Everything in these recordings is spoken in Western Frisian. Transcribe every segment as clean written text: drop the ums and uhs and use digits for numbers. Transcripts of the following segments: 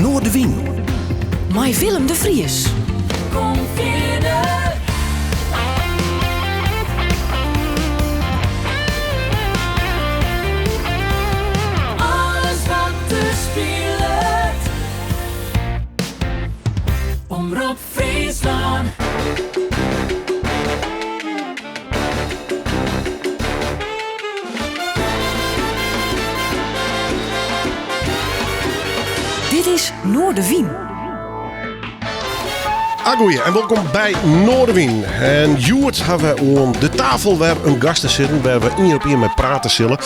Noardewyn. Mei Willem de Vries. Kom fierder. Alles wat der spilet. Omrop Fryslân. Dit is Noardewyn. Agoeie en wolkom by Noardewyn. En hjoed ha we oan de tafel wer in gast te sitten wêr we ien op ien mei prate sille.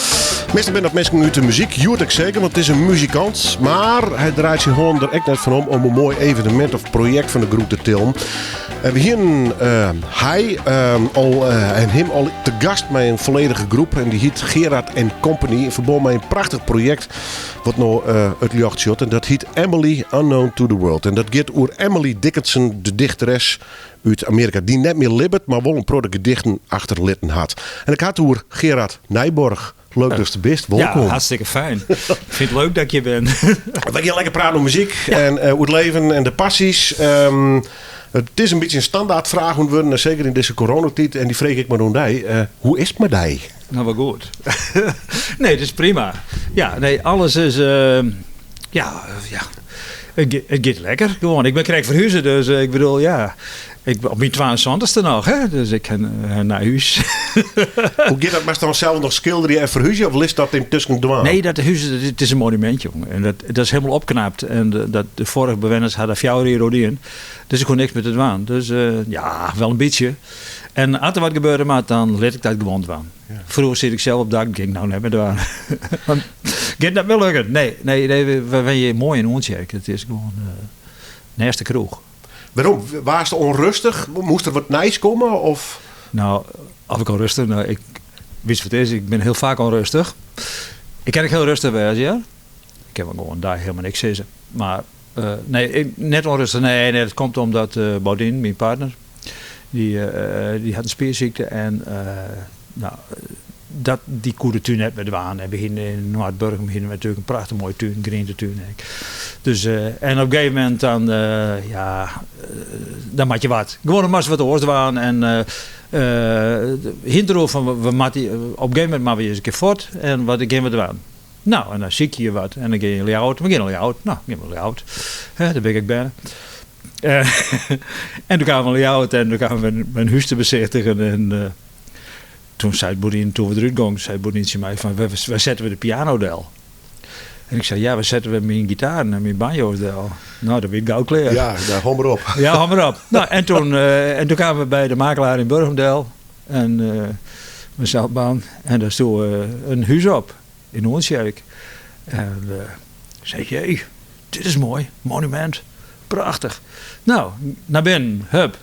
Meastal binne dat minsken út de muzyk, hjoed ek seker, want it is in muzikant. Mar hy draait syn hân der ek net fan om om in moai evenemint of projekt fan de grûn te tillen. En we hienen hy al en him al te gast mei in folledige groep en dy hiet Gerard en Company yn ferbân mei in prachtich projekt wat no it ljocht sjocht en dat hiet Emily Unknown to the World. En dat giet oer Emily Dickinson, de dichteres út Amearika dy't net mear libbet, mar wol in protte gedichten achterlitten hat. En ik ha it oer Gerard Nijborg. Leuk datst der bist, wolkom. Ja, hartstikke fijn. Ik fyn it leuk dat ik hjir bin. We gean lekker praten oer muzyk en oer it leven en de passys. Ehm, it is in bytsje in standaardfraach wurden, en seker yn dizze coronatiid. En dy freegje ik mar oan dy. Eh, hoe is it mei dy? Nou, wol goed. Nee, it is prima. Ja, nee, alles is... eh, ja, ja. It, it giet lekker gewoan. Ik bin krekt ferhuze, dus eh, ik bedoel, ja. Ik op myn 72ste noch, hè? Dus ik kin nei hús. Hoe giet dat? Moatst dan sels noch skilderje en ferhúzje of litst dat yntusken dwaan? Nee, dat hús it is in monumint, jonge. En dat, dat is hielendal opknapt. En de, dat, de foarige bewenners ha der fjouwer jier oer dien. Dus ik hoech niks mear te dwaan. Dus eh, ja, wol in bytsje. En as der wat gebeure moat, dan lit ik dat gewoan dwaan. Froeger siet ik sels op dak, gean ik no net mear dwaan. Want giet net mear lukken. Nee, nee, nee, we wenje moai yn Oentsjerk. It is gewoan uh, nêst de kroech. Wêrom? Waardst ûnrêstich? Moast der wat nijs komme? Of? Nou, of ik ûnrêstich? Nou, ik, witst wat it is? Ik bin hiel faak ûnrêstich. Ik kin ek hiel rêstich wêze, ja. Ik kin wol gewoan in dei hielendal niks sizze. Mar uh, nee, ik, net ûnrêstich. Nee, nee, dat komt omdat uh, Baudine, myn partner, dy, uh, dy hat in spiersykte en nou, dat, dy koe de tún net mear dwaan. En we hiene yn Noardburgum hiene we natuerlik in prachtich moaie tún, grientetún ek. Dus, uh, en op in gegeven momint dan, uh, ja, dan moat je wat. Gewoan, dan moatst wat oars dwaan. En uh, hiene deroer fan, we moatte, op in gegeven momint moatte we ris in kear fuort. En wat gean we dwaan? Nou, en dan sykje je wat. En dan gean je yn Ljouwert. We gean nei Ljouwert. Nou, gean we nei Ljouwert. Hè, dêr bin ik ek berne. En doe kamen we yn Ljouwert en doe kamen we in hús te besichtigen. En Toen sei boerien, toen we derút gongen, sei boerien tsjin my fan, wêr sette we de piano del? En ik sei, ja, wêr sette we myn gitaren en myn banjo's del? Nou, dat wie gau klear. Ja, daar hou mar op. Ja, hou mar op. Nou, en toen, eh, en toen kamen we by de makelaar yn Burgum del. En uh, myn baan. En dêr stie uh, in hús op, yn Oentsjerk. En uh, sei, jee, dit is moai, monumint, prachtich. Nou, nei binnen, hup.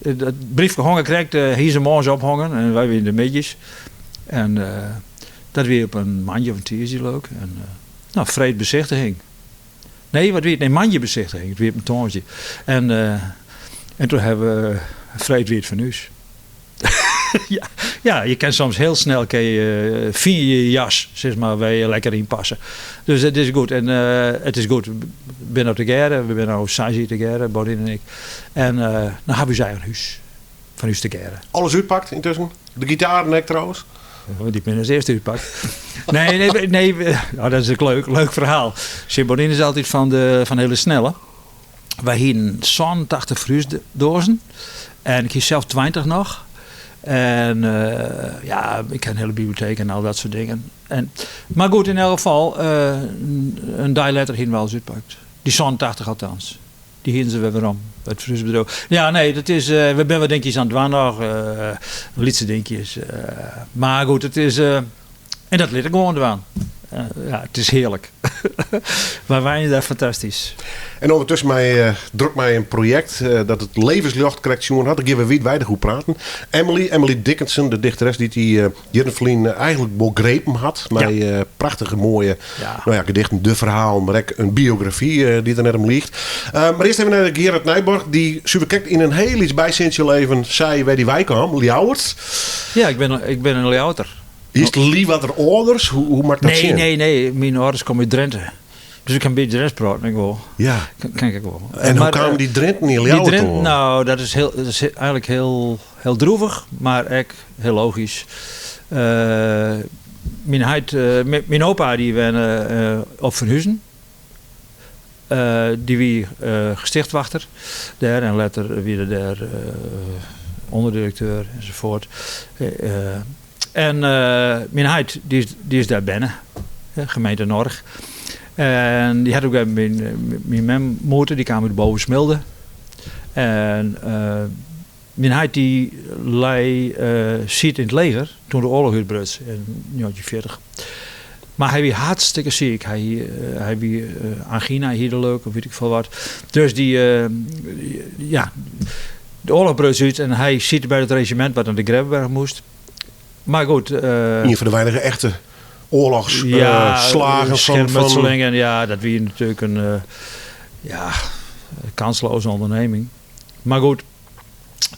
Dat briefke honge krekt, hie se moarns ophongen en wy wiene de middeis. En dat wie op in moandei of in tiisdei leau ik. En nou, freed besichtiging. Nee, wat wie it? Nee, moandei besichtiging. It wie op in tongersdei. En, en toen hawwe we, freed wie it fan ús. ja, ja, je kin soms hiel snel kin je, fine je je jas, sis mar, wêr je lekker yn passe. Dus it is goed. En it is goed. We binne no tegearre. We binne no seis jier tegearre, Baudine en ik. En no hawwe we ús eigen hús. Fan ús tegearre. Alles útpakt yntusken? De gitaren ek trouwens? Dy binne as earste útpakt. Nee, nee, nee. Nou, dat is ek leuk, leuk ferhaal. Sjoch, Baudine is altyd fan de, fan hiele snelle. Wy hienen 87 ferhúsdoazen en ik hie sels 20 noch. En uh, ja, ik ha in hiele biblioteek en al dat soart dingen. En, mar goed, yn elk gefal, uh, in dei letter hienen we alles útpakt. Dy 87 althans. Dy hienen se wer werom, it ferhúsbedriuw. Ja, nee, dat is, uh, we binne wat dinkjes oan it dwaan noch. Uh, lytse dinkjes. Uh, mar goed, it is. En dat lit ik gewoan dwaan. Ja, it is hearlik. Wy wenje dêr fantastysk. En ûndertusken mei, uh, drok mei in projekt uh, dat it levensljocht krekt sjoen hat. Dêr gean we wiidweidich oer praten. Emily, Emily Dickinson, de dichteres dy't dy uh, jierren ferlyn eigenlik wol grepen hat. Mei ja. uh, prachtige moaie ja. Nou ja, gedichten, de ferhalen, mar ek in biografy uh, dy't der net om liicht. Uh, mar earst even nei Gerard Nijborg, dy't suver krekt yn in hiel lyts bysintsje leven sei wêr dy wei kaam, Ljouwert. Ja, ik bin, ik bin in Ljouwerter. Is it Liwwadder âlders? Hoe, hoe moat ik dat nee, sjen? Nee, nee, myn âlders komme út Drinte. Dus ik kin in bytsje Drents praten, ik wol. Ja. Kin ik ek wol. En hoe kamen dy Drinten yn Ljouwert oan? Nou, dat is, heel, dat is eigenlijk heel, heel droevig, mar ek heel logysk. Myn heit, myn opa dy wenne op Feanhuzen. Dy wie gestichtwachter dêr en letter wie er dêr ûnderdirekteur enzovoort. En myn heit dy is dêr berne, gemeente Norg. En dy hat op in gegeven momint myn mem moete, dy kaam út Bovensmilde. En myn heit dy lei siet yn it leger toen de oarloch útbruts yn 1940. Mar hy wie hartstikke siik. Hy hie, hy wie angina hie er leau ik, of wit ik folle wat. Dus dy, ja, de oarloch bruts út en hy siet by it rezjimint wat nei de Grebbeberg moast. Mar goed. Ien fan de weinige echte oarlochsslagen fan. Schermutselingen, ja, dat wie natuerlik in ja, kansloze onderneming. Mar goed.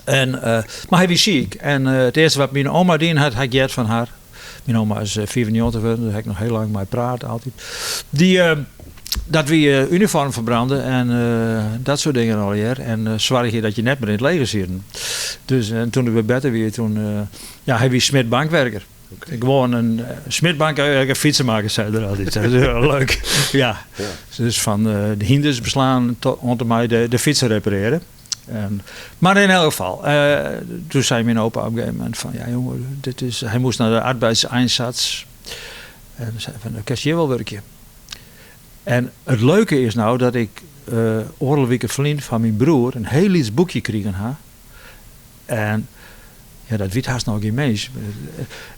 En, mar hy wie siik. En it earste wat myn oma dien hat, ha ik heard fan har. Myn oma is 95 wurden, dêr ha ik noch hiel lang mei praat altyd. Dy, dat wie unifoarm ferbrande en dat soart dingen allegear. En soargje dat je net mear yn it leger sieten. Dus en toen er wer better wie, toen, ja, hy wie smid bankwurker. Gewoan in smid bankwurker, fytsemakker, sei er altyd. Dat is hiel leuk. Ja. Dus fan de hynders beslaan tot oant en mei de fytsen reparearje. En, mar yn elk gefal, toen sei myn opa op in gegeven momint fan, ja jonge, dit is, hy moast nei de Arbeitseinsatz. En sei fan, dan kinst hjir wol wurkje. En it leuke is no dat ik oardel wike ferlyn fan myn broer in hiel lyts boekje krigen ha. En ja, dat wit hast noch gjin mins.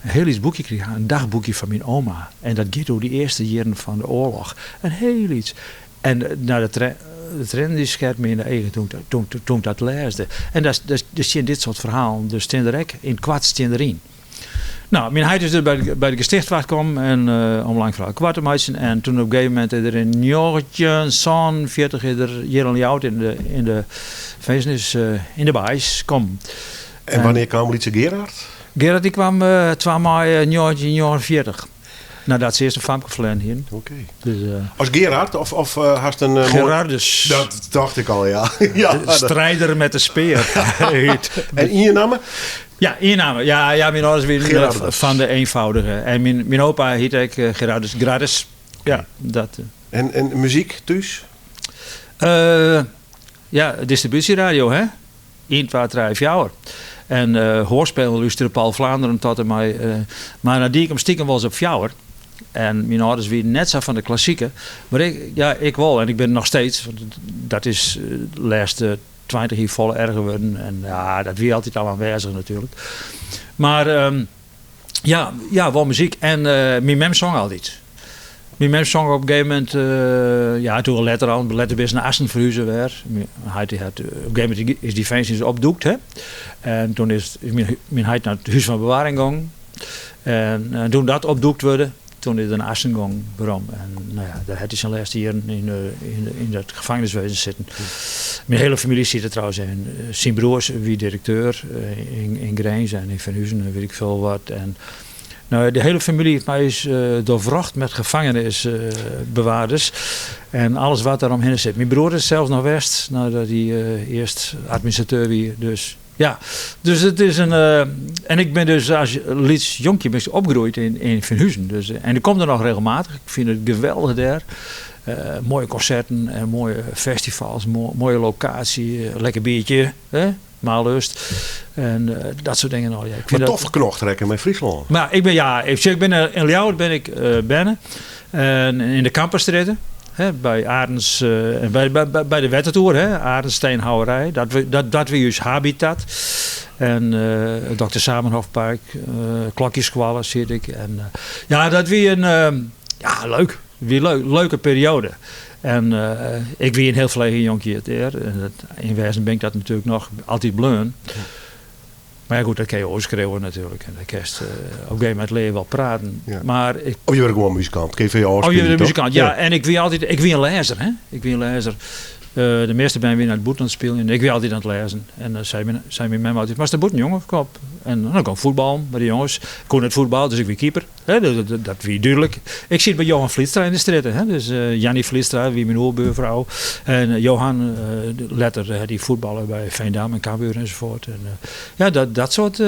In hiel lyts boekje krigen ha, in dagboekje fan myn oma. En dat giet oer dy earste jierren fan de oarloch. In hiel lyts. En nou, de triennen dy sketten my yn de eagen toen, toen, toen ik dat lêsde. En daar, daar stean dit soart ferhalen, dus stean der ek yn it koart stean deryn. Nou, myn heit is dus by de gestichtwacht kommen en om lang ferhaal koart te meitsjen. En toen op in gegeven momint is er yn 1947 is er hjir yn Ljouwert yn de, yn de finzenis yn de baais kommen. En wannear kaam lytse Gerard? Gerard dy kwam 2 maaie 1949. Nadat se earst in famke ferlern hienen. Oké. Dus, As Gerard of, of hast in Gerardus. Dat tocht ik al, ja. ja de strijder met de speer. En ien namme? Ja, ien namme. Ja, ja, myn âlders wienen fan de eenvoudige. En myn opa hiet ek Gerardus Gradus. Ja, dat. En muzyk thús? Ja, distribúsjeradio, hè? Ien, twa, trije, fjouwer. En hoarspelen lústere Paul Vlaanderen tot en mei. Mar dan die ik him stikem wolris op fjouwer. En myn âlders wienen net sa fan de klassike. Mar ik, ja, ik wol. En ik bin noch steeds. Want dat is de lêste 20 jier folle erger wurden. En ja, dat wie altyd al aanwezig natuerlik. Mar ja, ja, wol muzyk. En myn mem song altyd. Myn mem song op in gegeven momint, ja, toen letter al, letter binne se nei Assen ferhuze wer. Myn heit die hat, op in gegeven momint is dy finzenis opdoekt, hè. En toen is, is myn, myn heit nei it hús fan bewaring gong. En, en toen dat opdoekt wurde, toen is er nei Assen gong werom. En nou ja, dêr hat hy syn lêste jierren yn, yn, yn dat gevangeniswezen sitten. Myn hiele famylje siet der trouwens yn. Syn broers wie direkteur yn, yn Grins en yn Feanhuzen en wit ik folle wat. En nou, de hiele famylje fan my is doorwrocht met gevangenisbewaarders. En alles wat der omhinne sit. Myn broer is sels noch west, neidat hy earst administrateur wie. Dus ja, dus it is in. En ik bin dus as lyts jonkje bin ik opgroeid yn, yn Feanhuzen. Dus, en ik kom der noch regelmatich. Ik fyn it geweldich dêr. Moaie konserten en moaie festivals, moaie lokaasje, lekker biertje, hè? Maallust. En dat soart dingen al. Ja. Ik fyn Mar dat toch ferknocht rekke mei Fryslân. Mar ik bin, ja, ik, ik bin yn Ljouwert bin ik berne. En yn de Kamperstrjitte, hè, by Arends, by, by, by de Wettertoer, hè, Arends Steenhouwerij. Dat, dat, dat wie ús habitat. En Dokter Zamenhofpark, Klokjeskoalle siet ik. En, ja, dat wie in, ja, leuk. Wie leuk, leuke periode. En ik wie in hiel ferlegen jonkje dêr. En dat, yn wêzen bin ik dat natuerlik noch altyd bleaun. Mar ja, goed, dat kin je oars skriuwe natuerlik. En dat kinst, op in gegeven momint lear je wol praten. Ja. Mar ik, Of je wurde gewoan muzikant. Kin je foar je Oh, je ôfspylje, wurde toch? muzikant, ja. En ik wie altyd, ik wie in lêzer, hè. Ik wie in lêzer. De measte bern wiene nei it bûten oan it spyljen. Ik wie altyd oan it lêzen. En dan sei myn, sei myn mem altyd, moatst nei bûten jonge, kom op. En dan gie ik fuotballen mei de jonges. Ik koe net fuotballe, dus ik wie keeper. Hè, dat wie dúdlik. Ik siet by Johan Vlietstra yn de strjitte. Hè, dus Jannie Vlietstra wie myn oerbuorfrou. En Johan, letter hat hy fuotballe by Veendam en Cambuur enzovoort. En, ja, dat soart.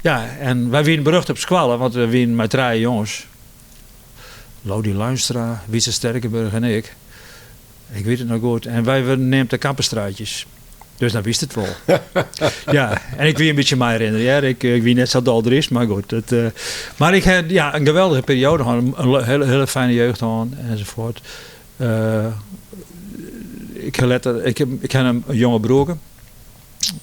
Ja, en wy wiene berucht op skoalle, want we wiene mei trije jonges. Lodi Luinstra, Wietse Sterkenburg en ik. Ik wit it noch goed. En wy wurden neamd de Kamperstraatjes. Dus dan wist it wol. Ja, en ik wie in bytsje meirinner, hear. Ik wie net sa doldryst, mar goed. Mar ik ha, ja, in geweldige perioade hân. In hiele, hiele fijne jeugd hân enzovoort. Ik ha letter, ik ha in jonge broerke.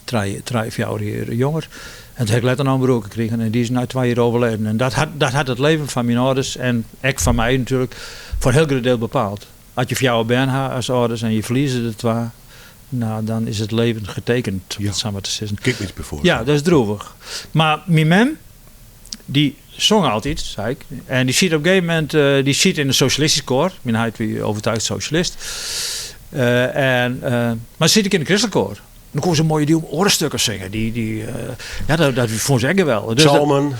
Trije, fjouwer jier jonger. En toen ha ik letter noch in broerke krigen en dy is nei 2 jier overleden. En dat hat it leven fan myn âlders en ek fan my natuerlik foar in hiel grut diel bepaald. As je fjouwer bern ha as âlders en je ferlieze der twa, nou, dan is it leven getekend, om it sa mar te sizzen. Kin ik my by foarstelle. Ja, dat is droevich. Mar myn mem, dy song altyd, sei ik. En dy siet op in gegeven momint, dy siet yn in sosjalistysk koar. Myn heit wie overtuigd sosjalist. Mar siet ek yn in kristlik koar. Dan koe se moaie dy oare stukken singe. Ja, dat fûn se ek geweldich. Dus dat Psalmen,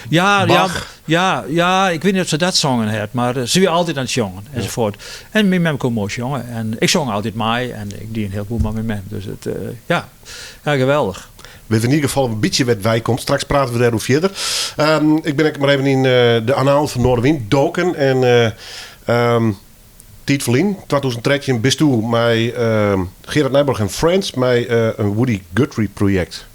Ja, ja, Bach. ja, ja, ik wit net oft se dat songen hat, mar se wie altyd oan it sjongen enzovoort. En myn mem koe moai sjonge en ik song altyd mei en ik die in hiel boel mei myn mem. Dus it, ja, ja, geweldich. Wit yn ieder gefal in bytsje wêr't wei komt. Straks prate we dêroer fierder. Ik bin ek mar even yn de annalen fan Noardewyn doken en tiid ferlyn, 2013, bisto mei Gerard Nijborg en Friends mei in Woody Guthrie projekt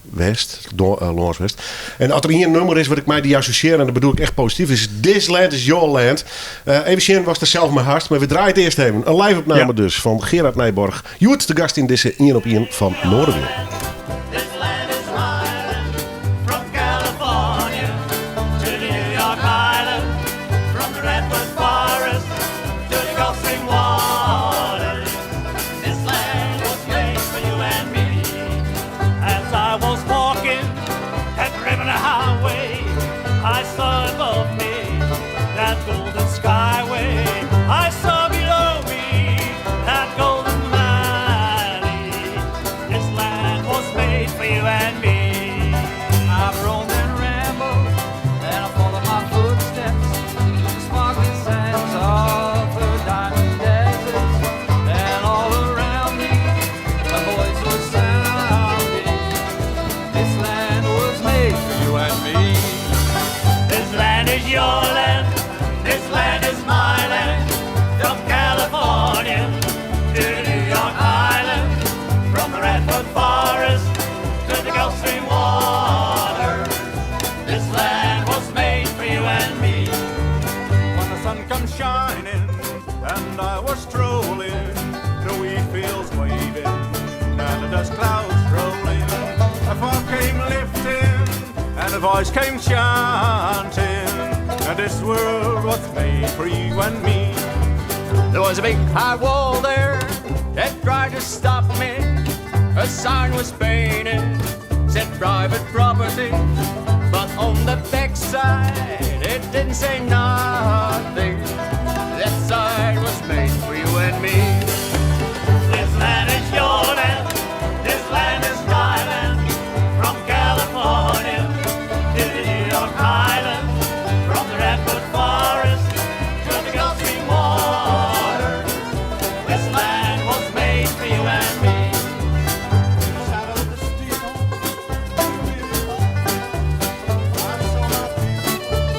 west, lâns west. En as der ien nûmer is wat ik mei dy assosjearje, en dat bedoel ik echt posityf, is This Land is Your Land. Even sjen watst der sels mei hast, mar we draaie it earst even. In live-opname dus fan Gerard Nijborg. Hjoed te gast yn dizze Ien op Ien fan Noardewyn. This land is my land, from California to the New York Island, from the Redwood Forest to the Gulf Stream waters. This land was made for you and me. As I was walking that ribbon highway, I saw above me that golden skyway. I saw below me that golden valley. This land was made for you and me. I've roamed and rambled, and I followed my footsteps to the sparkling sands of the diamond deserts. And all around me, a voice was sounding. This land was made for you and me. This land is your land, this land is my land. From California to New York Island, from the Redwood Forest to the Gulf Stream waters. This land was made for you and me. When the sun comes shining and I was strolling, the wheat fields waving and the dust clouds rolling. A fog came lifting and a voice came chanting, and this world was made for you and me. There was a big high wall there that tried to stop me. A sign was painted, said private property. But on the backside, it didn't say nothing. That sign was made for you and me. This land is your land, this land is my land. From California to the New York Island, from the Redwood Forest to the Gulf Stream waters. This land was made for you and me. Shadow of the steeple, I saw my people.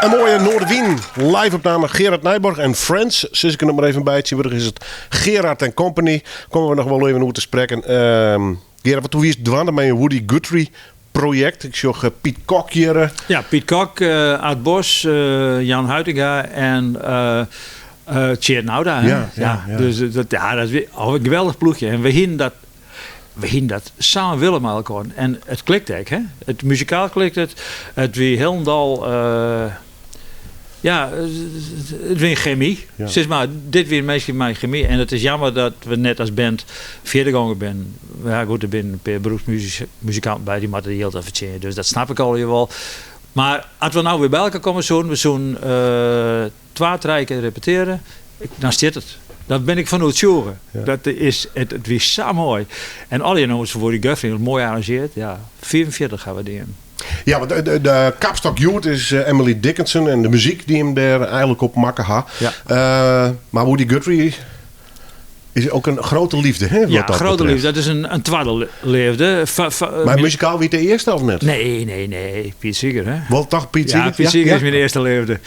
Een mooie Noardewyn live-opname. Gerard Nijborg en Friends. Sis ik der noch mar even by. Tsjintwurdich is it Gerard en Company. Komme we noch wol even oer te sprekken. Ehm, Gerard, wat hoe wiest dwaande mei in Woody Guthrie projekt? Ik sjoch eh, Piet Kok hjir. Eh. Ja, Piet Kok, uh, Ard Bos, Jan Huitinga en uh, Tjeerd Nauta. Ja, ja, ja, ja. Dus dat, ja, dat is een geweldig ploechje. En we hienen dat we hienen dat samen willen mei elkoar. En it klikte ek, hè. It muzikaal klikte it. It wie hielendal... Uh, ja, it wie chemy. Ja. Sis mar, dit wie minsken mei chemy. En it is jammer dat we net as band fierder gongen binne. Ja, goed, der binne in pear beroepsmuzikanten by, dy moatte jild fertsjinje. Dus dat snap ik allegear wol. Mar as we no wer by elkoar komme soenen, we soenen uh, twa, trije kear repetearje, dan stiet it. Dêr bin ik fan oertsjûge. Ja. Dat is, it wie sa moai. En alle nûmers fan Woody Guthrie, moai arrangearre. Ja, 45 hawwe we dien. Ja, want de, de kapstok hjoed is eh, Emily Dickinson en de muzyk dy't him dêr eigentlik op makke ha. Ja. Uh, mar Woody Guthrie is ek in grutte leafde, hè? Ja, grutte leafde. Dat is in twadde leafde. Mar muzikaal wie it de earste of net? Nee, nee, nee. Piet Seeger, hè? Wol toch Piet Seeger? Ja, Piet Seeger is myn earste leafde.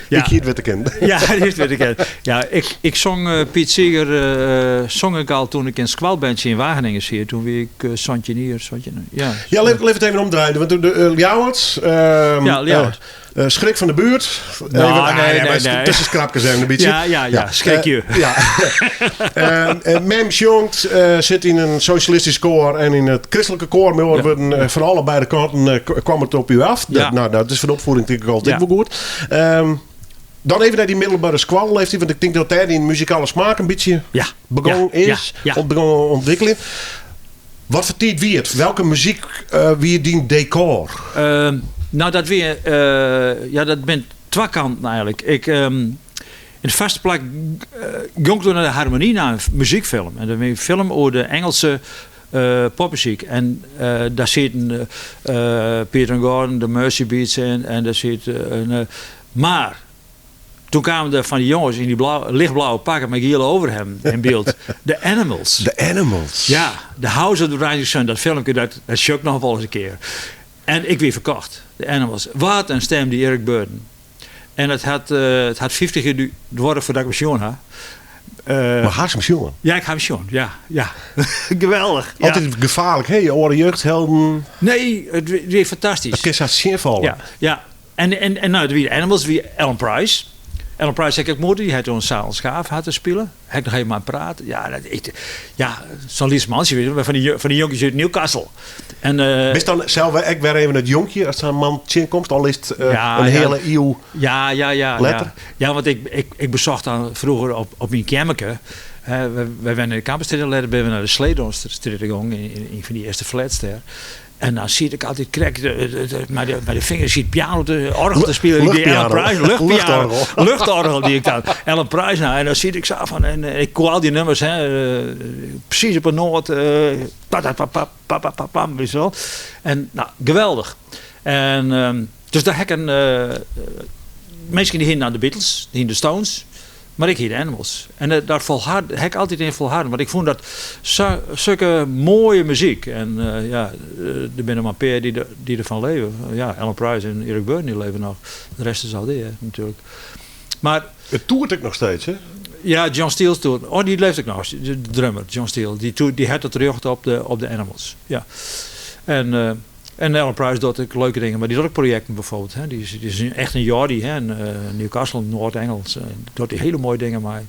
Ja. Ik hie it witte kinnen. Ja, dy it witte kinnen. Ja, ik song uh, Piet Seeger uh, song ik al toen ik in skoalbandsje yn Wageningen siet. Toen wie ik uh, 17 jier, 17, ja. Ja, lit it even omdraaien. Want de, de Ljouwert... Ja, Ljouwert. Uh, schrik fan de buert. Nou, even, nee, nee, nee. Tussenkrapkes even in bytsje. Ja, schrik je. Ja. Mem sjongt, sit yn in sosjalistysk koar en yn it kristlike koar. Mar ja. wurden fan alle beide kanten kwam it op u af. Ja. Dat, no, dat is foar de opfieding tink ik altyd ja. wol goed. Um, dan even nei dy middelbere skoalleeftiid, want ik tink dat dêr dyn muzikale smaak in bytsje ja. begûn is, ja. Ja. begûn ûntwikkeljen. Wat foar tiid wie it? Welke muzyk uh, wie dyn dekor? Uh, no, dat wie, uh, ja, dat binne twa kanten eigentlik. Ik, um, yn it foarste plak uh, gong ik nei de Harmonie nei in muzykfilm. En dat wie in film oer de Ingelske uh, popmuzyk. En uh, dêr sieten uh, Peter and Gordon, de Mersey Beats yn. En dêr siet in. Mar toen kamen der fan dy jonges yn dy blau, lichtblauwe pakken mei giele overhemden yn byld. De Animals. De Animals. Ja, The House of the Rising Sun, dat filmke, dat sjoch ik noch wolris in kear. En ik wie ferkocht. De Animals. Wat in stim, dy Eric Burdon. En it hat 50 jier duorre foardat ik him sjoen ha. Mar hast him sjoen? Ja, ik ha him sjoen. Ja, ja. Geweldich. Ja. Altyd gefaarlik, hè? Je oare jeugdhelden. Nee, it wie fantastysk. It kin sa tsjinfalle. Ja, ja. En no, wie de Animals, wie Alan Price. Alan Price ha ik ek moete, dy hat oan Sarel Schaaf hat te spilen. Ha ik noch even mei praat. Ja, dat, ik, ja sa'n lyts mantsje, weet je, fan dy jonkjes út Newcastle. En, Bist dan sels ek wer even it jonkje as sa'n man tsjinkomst, al is it Ja, in ja. hiele iuw Ja. letter? Ja, want ik besocht dan froeger op myn keammerke. Hè, wy wennen yn de Kamperstrjitte, letter binne we nei de Sleedornstrjitte gongen, yn ien fan dy earste flats dêr. En dan siet ik altyd krekt mei de fingers siet piano te, oargel te spyljen. Die Alan Luchtpiano. Price, luchtpiano. Luchtorgel. Luchtorgel die ik dan. Alan Price nou, en dan siet ik sa fan, en ik koe al dy nûmers, hè, presys op 'e noat, pa, pa, pa, pa, pa, pa, pa, pam, weet je wel. En no, geweldich. En, dus dêr ha ik in, minsken dy hienen dan de Beatles, dy hienen de Stones. Mar ik hie de Animals. En eh, dêr folhard, ha ik altyd yn folharden. Want ik fûn dat sa, sulke moaie muzyk. En eh, ja, eh, der binne mar in pear dy't derfan leve. Ja, Alan Price en Eric Burdon dy leve noch. De rest is al dea, natuerlik. Mar It toert ek noch steeds, hè? ja, John Steele toert. Oh, dy libbet ek noch. De drummer, John Steele. Dy hat it rjocht op de Animals. Ja. En Alan Price docht ek leuke dingen, mar dy docht ek projekten byfoarbyld. Hè. Dy is echt in Geordie, hè. In Newcastle, Noard-Ingels. Docht dy hiele moaie dingen mei.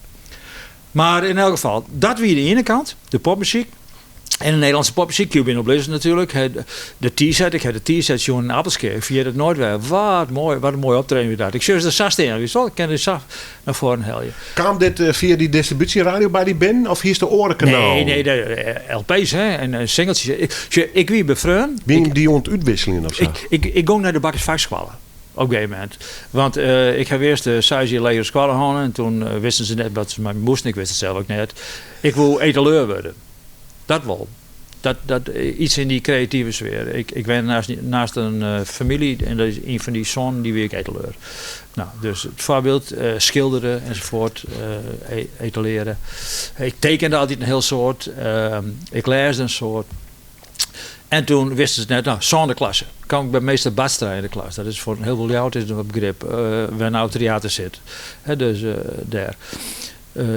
Mar yn elk gefal, dat wie de iene kant, de popmuzyk. En de Nederlânske popmuzyk, Cuby and the Blizzards natuerlik. De Tee-Set, ik ha de Tee-Set sjoen yn Appelskea. Ik ferjit it noait wer. Wat moai, wat in moai optreden wie dat. Ik sjoch se der sa stean, witst wol. Ik kin der sa nei foaren helje. Kaam dit fia dy distribúsjeradio by dy binnen of hiest de oare kanalen? Nee, nee, de LP's hè, en singeltsjes. Ik, sjoch, ik wie befreon. Wienen dy oan it útwikseljen of sa? Ik gong nei de bakkersfakskoalle op in gegeven momint. Want ik ha earst seis jier legere skoalle hân en toen wisten se net wat se mei my moasten. Ik wist it sels ek net. Ik woe etaleur wurde. Dat wol. Dat, iets yn dy kreative sfear. Ik wenne neist in famylje en dat is ien fan dy soannen dy wie ek etaleur. No, dus it foarbyld, skildere ensafuort, etaleare. Ik tekende altyd in hiel soad. Ik lêsde in soad. En toen wisten se net, nou, sânde klasse. Kaam ik by meester Batstra yn de klas. Dat is foar in hiel folle Ljouwert is dat in begrip, wêr no it Tryater sit. Hè, dus dêr.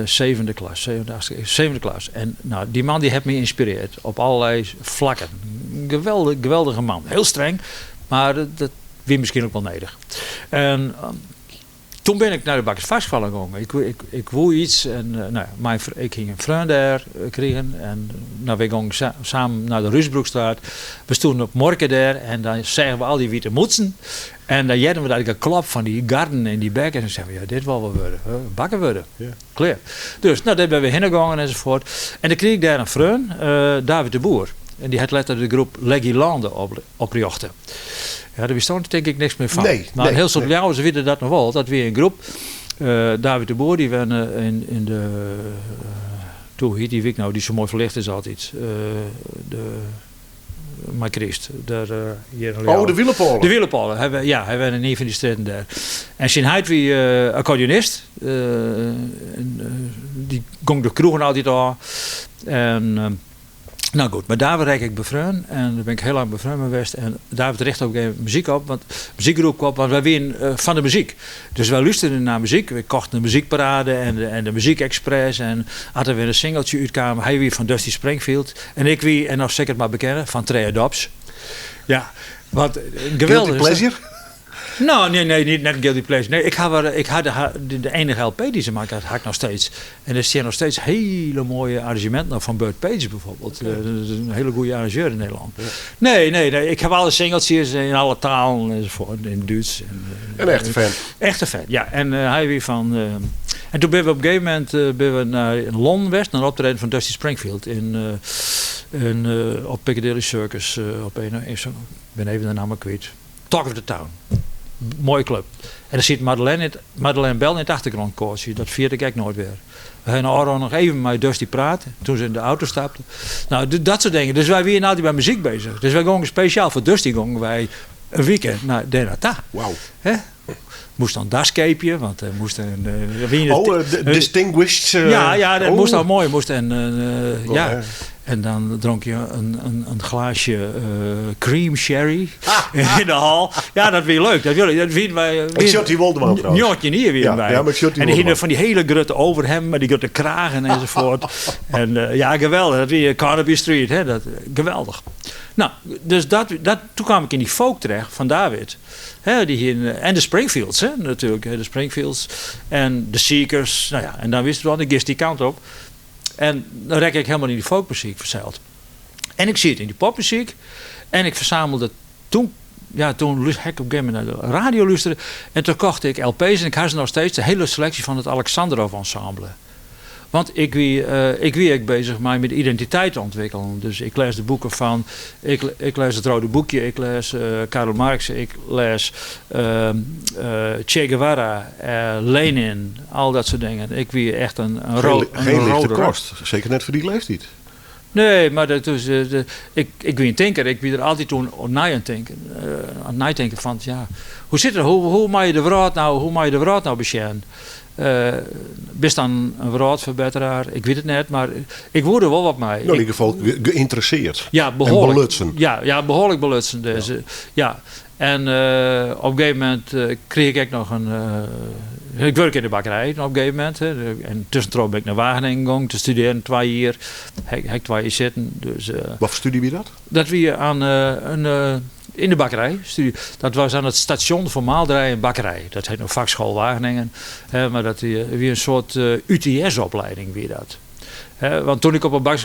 Zevende klas, zevende, achtste, zevende klas. En nou, dy man dy hat my ynspirearre op allerlei flakken. Geweldich, geweldige man. Hiel streng, mar dat wie miskien ek wol nedich. En Toen bin ik nei de bakkersfakskoalle gongen. Ik, ik, ik woe iets en eh, nou, mijn, ik hie in freon dêr eh, krigen en nou, wy gongen sa, samen nei de Ruusbroekstraat. We stoenen op muorke dêr en dan seagen we al dy wite mûtsen en dan hearden we dat geklop fan dy garden en dy bekkers en seinen we, ja, dit wol we wurde, bakker wurde. Ja. Klear. Dus, nou, dêr binne we hinne gongen enzovoort. En dan krige ik dêr in freon, eh, David de Boer. En dy hat letter de groep Leggy Lande op, oprjochte. Ja, dêr witsto tink ik niks mear fan. Nee, Mar nee, in hiel soad nee. Ljouwers witte dat noch wol. Dat wie in groep. Eh, David de Boer dy wenne yn, yn de. Toe, hoe hjit dy wyk no, dy't sa moai ferlichte is altyd. Eh, de, mei kryst. Dêr, eh, hjir yn Oh, Ljouwert. de Wielenpôle. De Wielenpôle. Hy, ja, hy wenne yn ien fan dy strjitten dêr. En syn heit wie eh, akkordeonist. Eh, en, eh, dy gong de kroegen altyd ôf. En, eh, nou goed, mar David rekke ik befreon en dêr bin ik hiel lang befreon mei west. En David richte op in gegeven momint muzyk op, want muzykgroep op, want wy wienen eh, fan de muzyk. Dus wy lústerden nei muzyk, wy kochten de muzykparade en de, en de muzykexpress. En as der wer in singeltsje útkaam, hy wie fan Dusty Springfield en ik wie, en no sil ik it mar bekenne, fan Trey Dobbs. Ja, wat Guilty geweldig. pleasure? Nou, nee, nee, niet, net guilty pleasure. Nee, ik ha, wel- ik ha de, de enige LP dy't se makke hat, ha ik noch steeds. En der stean noch steeds hiele moaie arranzjeminten op fan Bert Page bijvoorbeeld. Dat is in hiele goede arrangeur yn Nederlân. Nee, nee, nee, ik ha alle singeltsjes yn alle talen enzovoort. In Dútsk. En, In echte fan. Echte fan, ja. En hy wie fan. En toen binne we op in gegeven momint binne we nei Londen west, nei in optreden fan Dusty Springfield yn, in, op Piccadilly Circus. op een, in zo'n- ik bin even de namme kwyt. Talk of the Town. Moaie klup. En der siet Madeleine, Madeleine Bell yn it achtergrûnkoartsje. Dat ferjit ik ek noait wer. We ha ôfrûne noch even mei Dusty praat toen se yn de auto stapte. Nou, dat soart dingen. Dus wy wienen altyd by muzyk beuzich. Dus wy gongen spesjaal foar Dusty gongen wy in wike nei dêr nei ta. Wauw. Hè? Moast dan das keapje, want er moast in, wie in Oh, distinguished. ja, ja, dat oh. moast al moai. Moast en, Oh, ja. hè. En dan dronk je een glaasje cream sherry in de hal. Ja, dat wie leuk. Dat wie, dat wie wij, Ik zat hier wel dwaan trouwens. Njotje hier weer Ja, bij. ja, maar ik zat hier en die wel hingen dwaan. van die hele grote overhemmen, met die grote kragen enzovoort. en ja, geweldig. Dat wie Carnaby Street, hè. Dat, geweldig. Nou, dus dat, toen kwam ik in die folk terecht van David. Hè, die in, en de Springfields, hè, natuurlijk. hè, De Springfields en de Seekers. Nou ja, en dan wist het wel, ik gist die kant op. En dan rek ik helemaal in die folkmuziek verzeild. En ik zie het in die popmuziek. En ik verzamelde toen, ja, toen ik op een gegeven moment naar de radio luisterde. En toen kocht ik LP's en ik had ze nog steeds de hele selectie van het Alexandrov Ensemble. Want ik wie ik bezig mij met identiteit te ontwikkelen. Dus ik lees de boeken van, ik lees het Rode Boekje, ik lees Karl Marx, ik lees Che Guevara, Lenin, al dat soort dingen. Ik wie echt een, Geen, een geen lichte rode rat. kost. Zeker net voor die leeftijd. Nee, maar dat is, ik wie een tinker. Ik wie er altijd toen aan na aan het denken. Aan het nadenken van, ja, hoe zit het? Hoe mag je de wereld nou, hoe mag je de wereld nou beschermen? Bist dan een wereldverbeteraar? Ik weet het net, maar ik word er wel wat mee. Nou, in ieder geval geïnteresseerd. Ja, behoorlijk. En belutsen. Ja, ja, behoorlijk belutsen. Dus, ja. ja. En op een gegeven moment kreeg ik ook nog een... ik werk in de bakkerij op een gegeven moment. Hè. En tussendoor ben ik naar Wageningen gegaan te studeren, 2 jaar. Heb ik 2 jaar zitten. Dus, Wat voor studie wie dat? dat we aan, een, in de bakkerij. Studie. Dat was aan het station voor maalderij en bakkerij. Dat heet nog vakschool Wageningen. Hè, maar dat wie een soort UTS-opleiding wie dat. Hè, want toen ik op een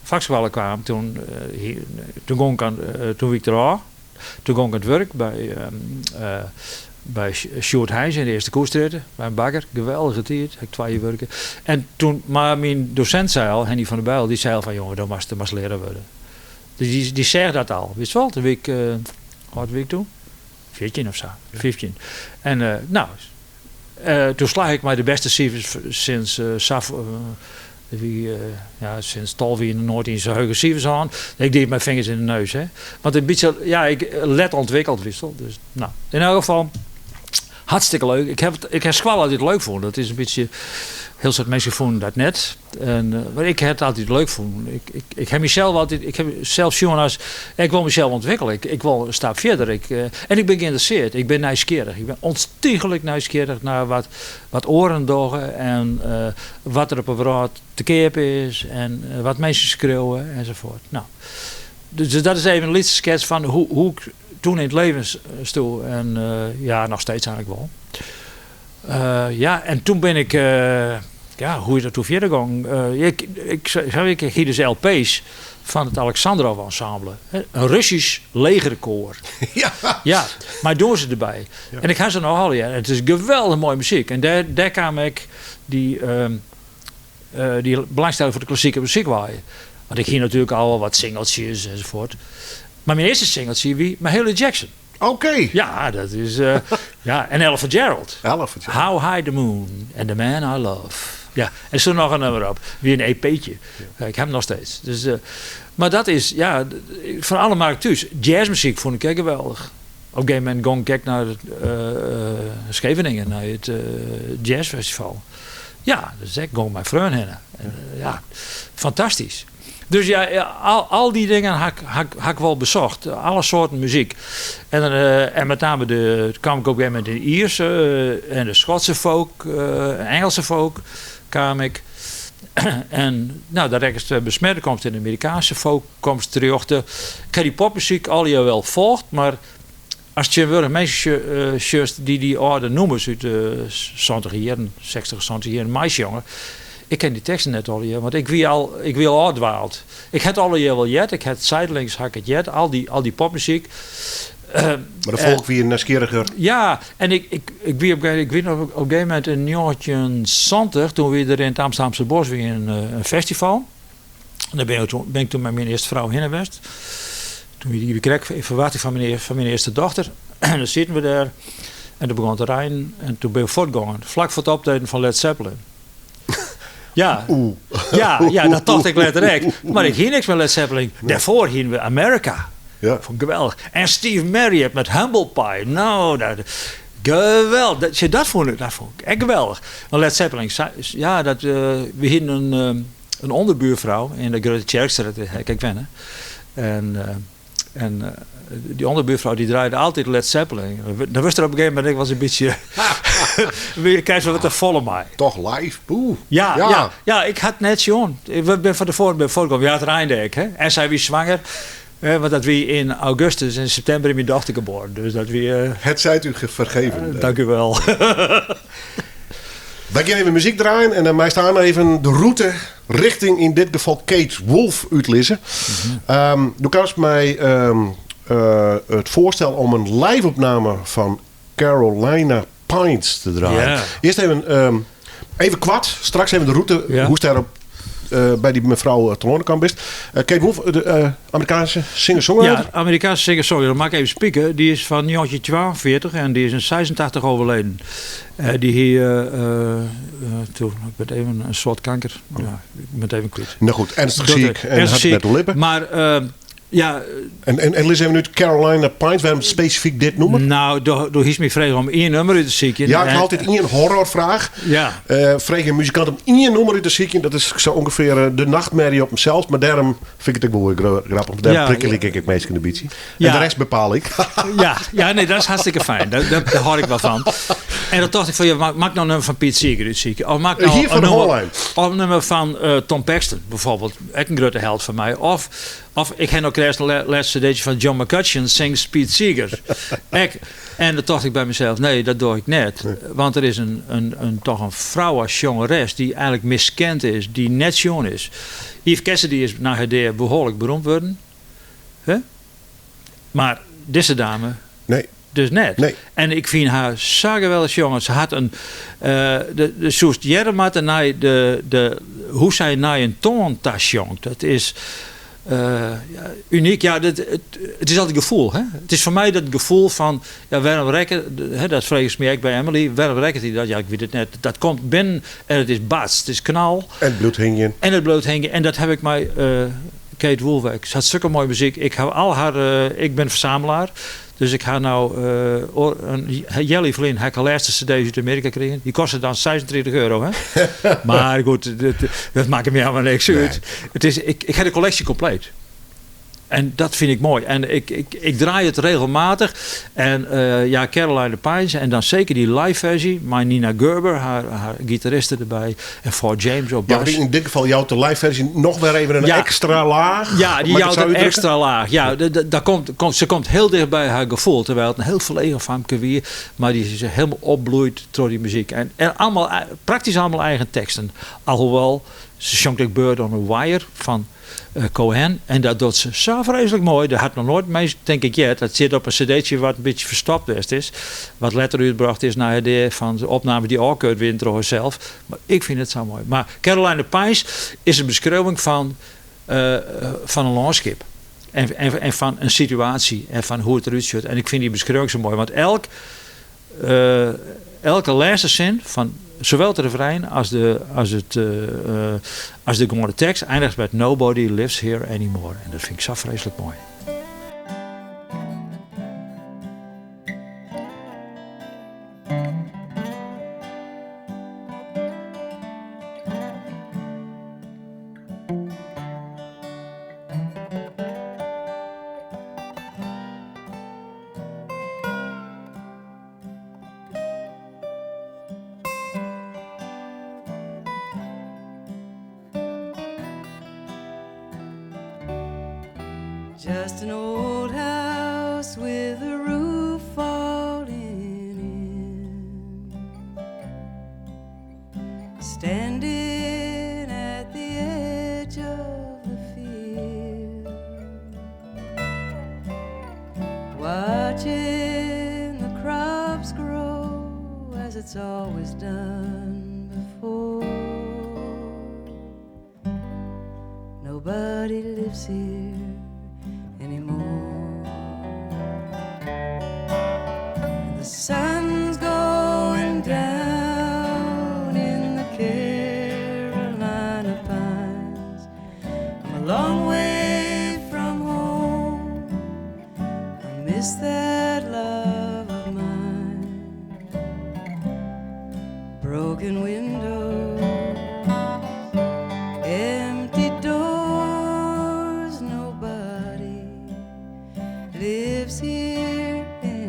vakschool kwam, toen, hier, toen, ging ik aan, toen wie ik er al. Toen ging ik aan het werk bij Sjoerd Heijns in de Eerste Koestraat, bij een bakker. Geweldige tijd, ik 2 jaar werken. En toen, maar mijn docent zei al, Henny van der Bijl, die zei al van, jongen, dat moest leraar worden. Dus die zei dat al, weet je wel? Toen week, wat week toen? 14 of zo, 15. En nou, toen slag ik mij de beste cijfers sinds Saf, wie, ja, sinds Talvi nooit in zijn heugen cijfers aan. Ik deed mijn vingers in de neus, hè. Want een beetje, ja, ik let ontwikkeld wissel. Dus, nou, in elk geval, hartstikke leuk. Ik heb school altijd leuk gevonden. Dat is een beetje, Hiel soad minsken fûnen dat net. En, eh, mar ik ha it altyd leuk fûn. Ik, ik, ik ha mysels altyd, ik ha sels sjoen as, ik wol mysels ûntwikkelje. Ik, ik wol in stap fierder. Ik, eh, en ik bin geïnteresseerd. Ik bin nijsgjirrich. Ik bin ûntichlik nijsgjirrich nei wat, wat oaren dogge en eh, wat der op 'e wrâld te keap is en wat minsken skriuwe ensafuort. No, dus dat is even in lytse skets fan hoe, hoe ik toen yn it leven stie. En ja, noch steeds eigentlik wol. Uh, ja, en toen bin ik, uh, ja, hoe is dat toen fierder gong? Uh, ik, ik, ik, ik hie dus LP's fan it Alexandrov Ensemble. In Russysk legerkoar. Ja. Ja, mar dûnsers derby. Ja. En ik ha se noch allegear. It is geweldich moaie muzyk. En dêr, dêr kaam ek dy, dy belangstelling foar de klassike muzyk wei. Want ik hie natuerlik al wol wat singeltsjes ensafuort. Mar myn earste singeltsje wie Mahalia Jackson. Oké. Ja, dat is. Uh, ja, en Ella Fitzgerald. Ella Fitzgerald. How High the Moon and the Man I Love. Ja, en stond noch in nûmer op. Wie in EP'tje. Ja. Ik ha 'm noch steeds. Dus, uh, mar dat is, ja, fan alle markt thús. Jazzmuzyk fûn ik ek geweldich. Op in gegeven momint gong ik nei uh, Scheveningen, nei it jazzfestival. Ja, dus ik gong mei freon hinne. En, ja, fantastysk. Dus ja, al, al dy dingen ha, ha, ha ik wol besocht. Alle soarten muzyk. En, en met name de, kaam ik op in gegeven momint yn de Ierske en de Skotske folk, Ingelske folk, kaam ik. En no, dêr rekkest besmet, komst yn de Amerikaanske folk komst terjochte. Ik ha dy popmuzyk allegear wol folge, mar ast tsjintwurdich minsken sjochst dy't dy âlde nûmers út de 70 jierren, 60, 70 jierren meisjonge, ik ken dy teksten net allegear, want ik wie al, ik wie al ôfdwaald. Ik ha it allegear wol heard, ik ha it zijdelings ha ik it heard, al dy, al dy popmuzyk. Mar de folk wie nijsgjirriger. Ja, en ik, ik, ik wie op, ik wie noch op in gegeven momint yn 1970, toen wie der yn it Amsterdamse Bos wie in, in festival. En dêr bin ik toen, bin ik toen mei myn earste frou hinne west. Toen wie dy krekt yn ferwachting fan myn, fan myn earste dochter. En dan sieten we dêr en toen begûn it te reinen en toen bin we fuortgongen. Flak foar it optreden fan Led Zeppelin. Ja, ja, ja, dat tocht ik letter ek. Mar ik hie niks mei Led Zeppelin. Dêrfoar hiene we America. Fûn ik geweldich. En Steve Marriott met Humble Pie. No, dat, geweldich. Dat, sjoch, dat fûn ik, dat fûn ik ek geweldich. Want Led Zeppelin, ja, dat, we hiene in, in ûnderbuorfrou yn de Grutte Tsjerkstraat, dêr ha ik ek wenne. En, en dy ûnderbuorfrou dy draaide altyd Led Zeppelin. Dan wurdst der op in gegeven momint ek wolris in bytsje. Krijst wat te folle mei. Toch live? Oeh. Ja, ja. ja, ik ha it net sjoen. Ik bin fan tefoaren bin fuortgien. Ja, it reinde ek. Hè? En sy wie swanger. Want dat wie yn augustus. Yn septimber is myn dochter geboren. Dus dat wie. Het zijt u vergeven. Dank u wel. Wy gean even muzyk draaien en dan meist dan even de rûte richting yn dit gefal Kate Wolf útlizze. Mm Do kaamst mei it foarstel om in live-opname fan Carolina Pines te draaien. Earst even, even koart, straks even de rûte, hoe'tst dêrop by dy mefrou telâne kaam bist. Kate Wolf, de Amerikaanske singer-songwriter? Ja, Amerikaanske singer-songwriter. Mag ik even spieken. Dy is fan 1942 en dy is yn 86 overleden. Dy hie toen, ik wit even, in soart kanker. Ja, ik bin it even kwyt. No goed, earnstich siik en hat it net oerlibbe. Mar ja. En lis even út Carolina Pines, wêrom spesifyk dit nûmer? No, do, do hiest my frege om ien nûmer út te sykjen. Ja, ik ha altyd ien horrorfraach. Ja. Freegje in muzikant om ien nûmer út te sykjen, dat is sa ûngefear de nachtmerje op himsels. Mar dêrom fyn ik it ek wol grappich. Dêr prikkelje ik ek minsken in bytsje. En de rest bepaal ik. Ja, ja, nee, dat is hartstikke fijn. Dêr hâld ik wol fan. En dan tocht ik fan, ja, moat ik no in nûmer fan Pete Seeger útsykje? Of moat ik no Hier fan in de nûmer, Hollein. of in nûmer fan Tom Paxton bijvoorbeeld. Ek in grutte held fan my. Of, of ik ha no krekt in lêste cd'tje fan John McCutcheon sings Pete Seeger. Ek. En dan tocht ik by mysels, nee, dat doch ik net. Want der is in, in, in, toch in frou as sjongeres dy't eigentlik miskend is, dy't net sjoen is. Eve Cassidy is nei har dea behoarlik beroemd wurden. Huh? Mar dizze dame Nee. dus net. Nee. En ik fyn har sa geweldich sjongen. Se hat in. De, de soest hearre moatte nei de, de, hoe sy nei in toan ta sjongt. Dat is ja, unyk. Ja, dat, it is altyd gefoel. Hè? It is foar my dat gefoel fan. Ja, wêrom rekket, hè, dat fregest my ek by Emily. Wêrom rekket dy dat? Ja, ik wit it net. Dat komt binnen en it is bats. It is knal. En it bliuwt hingjen. En it bliuwt hingjen. En dat ha ik mei Kate Wolf ek. Se hat sukke moaie muzyk. Ik ha al har. Ik bin fersamelaar. Dus ik ha no in healjier ferlyn ha ik de lêste cd's út Amearika krigen. Dy koste dan 36 euro. Hè? Mar goed, dat makket my helemaal niks út. It is, ik ha de kolleksje kompleet. En dat fyn ik moai. En ik draai it regelmatich. En ja, Carolina Pines. En dan seker dy live ferzje mei Nina Gerber, har gitariste derby. En Fort James op Ja, bas. want yn dit gefal jout de live ferzje noch wer even in ekstra laach. Ja, dy Mag ik het jout zo in uitdrukken? ekstra laach. Ja, daar komt, ze komt hiel dicht by har gefoel. Terwijl it in hiel ferlegen famke wie. Mar dy is hielendal opbloeid troch dy muzyk. En allemaal, praktysk allemaal eigen teksten. Alhoewol, se sjongt ek Bird on a Wire fan Cohen. En dat docht se sa freeslik moai. Dat hat noch noait minsken, tink ik, heard. Dat sit op in cd'tsje wat in bytsje ferstopt west is. Wat letter útbrocht is nei de fan de opname dy't ôfkeurd wiene troch harsels. Mar ik fyn it sa moai. Mar Carolina Pines is in beskriuwing fan in lânskip. En fan in situaasje. En fan hoe't it derút sjocht. En ik fyn dy beskriuwing sa moai. Want elke lêste sin fan sawol it refrein as de gewoane tekst einiget mei Nobody lives here anymore. En dat fyn ik sa freeslik moai. Just an old house with a roof falling in. Standing at the edge of the field, watching the crops grow as it's always done before. Nobody lives here anymore. And the sun's going down in the Carolina pines. I'm a long way from home. I miss that love of mine. Broken windows, empty doors, nobody lives here anymore.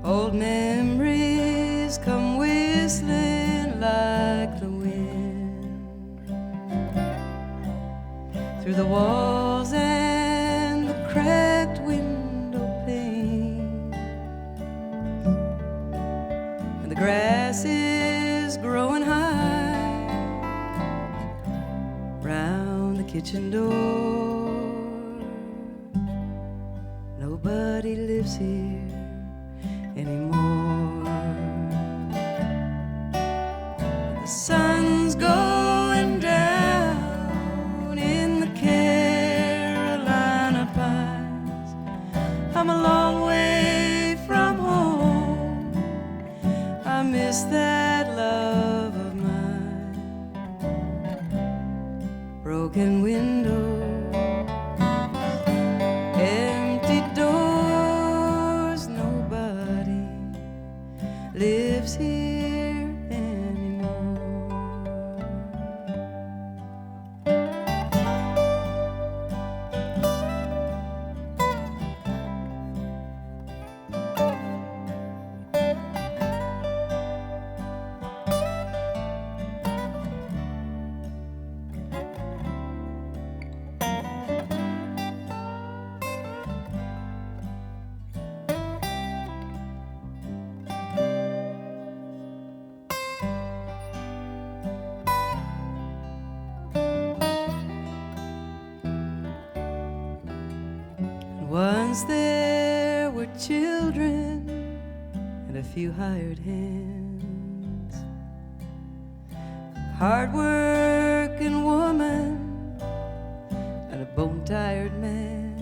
Old memories come whistling like the wind through the walls and the cracked window panes. And the grass is growing high round the kitchen door. Nobody lives here anymore. The sun's going down in the Carolina pines. I'm a long way from home. I miss that love of mine. Broken windows, empty doors, nobody lives here anymore. And once there were children and a few hired hands, hard-working woman and a bone-tired man.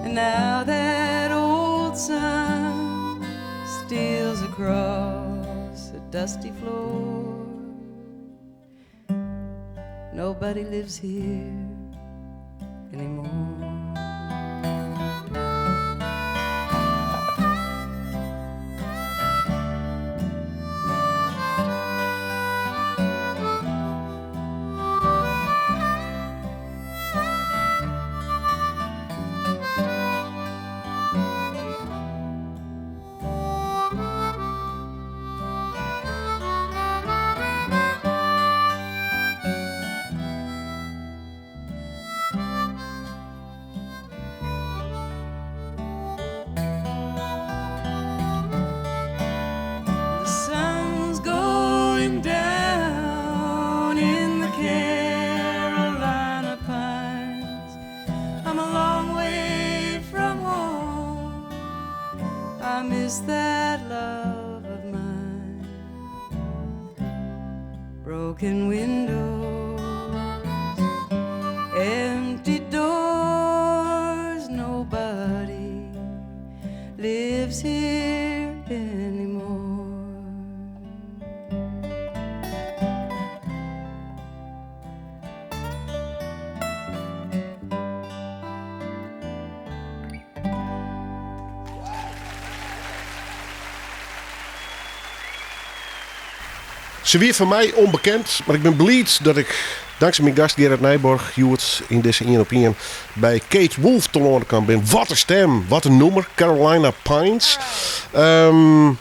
And now that old sun steals across a dusty floor. Nobody lives here anymore. The sun's going down in the Carolina pines. I'm a long way from home. I miss that love of mine. Broken windows, empty doors, nobody lives here anymore. Se wie foar my ûnbekend, mar ik bin bliid dat ik tanksij myn gast Gerard Nijborg hjoed yn dizze Ien op Ien by Kate Wolf telâne kaam bin. Wat in stem, wat in nûmer, Carolina Pines. An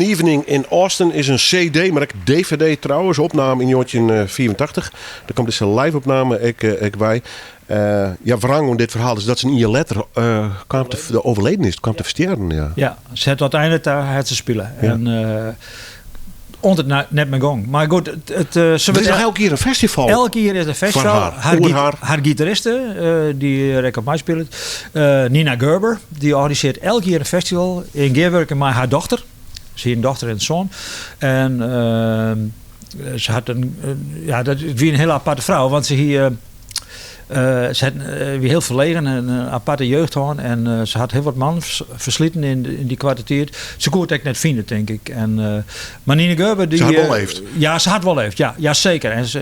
Evening in Austin is in CD, mar ek DVD trouwens, opnaam yn njoggentjinhûndertfiifentachtich. Dêr komt dizze live-opname ek, ek by. Ja, wrang oan dit ferhaal is dat se in jier letter kaam te overleden is, kaam te ferstjerren. Ja, ja se hat úteinlik ta hat se spile. Ja. En oant it net mear gong. Mar goed, it, se Der is noch elk jier in festival. Elk jier is der festival. Foar har, Har oer har. Har gitariste, dy't der ek op meispilet, Nina Gerber, dy organisearret elk jier in festival yn gearwurking mei har dochter. Se hie in dochter en in soan. En se hat in, ja, dat wie in hiele aparte frou, want se hie, se hat, wie hiel ferlegen en in aparte jeugd hân. En se hat hiel wat mannen fersliten yn dy koarte tiid. Se koe it ek net fine, tink ik. En, mar Nina Gerber... Dy, Se hat wol leefd. Ja, se hat wol leefd. Ja, ja, seker. En se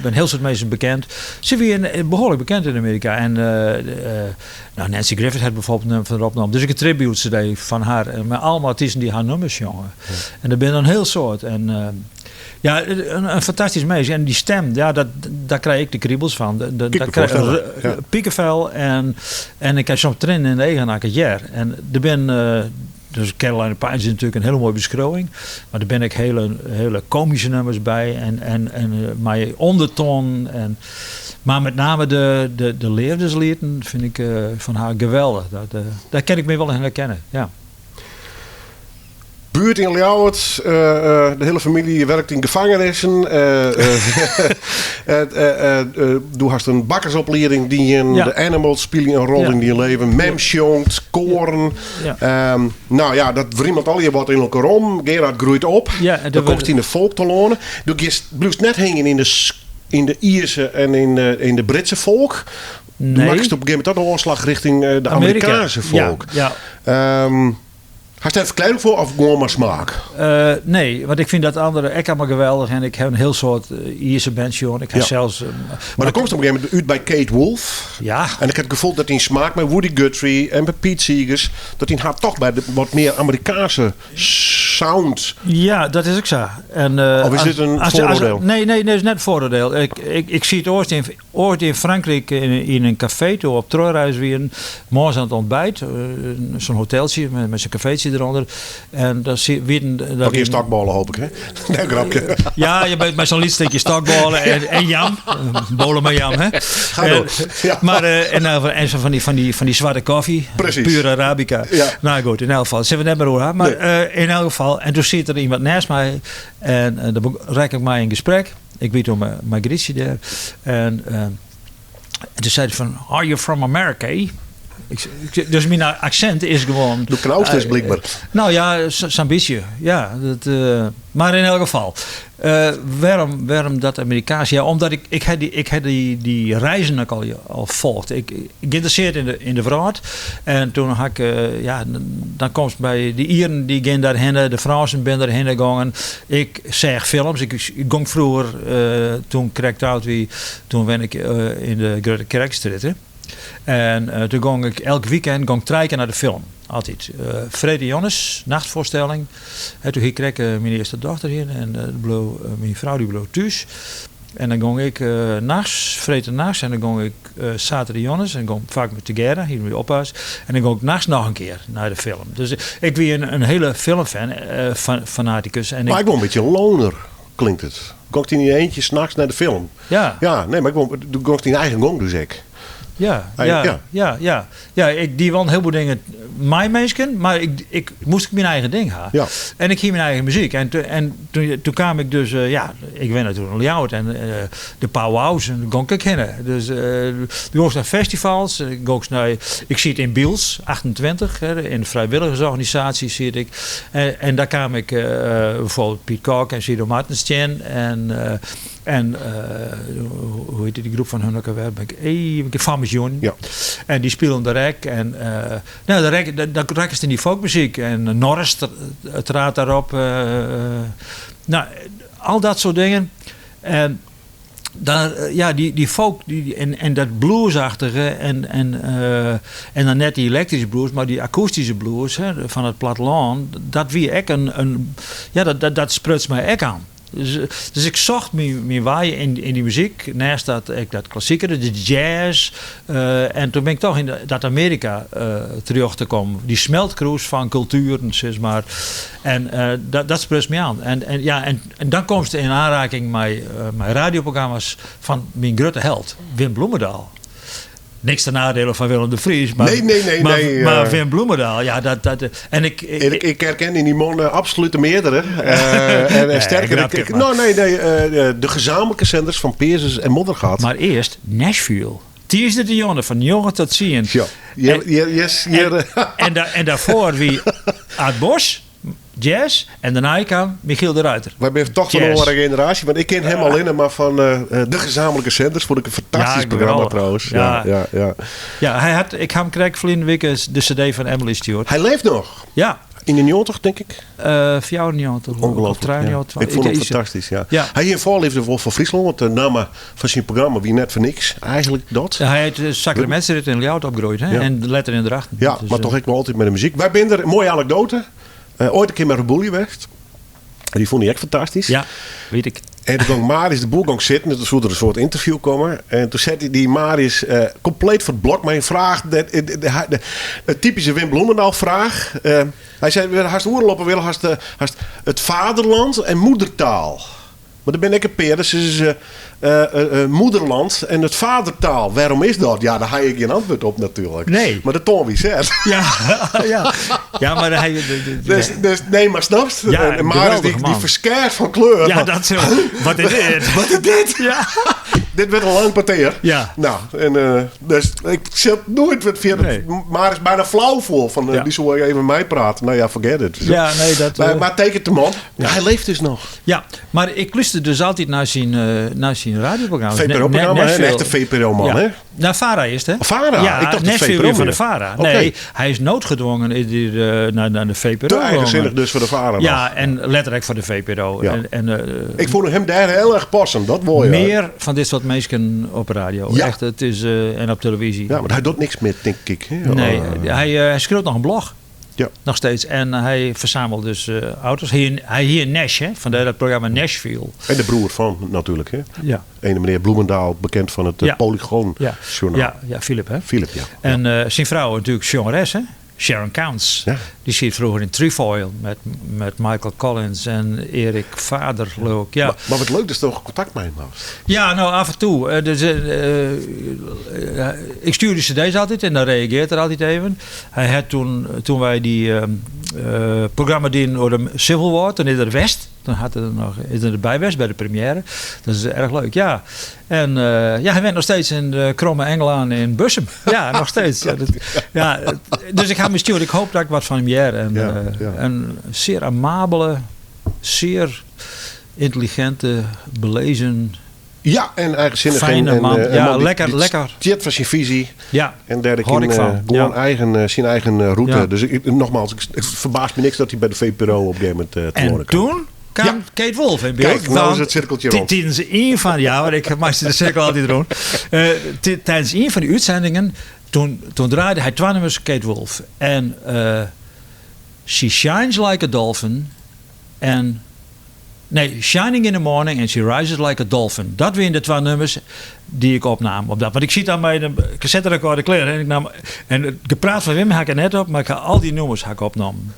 bin hiel soad minsken bekend. Se wie behoarlik bekend yn Amearika. En nou, Nanci Griffith hat byfoarbyld in nûmer fan har opnommen. Dus ek in tribute CD fan har. Mei allegear artysten dy't har nûmers sjonge. En der binne in hiel soad. En ja, in fantastysk minsk. En dy stem, ja, dat, dêr krij ik de kribels fan. Kijk, Dêr krij ik ja. pikefel en ik ha soms triennen yn de eagen as ik it hear. En der binne, dus Carolina Pines is natuerlik in hiele moaie beskriuwing. Mar der binne ek hiele, hiele komyske nûmers by en mei ûndertoanen. En, mar met name de leafdeslieten fyn ik fan har geweldich. Dat, dêr kin ik my wol yn herkenne, ja. Buert yn Ljouwert, de hiele famylje wurket yn gefangenissen. Do hast in bakkersoplieding dien, Ja. de Animals spylje in rol Ja. yn dyn leven. Mem sjongt, koaren. Ja. Nou ja, dat wriemelt allegear wat yn elkoar om. Gerard groeit op. Ja, en Dan dat komst wurdt yn de folk telâne. Do giest, bliuwst net hingjen yn de Ierse en yn de Britse folk. Nee. Makkest op in gegeven momint toch de oanslach rjochting de Amearika. Amerikaanse folk. Ja, ja. Hast dêr in ferklearring foar of gewoan mar smaak? Nee, want ik fyn dat andere ek allegear geweldich en ik ha in hiel soad Ierse bands sjoen. Ik ha Ja. sels, Mar dan komst op in gegeven momint út by Kate Wolf. Ja. En ik ha it gefoel dat dyn smaak mei Woody Guthrie en by Pete Seeger, dat dyn hert toch by de wat mear Amerikaanse sound. Ja, dat is ek sa. En, Of is dit in foaroardiel? Nee, nee, nee, is net foaroardiel. Ik siet oait yn Frankryk yn in kafee doe't we op trochreis wienen. Moarns oan it ontbijt, sa'n hoteltsje mei sa'n kafeetsje derûnder. En dan wienen, daar Nog geen wienen stokbôle, hoop ik, hè? Nee, grapje. Ja, je bent met zo'n lyts stikje stokbôle en jam. Bôle mei jam, hè? Ga door. Ja. Maar, en, nou, en zo van die zwarte koffie. Precies. Pure Arabica. Ja. Nou goed, in elk geval. Zullen we het net meer over hebben. Maar Nee. in elk geval. En toen zit er iemand naast mij. En dan raak ik mij in gesprek. Ik weet om mijn Grietje daar. En toen zei hij van, are you from America? Ik, dus myn aksint is gewoan. Do knaust dus blykber. No ja, sa'n bytsje. Ja, dat, mar yn elk gefal. Wêrom, wêrom dat Amerikaans? Ja, omdat ik, ik ha dy, ik ha dy, dy reizen ek al, al folge. Ik, geïnteresseerd yn de wrâld. En toen ha ik, ja, dan komst by de Ieren, dy gean dêrhinne, de Frânsen binne derhinne gongen. Ik seach films. Ik, ik gong froeger, toen ik krekt troud wie, toen wenne ik yn de Grutte Kerkstrjitte. En toen gong ik elk weekend gong trije kear nei de film. Altyd. Freedtejûns, nachtfoarstelling. En toen hie ik krekt myn earste dochter hier en bleau, myn frou dy bleau thús. En dan gong ik nachts, freedtenachts, en dan gong ik saterdeitejûns en gong faak mei tegearre, hie myn oppas. En dan gong ik nachts noch in kear nei de film. Dus ik wie in hiele filmfan, fanatikus. En Mar ik, ik wol in bytsje in loner, klinkt it. Gongst yn dyn eentje nachts nei de film? Ja. Ja, nee, mar ik wol, do gongst dyn eigen gong dus ek. Ja, Hey, ja, ja. ja, ja. Ja, ik die wol in hielboel dingen mei minsken, mar ik, ik moast ek myn eigen ding ha. Ja. En ik hie myn eigen muzyk. En, en toen, toen kaam ik dus, ja, ik wenne toen yn Ljouwert en de powwows en dêr gong ik hinne. Dus toen gong ik nei festivals, gong ik nei, ik siet yn Biels, 28, hè, yn de frijwilligersorganisaasje siet ik. En, en dêr kaam ik byfoarbyld Piet Kok en Sido Martens tsjin. En, en hoe hjit dy groep fan hun ek alwer? Ben ik even Fammes Jûn. Ja. En dy spilen dêr ek. En no, dan rekke, dan rekkest yn dy folkmuzyk. En Norris traat dêrop. No, al dat soart dingen. En dan, ja, dy folk dy, en dat bluesachtige en dan net dy elektryske blues, mar dy akoestyske blues, hè, fan it plattelân, dat wie ek in ja, dat spruts my ek oan. Dus, dus ik socht myn wei yn dy muzyk, neist dat ek dat klassike, de jazz. En toen bin ik toch yn dat Amearika terjochte kommen. Dy smeltkroes fan kultueren, sis mar. En dat spruts my oan. En, ja, en dan komst yn oanraking mei radioprogramma's fan myn grutte held, Wim Bloemendaal. Niks ten nadele fan Willem de Vries, mar, Nee, nee, nee, mar, nee, mar Wim Bloemendaal, ja, dat, en ik, ik, Ik, ik herken yn dy man absolút de meardere. En Nee, sterker, grapje, ik, mar. nou, nee, nee, de gezamenlijke zenders van Peazens en Moddergat. Maar earst Nashville. Tiisdeitejûn fan njoggen tot tsien. Ja, hjir, hjir, yes, hjir. En dêrfoar wie Aat Bos, jazz. En dêrnei kaam Michiel de Ruyter. Wy binne toch fan in Jazz. oare generaasje, want ik ken him allinne mar fan de gezamenlijke zenders. Fûn ik in fantastysk Ja, programma geweldig. trouwens. Ja, Ja. ja, ja. Ja, hy hat, ik ha him krekt ferline wike de CD fan Emily stjoerd. Hy leeft noch. Ja. 91, tink ik. 94. Ongelooflijk. Of Ja. 93. Ik fûn him Ik- fantastysk, ja. Ja. Hy hie in foarleafde wol foar Fryslân, want de namme fan syn programma wie net foar niks. Eigentlik dat. Ja, hy hat Sacramentsrit yn Ljouwert opgroeid, hè? Ja. En letter yn Drachten. Ja, Dus, mar toch ek wol altyd mei de muzyk. Wy binne der, moaie anekdoate. Oait in kear mei Reboelje west. En dy fûn hy ek fantastysk. Ja, wit ik. En toen gong Marius de Boer gong sitten. Toen soe der in soart ynterview komme. En toen sette dy Marius kompleet foar it blok mei in fraach. De typyske Wim Bloemendaal fraach. Hy sei, we hast oeral op 'e wereld hast it vaderland en moedertaal. Mar der binne ek in pear, dat sizze se moederland en it vadertaal. Wêrom is dat? Ja, dêr ha ik gjin antwurd op natuerlik. Nee. Mar de toan wie set. Ja, ja. Ja, mar hy, de, Dus, dus, nee, mar snapst? Ja, En Marius geweldige dy man. ferskeard fan kleur. Ja, dat zo. Wat is dit? Wat is dit? Ja. Dit wurdt in lang petear. Ja. No, en, dus ik sil noait wat fierder. Nee. Marius bijna flauw foel fan, Ja. dy soe even meiprate. No ja, forget it. Ja, nee, dat, Maar teken de man. Hy leeft dus noch. Ja, mar ik lúster dus altyd nei syn, nei syn radioprogramma. VPRO-programma, hè? Een Nashville. echte VPRO-man, Ja. hè? Nou, VARA is het, hè? VARA? Ja, Ik dacht dat Nashville VPRO weer van de weer. VARA. Oké. Nee, hij is noodgedwongen is die, naar de VPRO. Te eigenzinnig gegaan. dus voor de VARA nog. Ja, en letterlijk voor de VPRO. Ja. En, Ik vond hem daar heel erg passen, dat wol je. Meer van dit soort mensen op radio. Ja. Echt, het is, en op televisie. Ja, maar hij doet niks meer, denk ik. Hè? Nee, hij schreef nog een blog. Ja. Nog steeds. En hij verzamelt dus auto's. Hij hier in Nash, hè? Vandaar dat programma Nashville. En de broer van natuurlijk, hè? Ja. Ene meneer Bloemendaal, bekend van het Ja. Polygoon Ja. Journaal. Ja, ja, Philip, hè? Philip, ja. En zijn vrouw natuurlijk zangeres, hè? Sharon Counts. Ja. Die zit vroeger in Trefoil met Michael Collins en Erik Vader, geloof ik. Ja. Maar wat leuk dat je toch contact met hem had. Ja, nou af en toe. Dus, ik stuur de cd's altijd en dan reageert er altijd even. Hij had toen wij die programma dienen over de Civil War, toen is er West. Dan hat er noch, is er derby west by de première. Dat is erg leuk, ja. En ja, hy wennet noch steeds yn de Kromme Engelaan yn Bussum. Ja, noch steeds. Ja, dat, ja, dus ik ha him stjoerd. Ik hoop dat ik wat fan him hear. En, in sear amabele, sear yntelliginte, belezen. Ja, en eigensinnich. Fijne man. En Ja, man lekker, die lekker. stiet foar syn fisy. Ja, En dêr hâld ik fan. gewoan syn eigen rûte. Dus nogmaals, it ferbaast my niks dat hy by de VPRO op in gegeven momint En telâne kaam. toen kaam Kate Wolf yn byld. Kijk, nou is Want it sirkeltsje rûn. Tidens ien fan, ja, want ik meitsje de sirkel altyd rûn. Tidens ien fan dy útsendingen, toen draaide hy twa nûmers Kate Wolf. En She Shines Like a Dolphin en Nee, Shining in the Morning en She Rises Like a Dolphin. Dat wiene de twa nûmers dy't ik opnaam op dat. Want ik siet dan mei de kassetterekorder klear. En ik nam, en it gepraat fan Wim ha ik der net op, mar ik ha al dy nûmers ha ik opnommen.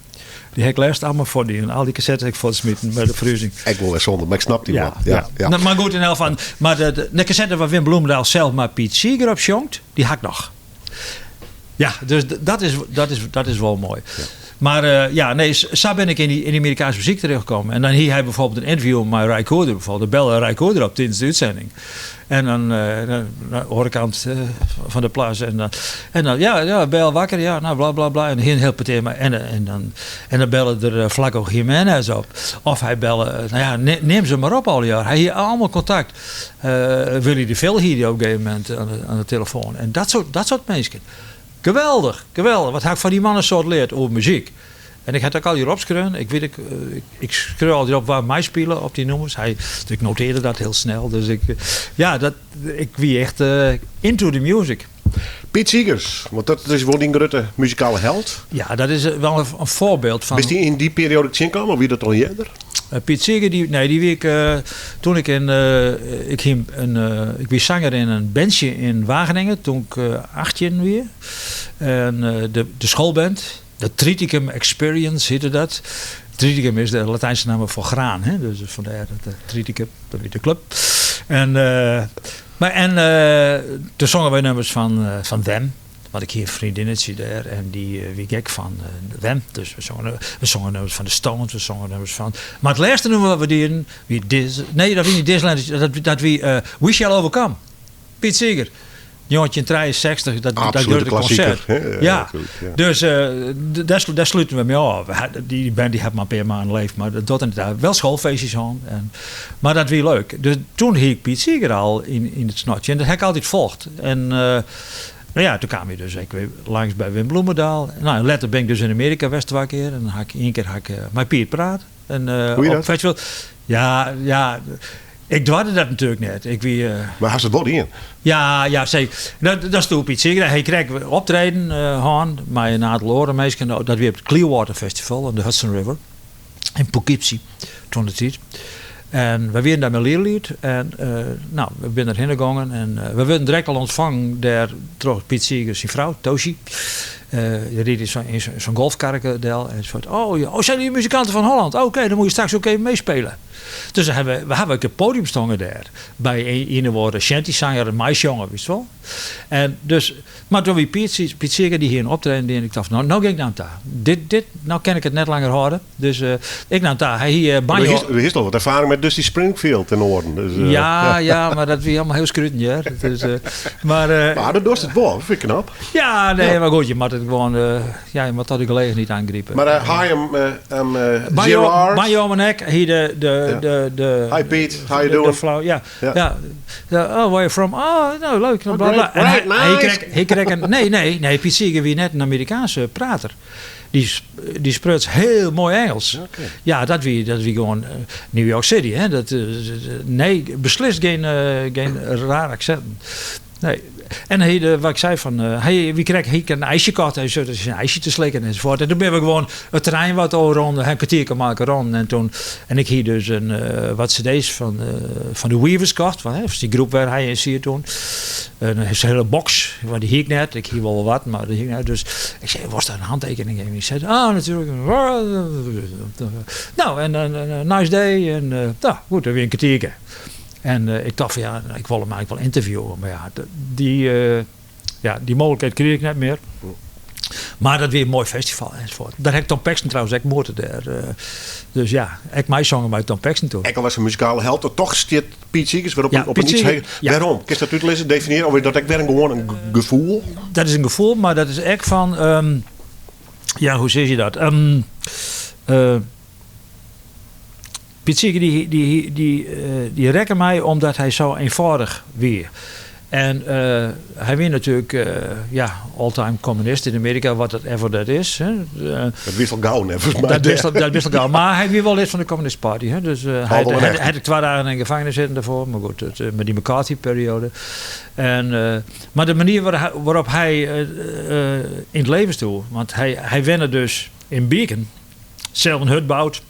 Dy ha ik lêst allegear fuortdien. Al dy kassettes ha ik fuortsmiten by de ferhuzing. Ek wol wer sûnde, mar ik snap dy wol. Ja. Nou, mar goed, yn elk gefal. Mar de kassette wêr't Wim Bloemendaal sels mei Piet Seeger op sjongt, dy ha ik noch. Ja, dus dat is wol moai. Mar ja, nee, sa bin ik yn dy Amerikaanske muzyk terechtkommen. En dan hie hy bijvoorbeeld in ynterview mei Ry Cooder bijvoorbeeld. Dan belle Ry Cooder op tidens de útsending. En dan aan de oare kant fan de plas. En dan, ja, ja, ben je al wakker? Ja, nou, bla, bla, bla. En in hiel petear mei, en dan belle er Flaco Jiménez op. Of hy belle, nou ja, neam se mar op allegear. Hy hie allegear kontakt. Willy de Vil hie dy op in gegeven momint oan de telefoan. En dat soart minsken. Geweldich, geweldich. Wat ha ik fan dy man in soad leard oer muzyk. En ik ha it ek allegear opskreaun. Ik wit, ik skreau altyd op wa meispile op dy nûmers. Hy, ik notearde dat hiel snel. Dus ik, ja, dat, ik wie echt into the music. Piet Seeger, want dat is wol dyn grutte muzikale held. Ja, dat is wol in foarbyld fan. Bist dy yn dy perioade tsjinkaam of wie dat al earder? Piet Seeger, dy, nee, dy wie ik toen ik yn, ik hie in, ik wie sanger yn in bandsje yn Wageningen toen ik 18 wie. En de schoolband, de Triticum Experience heette dat. Triticum is de Latijnse namme foar graan, hè? Dus fandêr dat de Triticum, dat wie de klup. En, mar, en toen songen wy nûmers fan Them. Want ik hie in freondinnetsje dêr en dy wie gek fan Them. Dus we songen nûmers fan de Stones, we songen nûmers fan. Mar it lêste nûmer wat we dienen wie This, nee, dat wie net This Land Is, dat wie We Shall Overcome. Piet Seeger. 1963, dat Absolute grutte klassieker, konsert. hè? Ja, Ja. absoluut, ja. Dus dêr sluten we mei ôf. Dy band dy hat mar in pear maanden leefd, mar dat docht net ta. Wol skoalfeestjes hân. En, mar dat wie leuk. Dus toen hie ik Piet Seeger al yn it snotsje. En dat ha ik altyd folge. En nou ja, toen kaam hy dus ek wer langs by Wim Bloemendaal. Nou, en letter bin ik dus yn Amearika west twa kear. En dan ha ik ien kear ha ik mei Piet praat. En Hoe wie op dat? festival. Ja, ja, ik doarde dat natuerlik net. Ik wie, Mar hast it wol dien? Ja, ja, seker. Dat is toen Piet Seeger. Hy krekt optreden hân mei in oantal oare minsken. Dat wie op it Clearwater Festival oan de Hudson River yn Poughkeepsie toen de tiid. En we wienen dêr mei Liereliet en nou, we binne derhinne gongen en we wurden direkt al ûntfongen dêr troch Piet Seeger syn frou, Toshi. Dy ried yn so'n golfkarke del en sei, oh, ja, oh, zijn jullie muzikanten van Holland? Oké, dan moet je straks ook even meespelen. Dus dan hawwe we hawwe ek it podium stongen dêr. By ien of oare shantysanger en meisjonger, witst wol. En dus, mar toen wie Piet, Piet Seeger, dy hie in optreden dien en ik tocht, nou, nou gean ik nei him ta. Dit, dit, nou kin ik it net langer hâlde. Dus ik naam ta. Hy hie banjo. Do hiest al wat erfaring mei Dusty Springfield en oaren. Dus, Ja, ja, mar dat wie allegear hiel skruten, hear. Dat is, mar, Mar do dochst it wol, fyn ik knap. Ja, nee, mar goed, je moatte it gewoan, ja, je moatte toch de gelegenheid oangripe. Mar hi, I'm Banjo, Gerard. Banjo om 'e nek, hie de Hi Piet, how you de doing? flauw, ja, ja. Ja, oh, where you from? Oh, nou, leuk. Bla, bla. Great, En great, hy nice. kreeg, hy kreeg in, nee, nee, nee, Piet Seeger wie net in Amerikaanske prater. Dy spruts hiel moai Ingelsk. Ja, dat wie gewoan New York City. Hè? Dat, nee, beslist gjin raar aksint. Nee. En hy, de, wat ik sei fan, hy, wy krekt, hy in ijsje kocht, hy sei, in ijsje te slikken enzovoort. En toen binne we gewoan it terrein wat rûn, in kertierke mei rûn. En toen, en ik hie dus in, wat cd's fan de Weavers kocht, fan, hè, dy groep wêr't hy yn siet toen. En in hiele box, want dy hie ik net. Ik hie wol wat, mar dy hie ik net. Dus ik sei, wolst dêr in hantekening gean? Hy sei, ah, natuerlik. Nou, en nice day. En nou, goed, dan wie in kertierke. En ik tocht fan, ja, ik wol him eigentlik wol ynterviewe. Mar ja, dy, ja, dy mooglikheid krige ik net mear. Mar dat wie in moai festival enzovoort. Dêr ha ik Tom Paxton trouwens ek moete dêr. Dus ja, ek meisongen mei Tom Paxton toen. Ek al was in muzikale held, toch stiet Piet Seeger wer op Ja, een, op Piet een iets Seeger, heger. ja. Waarom? Kun je dat uitlezen, definiëren? Of is dat ek wer een gewoan in gefoel? Dat is in gefoel, mar dat is ek fan... ja, hoe sis je dat? Piet Seeger dy, dy, dy, dy rekke my omdat hy sa eenfâldich wie. En hy wie natuerlik ja, all-time kommunist yn Amearika, wat dat ever dat is. Hè. Dat wist al gau, neffens my. Dat wist al, dat wist al gau. Mar hy wie wol lid fan de Communist Party. Hè. Dus hy Al wel hy echt. hy hat 2 dagen yn de gefangenis sitten dêrfoar. Mar goed, dat, mei dy McCarthy-perioade. En, mar de manier wêrop't hy yn it leven stoe. Want hy, hy wenne dus yn Beacon. Sels in hut boud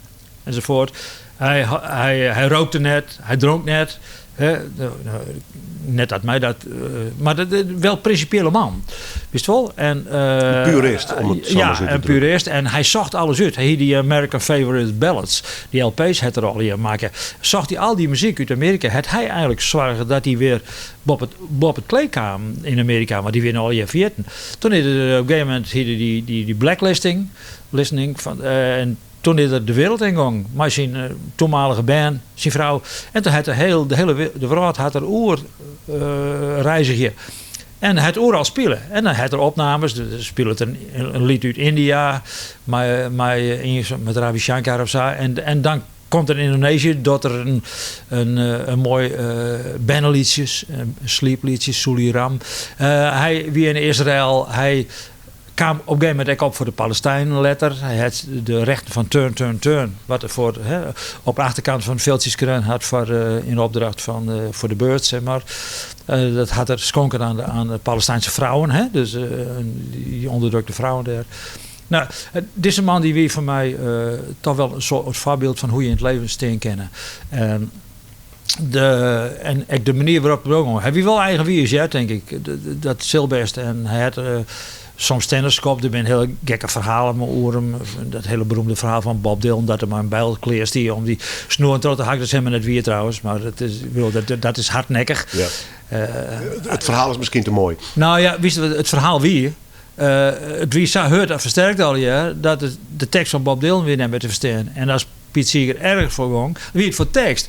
enzovoort. Hy, hy, hy rookte net, hy dronk net. Hè, nou, nou, net dat my dat, mar dat, dat, wel prinsipiële man. Wist wol? En, Een purist, om it sa ja, mar sa te een drukken. purist. En hy socht alles út. Hy hie dy American Favorite Ballads. Dy LP's hat er al hjir makke. Socht hy al dy muzyk út Amearika. Hat hy eigenlik soarge dat hy wer boppe it kleed kaam yn Amearika. Want dy wiene al hjir ferjitten. Toen is er op in gegeven momint hie er dy, dy blacklisting. Listening fan, en toen is er de wereld in gong mei syn toenmalige bern, syn frou. En toen hat er heel, de hiele de wrâld hat er oer reizgje. En hy hat oeral spile. En dan hat er opnames. Dus spilet in liet út India mei, mei, met Ravi Shankar of sa. En dan komt er yn Yndonezië dat er in moai bernelietsjes, in slieplietsje, Suliram. Hy wie yn Israël. Hy kaam op in gegeven momint ek op foar de Palestijnen letter. Hy hat de rechten fan Turn, Turn, Turn, wat er foar, hè, op de achterkant fan filtsjes skreaun hat foar, yn opdracht fan, foar de Byrds, zeg maar. Dat hat er skonken oan de Palestijnse frouen, hè? Dus dy ûnderdrukte frouen dêr. Nou, dizze man dy wie foar my toch wol in soart foarbyld fan hoe't je yn it leven stean kinne. En, en ek de manier wêrop't er omgong. Hy wie wol eigenwiis, ja, tink ik. Dat sil bêst. En hy hat soms tenniskop. Der binne hiele gekke ferhalen oer him. Dat hiele beroemde ferhaal fan Bob Dylan, dat er mei in bijl klear stie om dy snoer troch te hakken. Dat is hielendal net wier trouwens, mar dat is, ik bedoel, dat, dat is hardnekkich. It ferhaal is miskien te moai. Nou ja, witst wat it ferhaal wie? It wie sa hurd en fersterkt allegear dat de tekst fan Bob Dylan wie net mear te ferstean. En as Piet Seeger ergens foar gong, wie it foar tekst.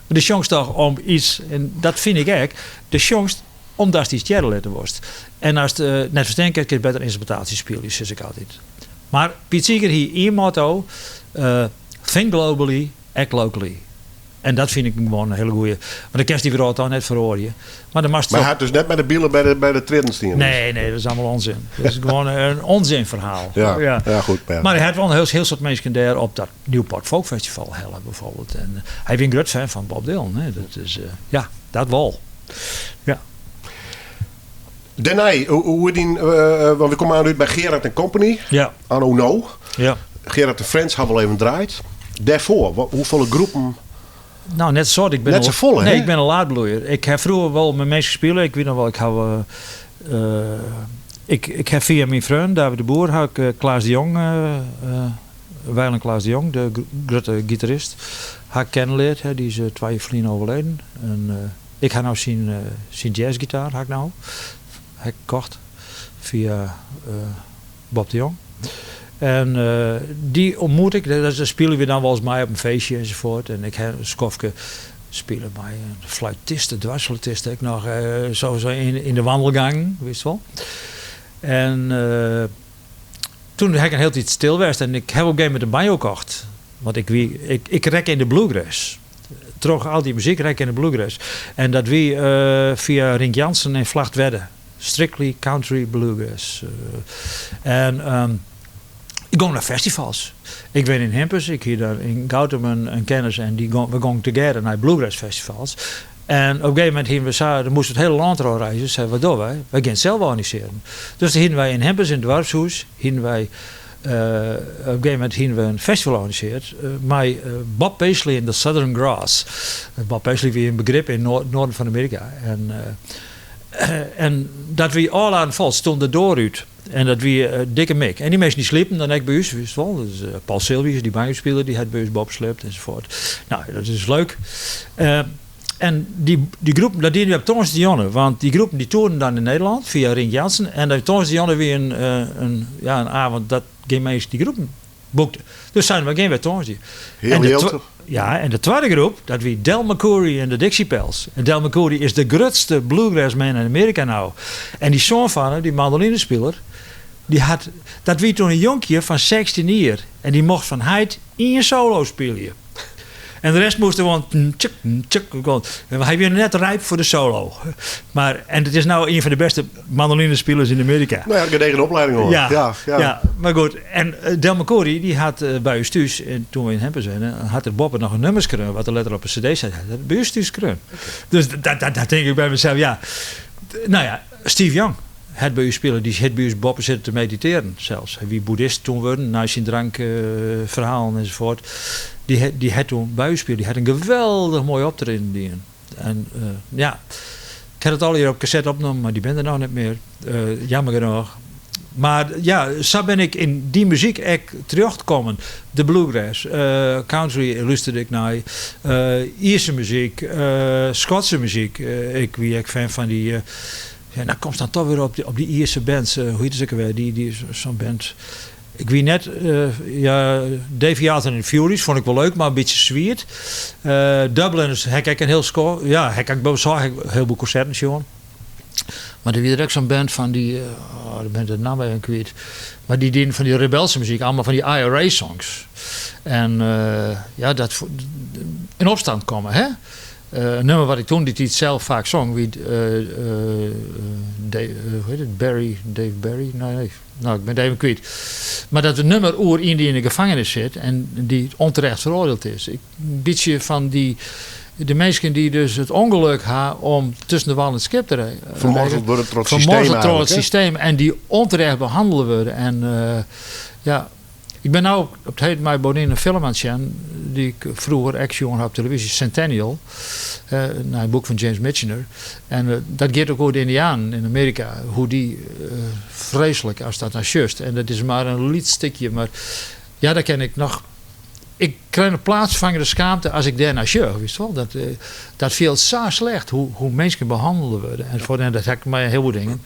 Mar do sjongst toch om iets, en dat fyn ik ek, do sjongst omdatst iets hearre litte wolst. En ast it net ferstean kinst, kinst better ynterpretaasje spylje, sis ik altyd. Mar Piet Seeger hie ien motto, think globally, act locally. En dat fyn ik gewoan in hiele goeie. Want dan kinst dy wrâld toch net feroarje. Mar dan moatst Mar hy hat dus net mei de bile by de triennen stien. Nee, nee, dat is allegear ûnsin. Dat is gewoan in ûnsinferhaal. Ja, goed. Ja. Mar hy hat wol in hiel soad minsken dêr op dat Newport Folk Festival helle, byfoarbyld. En hy wie in grut fan fan Bob Dylan. Hè. Dat is, ja, dat wol. Ja. Dêrnei, hoe dyn, want we komme oan út by Gerard en Company. Anno no. Gerard en Friends ha we al even draaid. Dêrfoar, hoefolle groepen? Nou, net soad. Ik bin Net al- safolle, Nee, hè? ik bin in laatbloeier. Ik ha froeger wol mei minsken spile. Ik wit noch wol, ik ha, ik, ik ha fia myn freon David de Boer, ha ik Klaas de Jong, wijlen Klaas de Jong, de grutte gitarist, ha ik kennen leard. Hè. Dy is 2 jier ferlyn overleden. En ik ha no syn jazzgitaar, ha ik no. Ha ik kocht fia Bob de Jong. En dy ûntmoet ik, dêr spylje we dan wolris mei op in feestje enzovoort. En ik ha in skoftke spile mei in fluitiste, dwarsfluitiste ek noch, sa yn de wandelgang, witst wol. En toen ha ik in hiele tiid stil west en ik ha op in gegeven momint in banjo kocht. Want ik, wie, ik, ik rekke yn de bluegrass. Troch al dy muzyk rekke yn de bluegrass. En dat wie fia Rienk Jansen yn Vlagtwedde. Strictly country bluegrass. En ik gong nei festivals. Ik wen yn Himpens, ik hie dêr yn Goutum in kennis en dy gong, we gongen tegearre nei bluegrass festivals. En op in gegeven momint hiene we sa, dan moast it hiele lân troch reizgje. Sei, wat dogge wy? Wy gean it sels organisearjen. Dus toen hiene wy yn Himpens yn it doarpshûs, hiene wy, op in gegeven momint hiene we in festival organisearre mei Bob Paisley en the Southern Grass. Bob Paisley wie in begrip yn it noarden fan Amearika. En dat wie ôfladen fol, stond de doar út. En dat wie dikke mik. En dy minsken dy sliepen dan ek by ús, witst wol. Dus Paul Silvius, dy banjospiler, dy hat by ús boppe sliept enzovoort. Nou, dat is leuk. En dy, dy groepen, dat diene we op tongersdeitejûn, want dy groepen dy toerden dan yn Nederlân fia Rienk Jansen. En de tongersdeitejûn wie in, in, ja, in avond dat gjin minsk dy groepen boekte. Dus seinen we, gean wer tongersdei. Heel En de jild. twa- Ja, en de twadde groep, dat wie Del McCoury en de Dixie Pals. En Del McCoury is de grutste bluegrass man in Amearika no. En dy soan fan him, dy mandolinespiler, dy hat, dat wie toen in jonkje fan 16 jier. En dy mocht fan heit ien solo spylje. En de rest moast gewoan tjik, tjik, gewoan. En hy wie net ryp foar de solo. Mar, en it is no ien fan de bêste mandolinespilers yn Amearika. No ja, gedegen opleiding hân. Ja, Ja, ja. ja, mar goed. En Del McCoury dy hat by ús thús, en toen we yn Hempens wennen, hat er boppe noch in nummer skreaun, wat er letter op de cd set hat. Dat by ús thús skreaun. Dus dat, dat, dat tink ik by mysels, ja. No ja, Steve Young hat by ús spile, dy hat by ús boppe sitten te meditearjen sels. Hy wie boeddhist toen wurden, nei syn drankferhalen enzovoort. Dy hat, dy hat toen by ús spile. Dy hat in geweldich moai optreden dien. En ja, ik ha it allegear op kassette opnommen, mar dy binne der noch net mear. Jammer genôch. Mar ja, sa bin ik yn dy muzyk ek terjochtkommen. De bluegrass, country lústerde ik nei, Ierse muzyk, Skotse muzyk. Ik wie ek fan fan dy, ja, dan komst dan toch wer op dy Ierse bands. Hoe hjit se ek alwer? Dy, dy, sa'n band. Ik wie net, ja, Davy Arthur and the Furies fûn ik wol leuk, mar in bytsje swier. Dubliners ha ik ek in hiel skoft, ja, ha ik ek besocht, ha ik in hielboel konserten sjoen. Mar der wie der ek sa'n band fan dy, oh, dêr bin ik de namme even kwyt. Mar dy dienen fan dy rebelse muzyk, allegear fan dy IRA-songs. En ja, dat yn opstand komme, hè? In nummer wat ik toen dy tiid sels faak song wie, hoe hjit it, Barry, Dave Barry? Nee, nee. No, ik bin it even kwyt. Mar dat it nummer oer ien dy't yn de gefangenis sit en dy't ûnterecht feroardield is. Ik, in bytsje fan dy, de minsken dy't dus it ûngelok ha om tusken de wal en it skip te rekken. Fermorzeld wurde troch it systeem Fermorzeld troch it eigentlik, hè? systeem en dy ûnterecht behannele wurde. En ja, ik bin no op it heden mei Bodine in film oan it sjen dy't ik froeger ek sjoen ha op televyzje, Centennial, nei in boek fan James Michener. En dat giet ek oer de Yndianen yn Amearika, hoe dy freeslik ast dat dan sjochst. En dat is mar in lyts stikje, mar ja, dêr kin ik noch. Ik krij in plaatsvervangende schaamte as ik dêr nei sjoch, witst wol. Dat, dat fielt sa slecht, hoe, hoe minsken behannele wurde. En foar, en dat ha ik mei in hielboel dingen.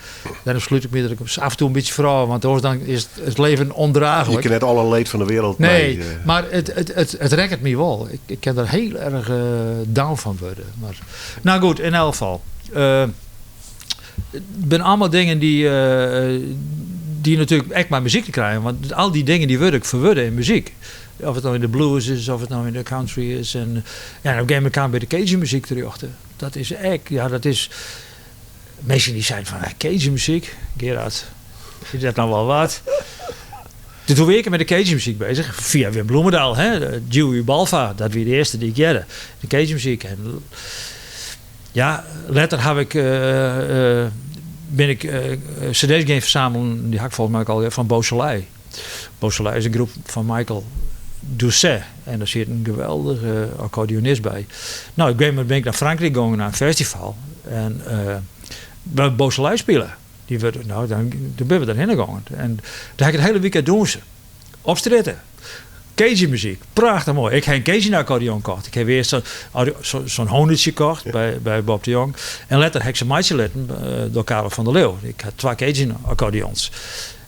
Dêrom slút ik my der af en toe in bytsje foar ôf, want oars dan is it leven Je ondraaglik. kin net alle leed fan de wereld Nee, mei, mar it, it, it, it rekket my wol. Ik, ik kin der hiel erch down fan wurde. Mar, no goed, yn elk gefal. It binne allegear dingen dy't, dy't natuerlik ek mei muzyk te krijen. Want al dy dingen dy wurde ek ferwurde yn muzyk. Of it no yn de blues is, of it no yn de country is. En, ja, en op in gegeven momint kaam ik by de Cajun muzyk terjochte. Dat is ek, ja, dat is. Minsken dy seinen fan, Cajun muzyk? Gerard, is dat no wol wat? Toen wie ik mei de Cajun muzyk beuzich, fia Wim Bloemendaal, hè, Dewey Balfa, dat wie de earste dy't ik hearde. De Cajun muzyk. En ja, letter haw ik, bin ik cd's gean fersamelen, dy ha ik folgens my ek al, fan Beausoleil. Beausoleil is in groep fan Michael Doucet en dêr siet in geweldige akkordeonist by. No, op in gegeven momint bin ik nei Frankryk gongen nei in festival en by Beausoleil spile. Dy wurdt, no, dan, doe binne we derhinne gongen en dêr ha ik it hiele weekend dûnse. Op strjitte. Cajun muzyk. Prachtich moai. Ik ha in Cajun akkordeon kocht. Ik ha earst sa'n Hohnertsje kocht by Bob de Jong. En letter ha ik se meitsje litten troch Karel van der Leeuw. Ik ha twa Cajun akkordeons.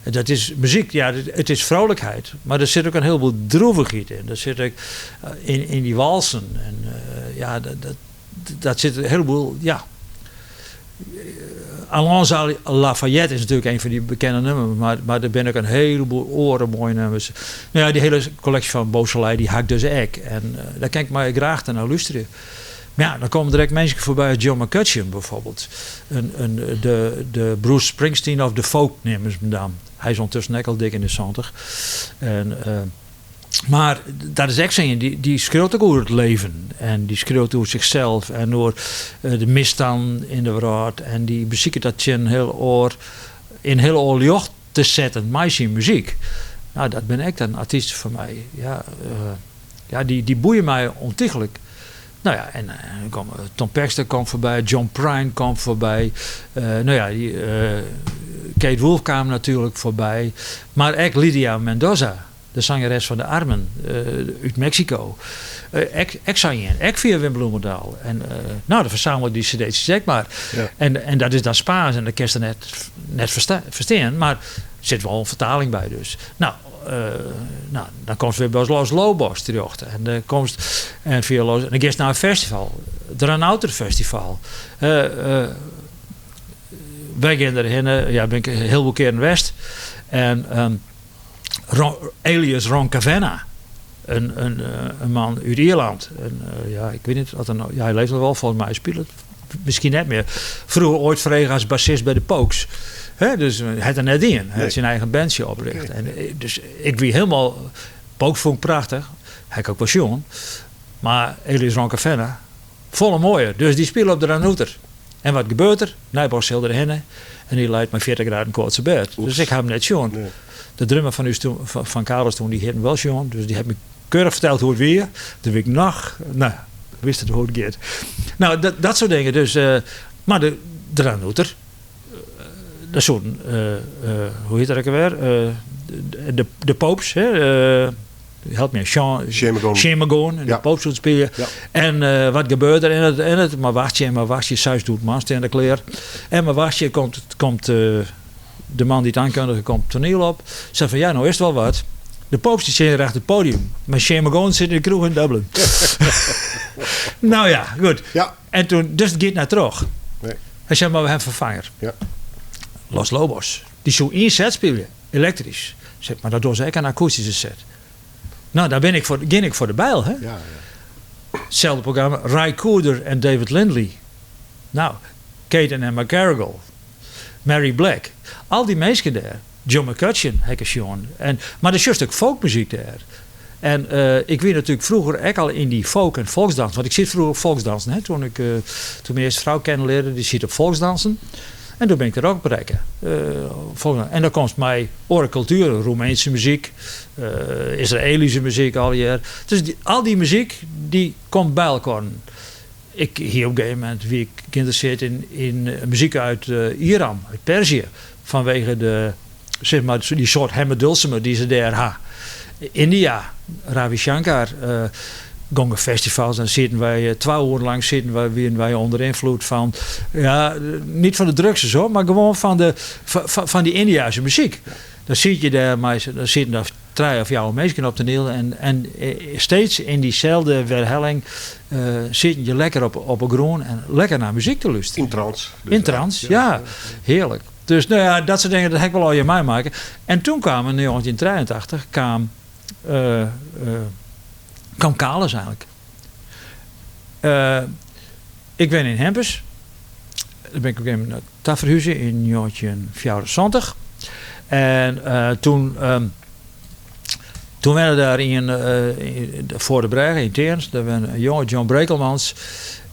Dat is muzyk, ja, it is vrolijkheid. Mar der sit ek in hielboel droevichheid yn. Der sit ek yn dy walsen. En ja, dat, dat sit in hielboel, ja. Allons à Lafayette is natuerlik een fan dy bekende nummers, mar der binne ek in heleboel oare moaie nummers. No ja, dy hiele kolleksje fan Beausoleil dy ha ik dus ek. En dêr kin ik mei graach nei lústerje. Mar ja, dan komme der ek minsken foarby as John McCutcheon bijvoorbeeld. In, de Bruce Springsteen of the folk neame se him dan. Hy is ûndertusken ek al dik yn de 70. En, mar dat is ek sa ien, dy skriuwt ek oer it leven. En dy skriuwt oer sichsels en oer de misstannen yn de wrâld. En dy besiket dat tsjin in hiel oar, yn in hiel oar ljocht te setten mei syn muzyk. No, dat binne ek dan artysten foar my. Ja, ja, dy boeie my ûntychlik. No ja, en dan kom, Tom Paxton komt foarby, John Prine komt foarby. No ja, dy, Kate Wolf kaam natuerlik foarby. Mar ek Lydia Mendoza. de zangeres van de Armen út Meksiko. Ek, ek sa ien, ek fia Wim Bloemendaal. En no, dan fersamel ik dy cd'tsjes ek mar. Ja. En, en dat is dan Spaans en dat kinst der net, net ferstean, mar der sit wol in fertaling by dus. No, no, dan komst wer by Los Lobos terjochte. En dan komst en fia Los, en dan giest nei in festival, it Dranouter Festival. Wy gean derhinne, ja, bin ik hiel folle kearen west. En Ron, Elias Ron Kavanagh, in, in, in man út Ierland. En, ja, ik wit net oft er no, ja, hy leeft noch wol, folgens my spilet miskien net mear. Froeger oait frege as bassist by de Pogues. Hè, dus hy hat der net dien. Hy hat syn eigen bandsje oprjochte. En, dus ik wie hielendal, Pogues fûn ik prachtich, ha ik ek wol sjoen. Mar Elias Ron Kavanagh, folle moaier. Dus dy spile op de Dranouter. En wat gebeurt der? Nijborg sil derhinne en dy leit mei 40 graden koarts op bêd. Dus ik ha him net sjoen. De drummer fan ús toen, fan Carlos toen, dy hie him wol sjoen. Dus dy hat my keurich ferteld hoe't it wie. Doe wie ik noch, no, wist it hoe't it giet. No, dat, dat soart dingen. Dus, mar de Dranouter, dat soenen, hoe hjit dat ek alwer? De, de Popes, hè? Help my, Sean, Shane MacGowan. Shane MacGowan en de Popes soenen spylje. En wat gebeurt der? En it, en it, mar wachtsje en mar wachtsje, 6000 man stean der klear. En mar wachtsje, komt, komt de man dy't oankundige komt toaniel op. Sei fan ja, no is it wol wat. De Popes dy stean achter it podium. Mar Shane MacGowan sit yn de kroech yn Dublin. No ja, goed. En toen, dus it giet net troch. Nee. Hy sei, mar we ha in ferfanger. Los Lobos. Dy soe ien set spylje, elektrysk. Sei, mar dat dogge se ek in akoestyske set. No, dan bin ik foar, gean ik foar de bijl, hè? Itselde programma, Ry Cooder en David Lindley. No, Kate en McGarrigle. Mary Black. Al dy minsken dêr. John McCutcheon ha ik sjoen. En, mar der sjochst ek folkmuzyk dêr. En ik wie natuerlik froeger ek al yn dy folk en folksdans. Want ik siet froeger op folksdansen. Hè, toen ik toen myn earste frou kennen learde, dy siet op folksdansen. En doe bin ik der ek op rekke. En dan komst mei oare kultueren, Roemeense muzyk, Israëlische muzyk, allegear. Dus dy, al dy muzyk dy komt by elkoar. Ik hie op in gegeven momint wie ik geïnteresseerd yn, yn muzyk út Iran, út Perzië. Fanwege de, sis mar, dy soart hammer dulcimer dy't se dêr ha. Yndia, Ravi Shankar, gongen festivals en sieten wy twa oeren lang sieten wy, wienen wy ûnder ynfloed fan, ja, niet fan de drugs en sa, mar gewoan fan de, fan dy Yndiaanske muzyk. Dan siet je dêr mei, dan sieten der trije of fjouwer minsken op toaniel en, en steeds yn dyselde werhelling sieten je lekker op, op 'e grûn en lekker nei muzyk te lústerjen. Yn trance. Dus Yn trance, ja. Hearlik. Dus no ja, dat soart dingen, dat ha ik wol allegear meimakke. En toen kaam yn 1983 kaam, kaam Kalis eigenlik. Ik wenne yn Hempens. Dêr bin ik op in gegeven momint ta ferhuze yn 1974. En toen, toen wenne daar ien foar de brêge yn Tirns, dêr wenne in jonge John Brekelmans.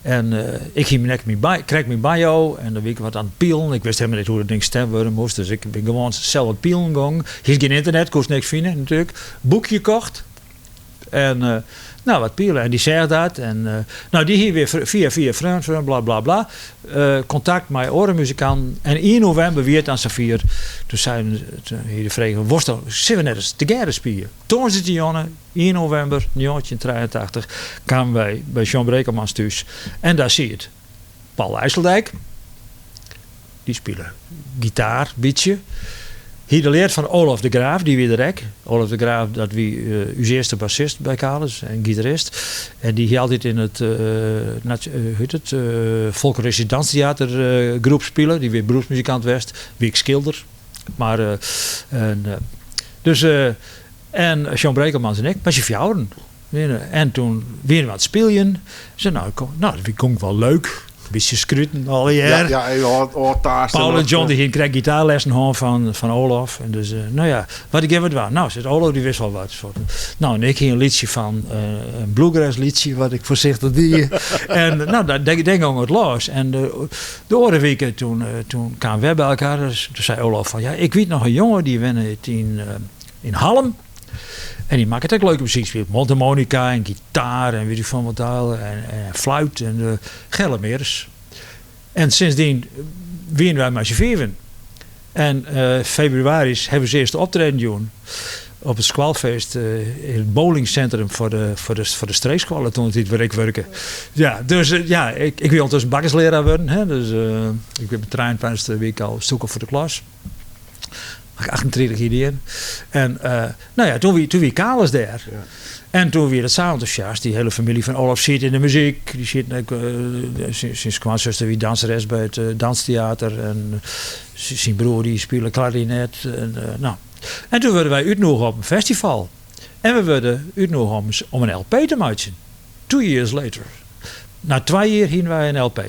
En ik hie net myn krekt myn banjo en dan wie ik wat oan it pielen. Ik wist helemaal net hoe't dat ding stemd wurde moast, dus ik bin gewoan sels wat pielen gongen. Hiest gjin ynternet, koest niks fine natuerlik. Boekje kocht en no wat pielen. En dy seach dat en no dy hie wer fia fia freon freon bla bla bla kontakt mei oare muzikanten. En ien novimber wie it dan safier, toen seiden hie er frege, wolst dan, sille we net ris tegearre spylje? Tongersdeitejûn, ien novimber 1983, kamen wy by John Brekelmans thús en dêr siet Paul IJsseldijk. Dy spile gitaar, bytsje. Hie de leard fan Olaf de Graaf, dy wie der ek. Olaf de Graaf, dat wie ús earste bassist by Kalis en gitarist. En dy hie altyd yn it, hoe hjit it, Folkloristysk Danstheater groep spile. Dy wie beroepsmuzikant west, wie ek skilder. Mar, en, dus, en John Brekelmans en ik, mei syn fjouweren. En toen wiene we oan it spyljen. Se no, no, dat gong wol leuk. Bytsje skruten allegear. Ja, ja, even ôftaaste. Paul en John dy hiene krekt gitaarlessen hân fan Olaf. En dus, no ja, wat gean we dwaan? No, seit Olaf, dy wist wol wat. No, en ik hie in lietsje fan, in bluegrass lietsje, wat ik foarsichtich die. En no, dêr gong it los. En de oare wike, toen, toen kamen we wer by elkoar. Dus toen sei Olaf fan, ja, ik wit noch in jonge, dy wennet yn Hallum. En dy makket ek leuke muzyk. Spilet mondharmonica en gitaar en wit ik fan wat al. En, en fluit en uh, Gerlef Meeres. En sindsdien wiene wy mei syn fiven. En febrewaris hawwe we ús earste optreden jûn. op it skoalfeest yn it bowlingcentrum foar de, foar de, foar de streekskoalle toen de tiid wêr ik wurke. Ja, dus ja, ik wie ûndertusken bakkerslearaar wurden. Hè, dus ik wie op myn 23e wie ik al stoeker foar de klas. Had ik 38 jier dien. En nou ja, toen wie Kalis dêr. Ja. En toen wie dat sa enthousiast. Die hele familie van Olaf siet yn de muzyk. Dy siet ek, syn skoansuster wie danseres by it danstheater. En syn broer dy spile klarinet. En, nou. En toen wurde wy útnûge op in festival. En we wurde útnûge om in LP te meitsjen. 2 years later. Nei 2 jier hiene wy in LP.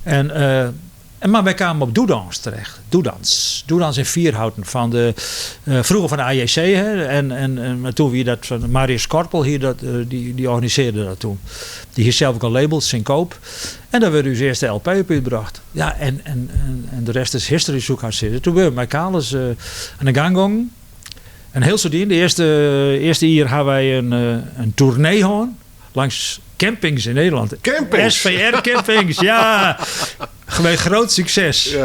En mar wy kamen op Doedans terecht. Doedans. Doedans in Vierhouten. Vroeger van de AJC. Hè? En toen wie dat van Marius Korpel hier, die organiseerde dat toen. Die hier zelf ook een label, Syncope. En daar werd dus eerste LP op uitgebracht. Ja, en de rest is history, soe ik hast sizze. Toen binne we mei Kalis oan de gang gongen. En hiel zo de eerste jier hawwe wy in toernee hân. Langs campings in Nederland. Campings? SVR campings, ja. Met groot succes.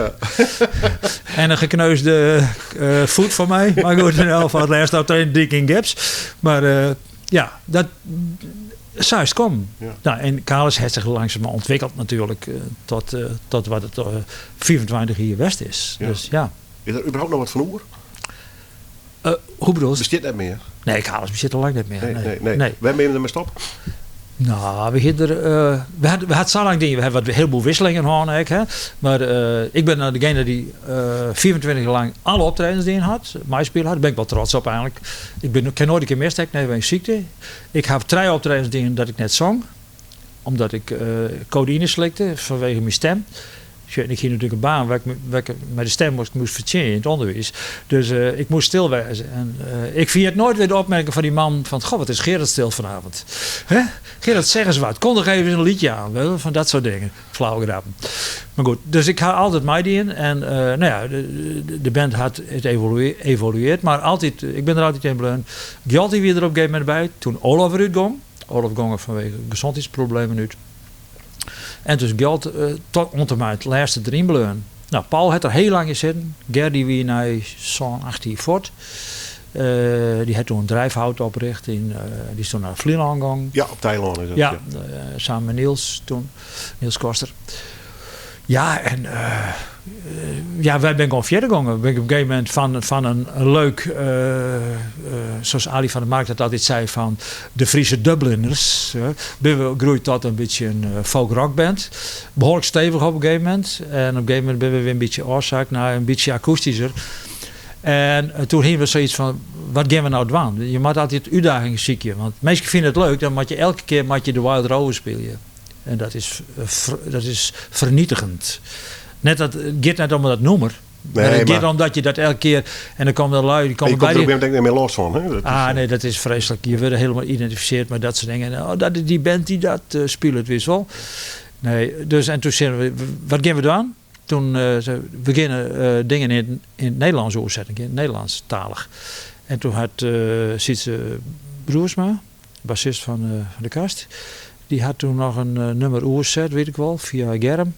En een gekneusde voet van mij. Maar goed, in elk geval het laatste optreden Deacon Gaps. Maar ja, dat zo is het komen. Nou, en Kalis heeft zich langzaam ontwikkeld natuurlijk tot wat het 25 jaar west is. Dus ja. Is er überhaupt noch wat fan oer? Hoe bedoel je? Bestiet net mear? Nee, Kalis bestiet al lang net mear. Nee, nee. Nee. Wêr binne je dermei stoppe? Nou, we hadden zo lang dingen. We hebben wat een heleboel wisselingen gehad, ek, hè. Maar ik ben nou degene die 24 jaar lang alle optredens in had. Mij had. Daar ben ik wel trots op eigenlijk. Ik ken nooit een keer mist, nee, een ziekte. Ik heb drie optredens in dat ik net zong. Omdat ik codeïne slikte vanwege mijn stem. Ik ging natuurlijk een baan waar ik met de stem moest verdienen in het onderwijs. Dus ik moest stil wezen. En ik vier het nooit weer de opmerking van die man van... Goh, wat is Gerard stil vanavond? Hè? Gerard, zeg eens wat. Kondig even een liedje aan. Wel? Van dat soort dingen. Flauwe grappen. Maar goed, dus ik ha altyd meidien. En nou ja, de band hat it evolueerd. Maar altyd, ik bin der altyd yn bleaun. Gjalti wie der op in gegeven momint by. Toen Olaf derút gong. Olaf gong fanwege gezondheidsproblemen út. En dus Gjalt tot oant en mei it lêste deryn bleaun. Nou, Paul hat der hiel lang yn sitten. Gerdy wie nei sa'n 18 fuort. Dy hat toen in Drijfhout oprjochte. Dy is toen nei Flylân gong. Ja, op Tailân is dat. Ja, samen met Niels toen. Niels Koster. Ja, en ja, wy binne gewoan fierder gongen. Ben ik op in gegeven momint fan in leuk, sa't Ali van der Markt dat altyd sei, fan de Friese Dubliners, binne we groeid ta in bytsje in folk rock band. Behoarlik stevich op in gegeven momint. En op in gegeven momint binne we wer in bytsje ôfsakt nei in bytsje akoestysker. En toen hiene we sayts fan, wat geane we no dwaan? Je moatte altyd útdagingen sykje. Want minsken fine it leuk, dan moatte je elke kear moatte je de Wild Rover spylje. En dat is vernietigend. Net dat, it giet net om dat nûmer. Nee, mar it giet maar- om dat je dat elke kear... En dan komme de lui, dy komme Je komt by der dy- op in gegeven momint net mear los fan. Hè? Dat is, Ah, nee, dat is freeslik. Je wurdt hielendal identifisearre mei dat soart dingen. En, oh, dat is dy band dy't dat spilet, witst wol. Nee, dus en toen seinen we, wat geane we dwaan? Toen sei we geane dingen yn it Nederlânsk oersetten, in het Nederlandstalig. En toen hat Sietse Broersma, bassist fan de Kast, dy hat toen noch in nûmer oerset, wit ik wol, fia Germ.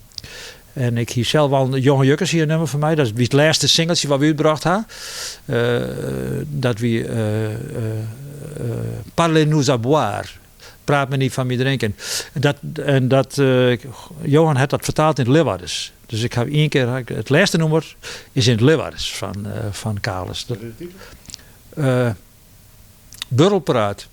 En ik hie sels al Jonge Jukkers hjir in nûmer fan my. Dat wie it lêste singeltsje wat we útbrocht ha. Dat wie Parlez-nous à boire. Praat my net fan myn drinken. En dat, Johan hat dat fertaald yn it Liwwadders. Dus ik ha ien kear, it lêste nûmer is yn it Liwwadders fan Kalis. Dat, Burrelpraat.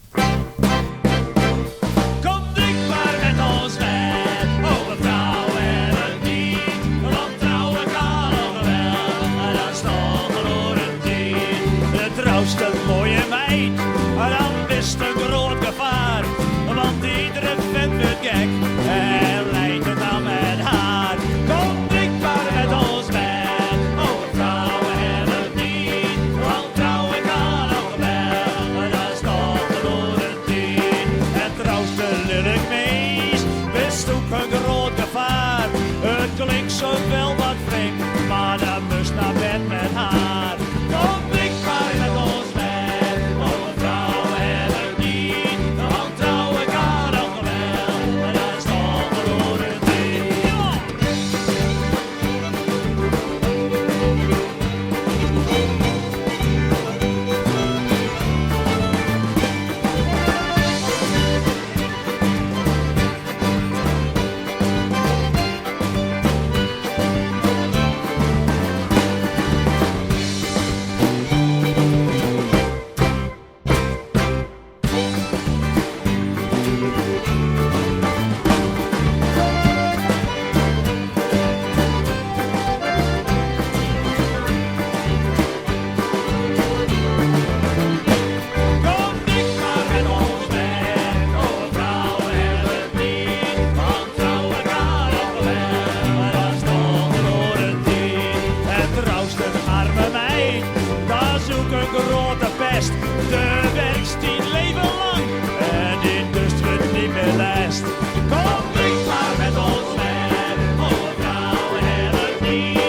Kom, drink maar met ons mee, over vrouwen en het niet. Want trouwen kan nog wel, maar dat is toch verloren tijd. De trouwste mooie meid, maar dan wist een groot gevaar. Want iedere vent wordt gek en lijkt het dan met haar. Kom, drink maar met ons mee, over vrouwen en het niet. Want trouwen kan nog wel, maar dat is toch verloren drinkst dyn leven lang en dyn dorst wurdt niet meer lêst. Kom, drink maar met ons mee, over trouwen en het niet.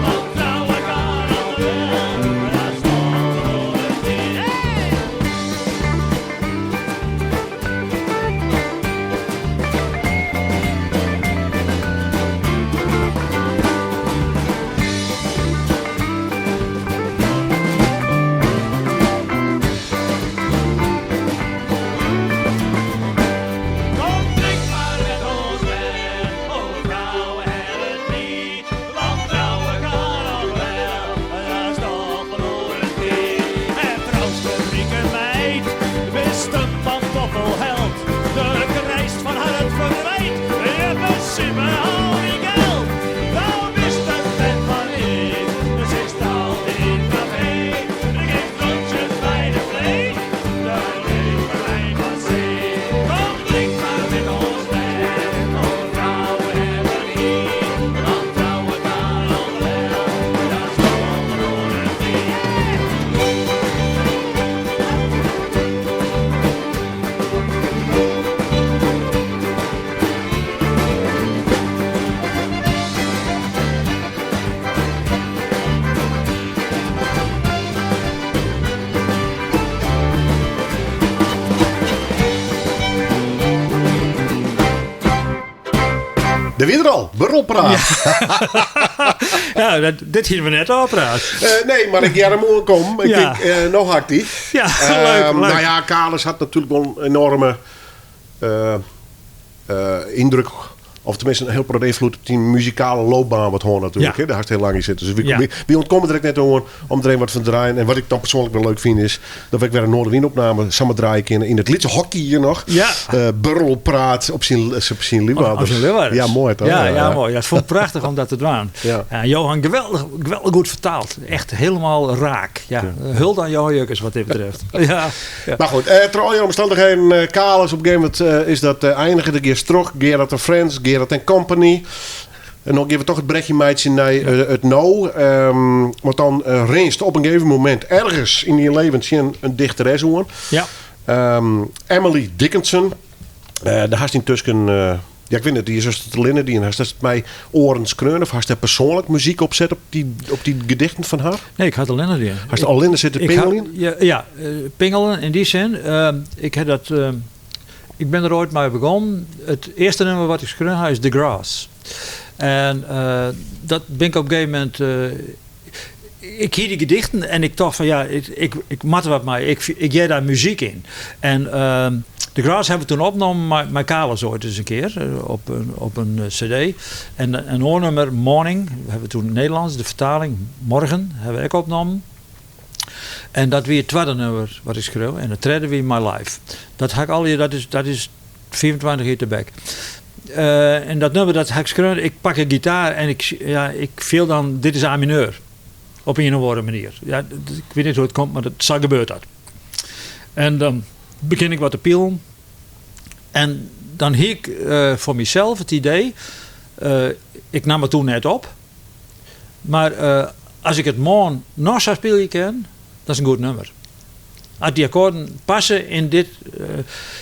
Want trouwen kan al wel, maar dat is toch verloren tijd. Hey! Kom, drink maar met ons mee, over trouwen en het niet. Want trouwen kan al wel, dat is toch verloren tijd. En trouwst een rieke meid, wist een pantoffelheld. De krijst van haar het verwijt, je principe al die geld. Nou wist het vet van ik, dus is het altijd in het café. Er geeft rondjes bij de vleet, de leverlijn van zee. Kom, drink maar met ons mee, over trouwen en het niet. Want trouwen kan al wel, dat is toch verloren tijd. De weer al, Burrelpraat. Ja, dat, dit hier we net al praat. Nee, maar ik ga hem kom. Ik Ja. denk, nog hakt die. Ja, leuk, leuk. Nou ja, Kalis had natuurlijk wel een enorme indruk. Of tenminste een heel grote invloed op die muzikale loopbaan wat hoor natuurlijk. Ja. Hè? Daar had heel lang in zitten. Dus wie, Ja. wie ontkomen er ik net om, om er een wat van te draaien. En wat ik dan persoonlijk wel leuk vind is dat ik weer een Noorderwind-opname samen draaien kunnen in het Litse hockey hier nog. Ja. Burrelpraat op zijn, op zijn Leeuwarders. Op zijn Leeuwarders. Ja, mooi toch? Ja, ja, mooi. Dat vond ik prachtig om dat te doen. Ja. Ja, Johan, geweldig, geweldig goed vertaald. Echt helemaal raak. Ja. Hulde aan Johan Jukkers wat dit betreft. Ja. Ja. Maar goed, ter al je omstandigheden, Kalis op een gegeven moment is dat eindigen. De keer Strok, Gerard en Friends, Gerard en Company. En dan geven we toch het brekje meidje naar het no. Want dan rinst op een gegeven moment ergens in je leven zien een dichteres hoor. Ja. Emily Dickinson. Daar haast intussen... ja, ik weet het, die is dus te linnen. Die en haast mij oren skreun. Of haast daar persoonlijk muziek op zet op die gedichten van haar? Nee, ik had alleen nog die. Haast al in zitten Ik pingelen? had- ja, pingelen in die zin. Ik heb dat. Ik ben er ooit mee begonnen. Het eerste nummer wat ik schreef is The Grass. En dat ben ik op een gegeven moment. Ik hier die gedichten en ik dacht van ja, ik mat wat maar. Ik jij daar muziek in. En The Grass hebben we toen opgenomen, maar Kalis ooit eens een keer op een cd. En een hoornummer, Morning, hebben we toen Nederlands, de vertaling, Morgen, hebben we ook opgenomen. En dat weer het tweede nummer wat ik schreef. En het derde weer My Life. Dat had ik al hier, dat is 24 jaar te bek. En dat nummer dat had ik schreef, ik pak een gitaar en ik viel dan, dit is A mineur. Op een of andere manier. Ja, ik weet niet hoe het komt, maar dat, zo gebeurt dat. En dan begin ik wat te pielen. En dan hier ik voor mezelf het idee, ik nam het toen net op. Maar als ik het morgen nog zou spelen kan, dat is een goed nummer. Als die akkoorden passen in dit...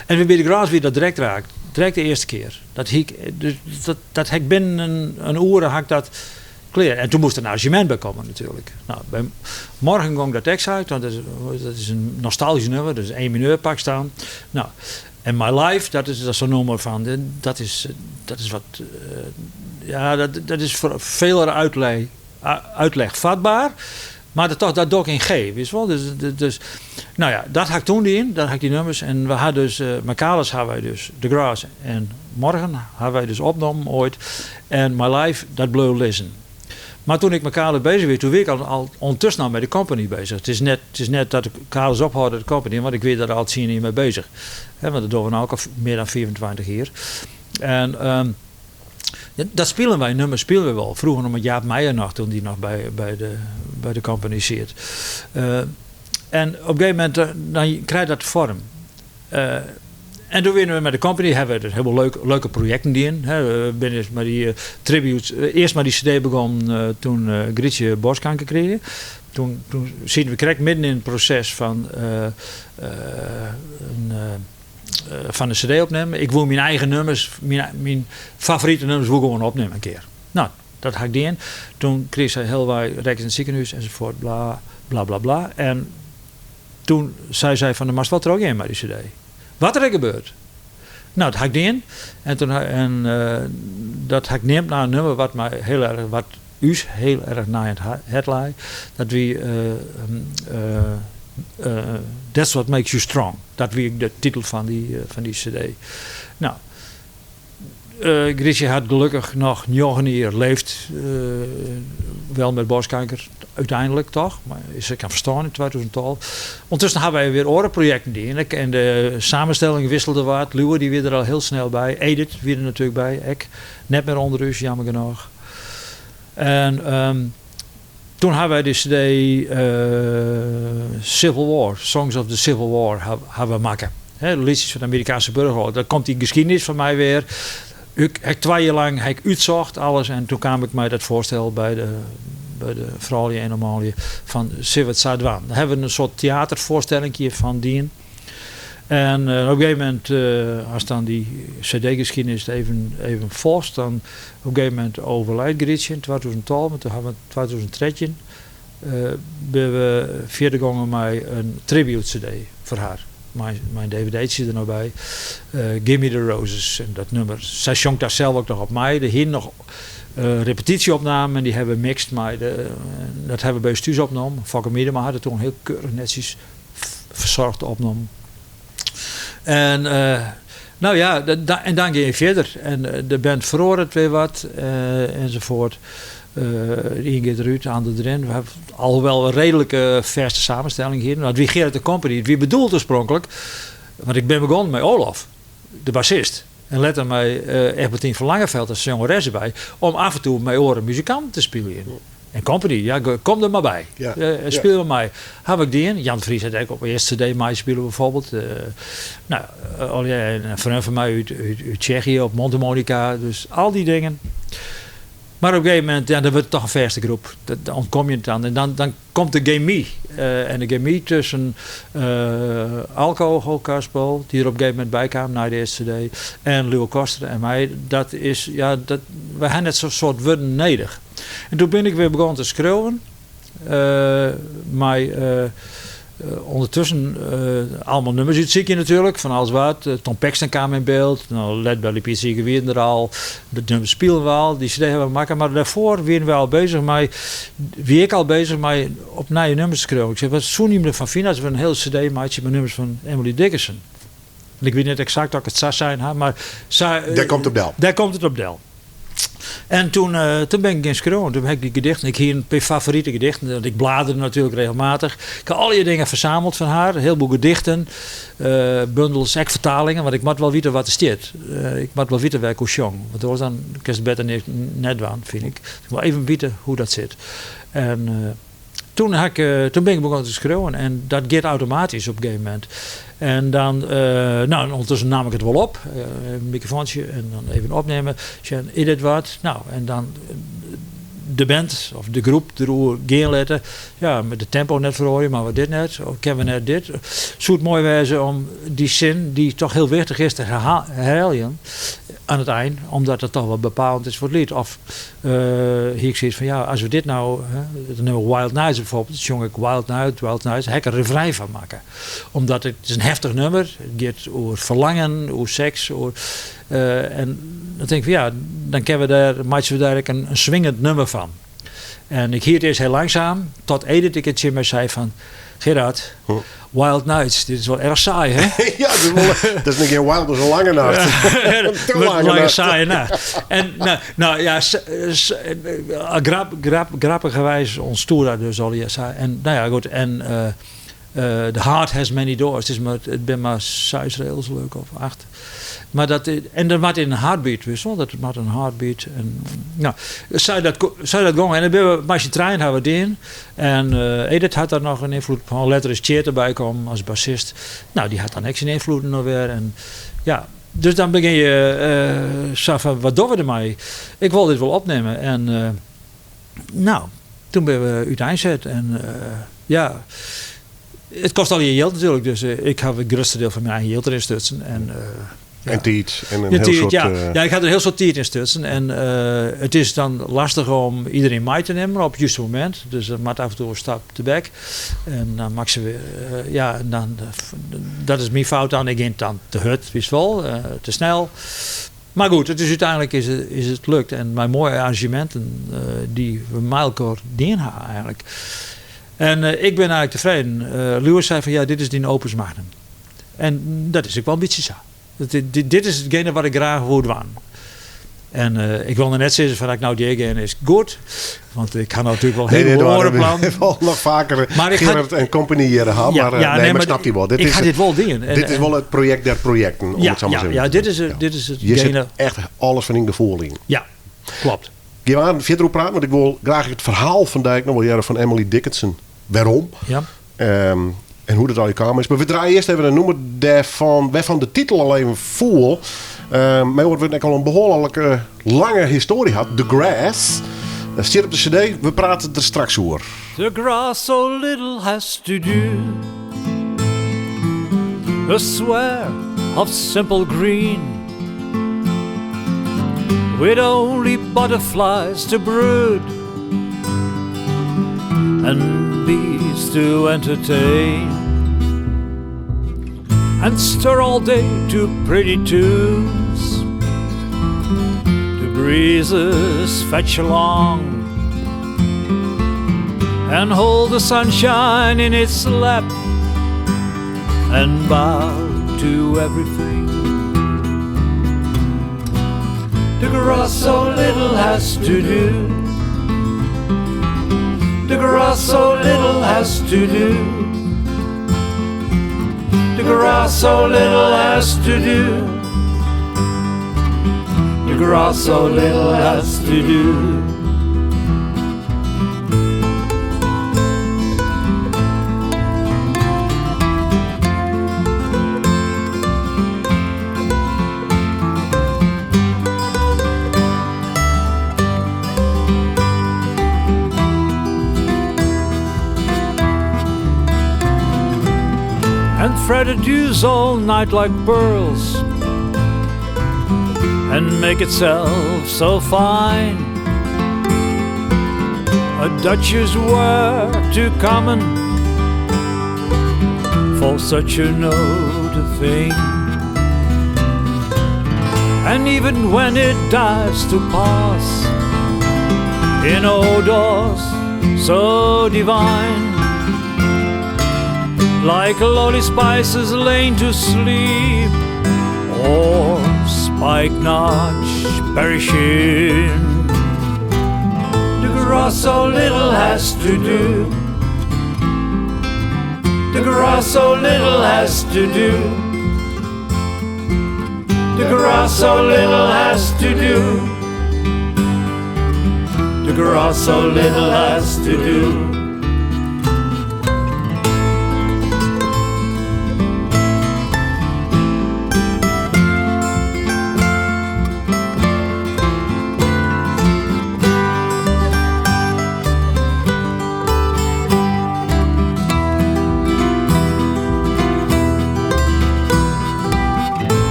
en weer bij de Graas weer dat direct raakt. Direct de eerste keer. Dat hiek, dus dat, dat heb ik binnen een uur had ik dat klaar. En toen moest er een arrangement bij komen natuurlijk. Nou, bij morgen ging dat tekst uit, want dat is een nostalgisch nummer. Dus 1 mineur pak staan. Nou, en My Life, dat is zo'n nummer van... Dat is, dat is wat... ja, dat is voor veler uitleg vatbaar. Maar dat toch dat doe ik in G, weet je wel? Dus, nou ja, dat had ik toen in, dat had ik die nummers. En we hadden dus, Makalis hadden wij dus, The Grass en Morgen hadden wij dus opgenomen ooit. En My Life, dat bleef lezen. Maar toen ik met Kalis bezig was, toen was ik al ondertussen al met de company bezig. Het is net dat ik Kalis ophoud de company, want ik weet daar al 10 jaar mee bezig. Hè, want dat doen we nou ook al meer dan 24 jaar. En ja, dat spelen wij, nummers spelen we wel. Vroeger nog met Jaap Meijer nog, toen die nog bij de company zit. En op een gegeven moment, dan krijg je dat vorm. En toen wiene we met de company, hebben we dus heel leuk, leuke projecten dien. Hè. We binne dus mei dy tributes, earst mei dy cd begûn toen Grietje borstkanker krige. Toen, toen sieten we krekt midden in het proces fan, in, fan de cd opnimmen. Ik woe myn eigen nummers, myn, myn favorite nummers woe ik gewoan opnimme in kear. Nou, dat ha ik dien. Toen krige sy healwei rekke yn it sikehûs enzovoort, bla, bla, bla, bla. En toen sei sy fan, do moatst wol trochgean mei dy cd. Wat der ek gebeurt. Nou, dat ha ik dien. En, toen, en dat ha ik neamd nei in nummer wat my hiel erch, wat ús hiel erch nei it hert lei. Dat wie That's What Makes You Strong. Dat wie de titel fan dy, fan dy cd. Nou, Grietje hat gelokkich noch njoggen jier leefd, wel met borstkanker, úteinlik toch, mar is ek ferstoarn yn 2012. Undertusken hawwe wy wer oare projekten dien en de samenstelling wisselde wat. Liuwe dy wie der al hiel snel by, Edith wie der natuerlik by, ek net mear ûnder ús, jammer genôch. En toen hawwe wy de cd Civil War, Songs of the Civil War, hawwe we makke. Hè, lietsjes fan de Amerikaanske Burgeroarloch. Daar komt dy geschiedenis fan my wer. Ik ha twa jier lang ha ik útsocht alles en toen kaam ik mei dat foarstel by de, by de froulju en de manlju fan sille we it sa dwaan. Daar hawwe we in soart teaterfoarstellinkje fan dien. En op in gegeven momint, as dan dy cd-geschiedenis even, even folgest, dan op in gegeven momint overlijdt Grietje yn 2012, en toen hawwe we yn 2013 binne we fierder gongen mei in tribute-cd foar har. Mei, mei in dvd'tsje der noch by. Gimme the Roses, en dat nummer. Sy sjongt daar sels ek noch op mei. Der hiene noch repetysje-opnamen en dy hawwe we mixt mei de, dat hawwe we by ús thús opnommen. Fokke Miedema hat it toen hiel keurich netsjes fersoarge opnommen. En nou ja, en dan gean je fierder. En de band feroaret wer wat enzovoort. De ien giet derút, de ander deryn. We hawwe alhoewol in reedlike fêste samenstelling hjir. It wie Gerard en Company. It wie bedoeld oarspronklik, want ik bin begûn mei Olaf, de bassist. En letter mei Egbertien van Langeveld as sjongeres derby, om af en toe mei oare muzikanten te spyljen. En Company, ja, kom der mar by. Ja. Spylje mei my. Haw ik dien. Jan Vries hat ek op de earste CD meispile bijvoorbeeld. Nou, in freon fan my út, út, út Tsjechië op mondharmonica. Dus al dy dingen. Mar op in gegeven momint, ja, dan wurdt it toch in fêste groep. Dan ûntkom je it dan. En dan, dan komt de gemy. En de gemy tusken Alco Hoogcarspel, dy't der op in gegeven momint by kaam nei de earste CD, en Liuwe Koster en my, dat is, ja, dat, wy ha net sa'n soad wurden nedich. En toen bin ik wer begûn te skriuwen. Mei ûndertusken allemaal nummers útsykje natuerlik, fan alles wat. Tom Paxton kaam yn byld, nou, Lead Belly Pete Seeger wienen der al. De nummers spilen we al, dy CD hawwe we makke. Mar dêrfoar wienen we al bezich mei, wie ik al bezich mei op nije nummers te skriuwen. Ik sei, wat soene jim derfan fine as we in hiele CD meitsje mei nummers fan Emily Dickinson? En ik wit net eksakt oft ik it sa sein ha, mar sa, Dêr komt it op del. Dêr komt it op del. En toen, toen bin ik gean skriuwen. Toen ha ik dy gedichten. Ik hie in pear favorite gedichten. Want ik bladerde natuerlik regelmatich. Ik ha allegear dingen fersameld fan har. In hielboel gedichten, bundels, ek fertalingen. Want ik moat wol witte wat der stiet. Ik moat wol witte wêr't ik oer sjong. Want oars dan kinst it better net dwaan, fyn ik. Ik wol even witte hoe't dat sit. En toen, ha ik, toen bin ik begûn te skriuwen en dat giet automatysk op in gegeven momint. En dan, nou, ûndertusken naam ik it wol op, in mikrofoantsje en dan even opnimme. Sjen, is dit wat? Nou, en dan de band of de groep deroer gean litte. Ja, met de tempo net feroarje, mar wat dit net? Of kinne we net dit? Soe it moai wêze om dy sin, dy't toch hiel wichtich is, te herheljen oan it ein, omdat dat toch wol bepalend is foar it liet. Of hie ik soiets fan, ja, as we dit nou, it nummer Wild Nights bijvoorbeeld, sjong ik Wild Night, Wild Nights, ha ik in refrein fan makke. Omdat it is in heftich nummer, it giet oer ferlangen, oer seks, oer, en dan tink ik fan ja, dan kinne we dêr, meitsje we dêr ek in swingend nummer fan. En ik hie it earst hiel langsaam, tot Edith in kear tsjin my sei fan, Gerard, Wild Nights, dit is wol erch saai, hè? Ja, dat is, wol, dat is net wild, dat is in lange nacht. Te lange Lange nacht. saaie nacht. En nou, nou ja, grap, grap, grappigerwijs ûntstie dat dus al. Ja, en nou ja, goed. En. The Heart Has Many Doors. It is mar, it binne mar seis regels leau ik of acht. Mar dat, en dat moat yn in heartbeat, witst wol. Dat moat in heartbeat. En, no, sa dat, sa dat gong. En dan binne we mei syn trijen hawwe we dien. En Edith hat daar noch in ynfloed op hân. Letter is Tjeerd derby kommen as bassist. No, dy hat dan ek syn ynfloeden noch wer. En ja, dus dan begjin je sa fan, wat dogge we dermei? Ik wol dit wol opnimme. En no, toen binne we úteinset. En ja, it kost allegear jild natuerlik. Dus ik haw it grutste diel fan myn eigen jild deryn stutsen. En, ja. En tiid. En in Ja, hiel tiid, soad, ja. Ja, ik ha der in hiel soad tiid yn stutsen. En it is dan lastich om iderien mei te nimmen op it juste momint. Dus dan moat af en toe in stap tebek. En dan mak se wer, ja, en dan, dat is myn fout dan. Ik gean dan te hurd, witst wol, te snel. Mar goed, it is úteinlik is it, is it lukt. En mei moaie arranzjeminten dy't we mei elkoar dien ha eigenlik. En ik bin eigenlik tefreden. Lieuwe sei fan ja, dit is dyn opus magnum. En dat is ek wol in bytsje sa. Dit is itgene wat ik graach woe dwaan. En ik wol noch net sizze fan as ik no deagean is it goed. Want ik ha natuerlik wol Nee, hiel nee, oare daar plannen. hebben we nog vaker Maar ik had Gerard en compagnie hier gehad. Ja, Maar, ja, nee, nee, maar maar snapt hij wel. Dit ik is ha dit wol dien. En, dit is wel het project der projecten, om ja, het zo maar ja, te ja, zeggen. dit is het, dit is het Je zit gene- echt alles van in gevoel in. Ja, klopt. Gaan we aan verder praten, want ik wil graag het verhaal van Dijk nog wel jaren van Emily Dickinson. Waarom? Ja. En hoe dat al je kamer is. Maar we draaien eerst even een nummer daarvan, waarvan de titel al even voel. Maar wordt ik al een behoorlijke lange historie had. The Grass. Dat zit op de cd. We praten er straks over. The grass so little has to do. A square of simple green, with only butterflies to brood and bees to entertain, and stir all day to pretty tunes. The breezes fetch along and hold the sunshine in its lap and bow to everything. The grass so little has to do. The grass so little has to do. The grass so little has to do. The grass so little has to do. And fret the dews all night like pearls, and make itself so fine. A duchess were too common for such a noted thing. And even when it dies to pass in odors so divine, like lowly spices lain to sleep, or spikenard perishing. The grass so little has to do. The grass so little has to do. The grass so little has to do. The grass so little has to do.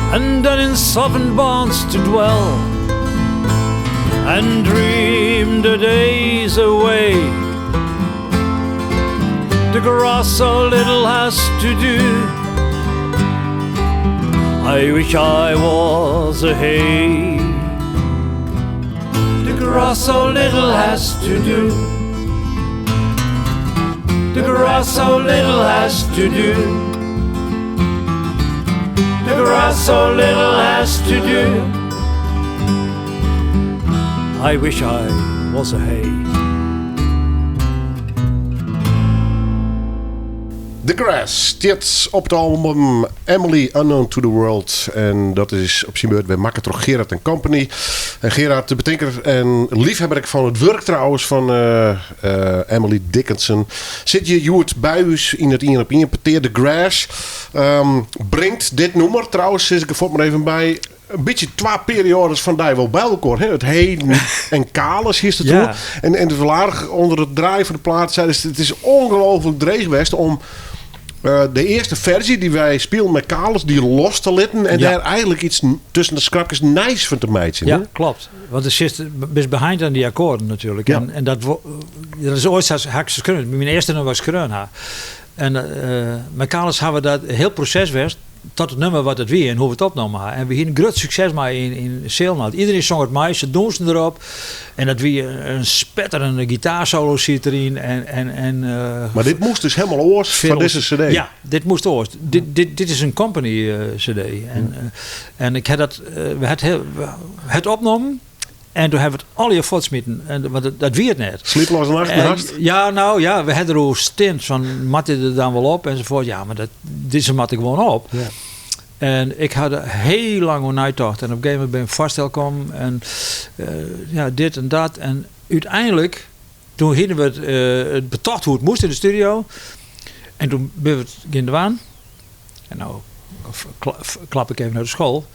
And then in softened bonds to dwell and dream the days away. The grass so little has to do. I wish I was a hay. The grass so little has to do. The grass so little has to do. The grass so little has to do. I wish I was a hay. The Grass stiet op it album Emily Unknown to the World. En dat is op syn beurt wer makke troch Gerard en Company. En Gerard de betinker en liefhebber ek fan it wurk trouwens fan Emily Dickinson. Sit hjir hjoed by ús yn it ien op ien petear. The Grass bringt dit nûmer trouwens, sis ik der fuort mar even by, in bytsje twa perioades fan dy wol by elkoar. Hè? It heden en Kalis hiest it oer. En, en it aardich ûnder it draaien fan de plaat sei, dus it is ongelooflik dreech west om de earste ferzje dy't wy spilen mei Kalis, dy los te litten en dêr eigenlik iets tusken de skrapkes nijs fan te meitsjen. Ja, klopt. Want der sit, bist beheind oan dy akkoarden natuerlik. En, en dat, dat is oait sa ha ik se skreaun. Myn earste nûmer wat ik skreaun ha. En mei Kalis ha we dat hiel proses west tot it nûmer wat it wie en hoe't we it opnommen ha. En we hienen grut sukses mei yn Seelân. Iderien song it mei, se dûnsen derop. En dat wie in spetterende gitaarsolo siet deryn. En, Mar dit moast dus helemaal oars foar dizze CD? Ja, dit moast oars. Dit is in company CD. En ik ha dat, we ha it opnommen. En doe ha we it allegear fuortsmiten. En, want dat wie it net. Sliepleaze nachten hast? Ja, nou ja, we ha deroer stind fan moat dit der dan wol op enzovoort. Ja, mar dat, dizze moat der gewoan op. Ja. En ik ha der hiel lang oer neitocht. En op in gegeven momint by in foarstel kommen. En ja, dit en dat. En úteinlik, doe hiene we it betocht hoe't it moast yn de studio. En doe binne we it gean dwaan. En no klap ik even nei de school.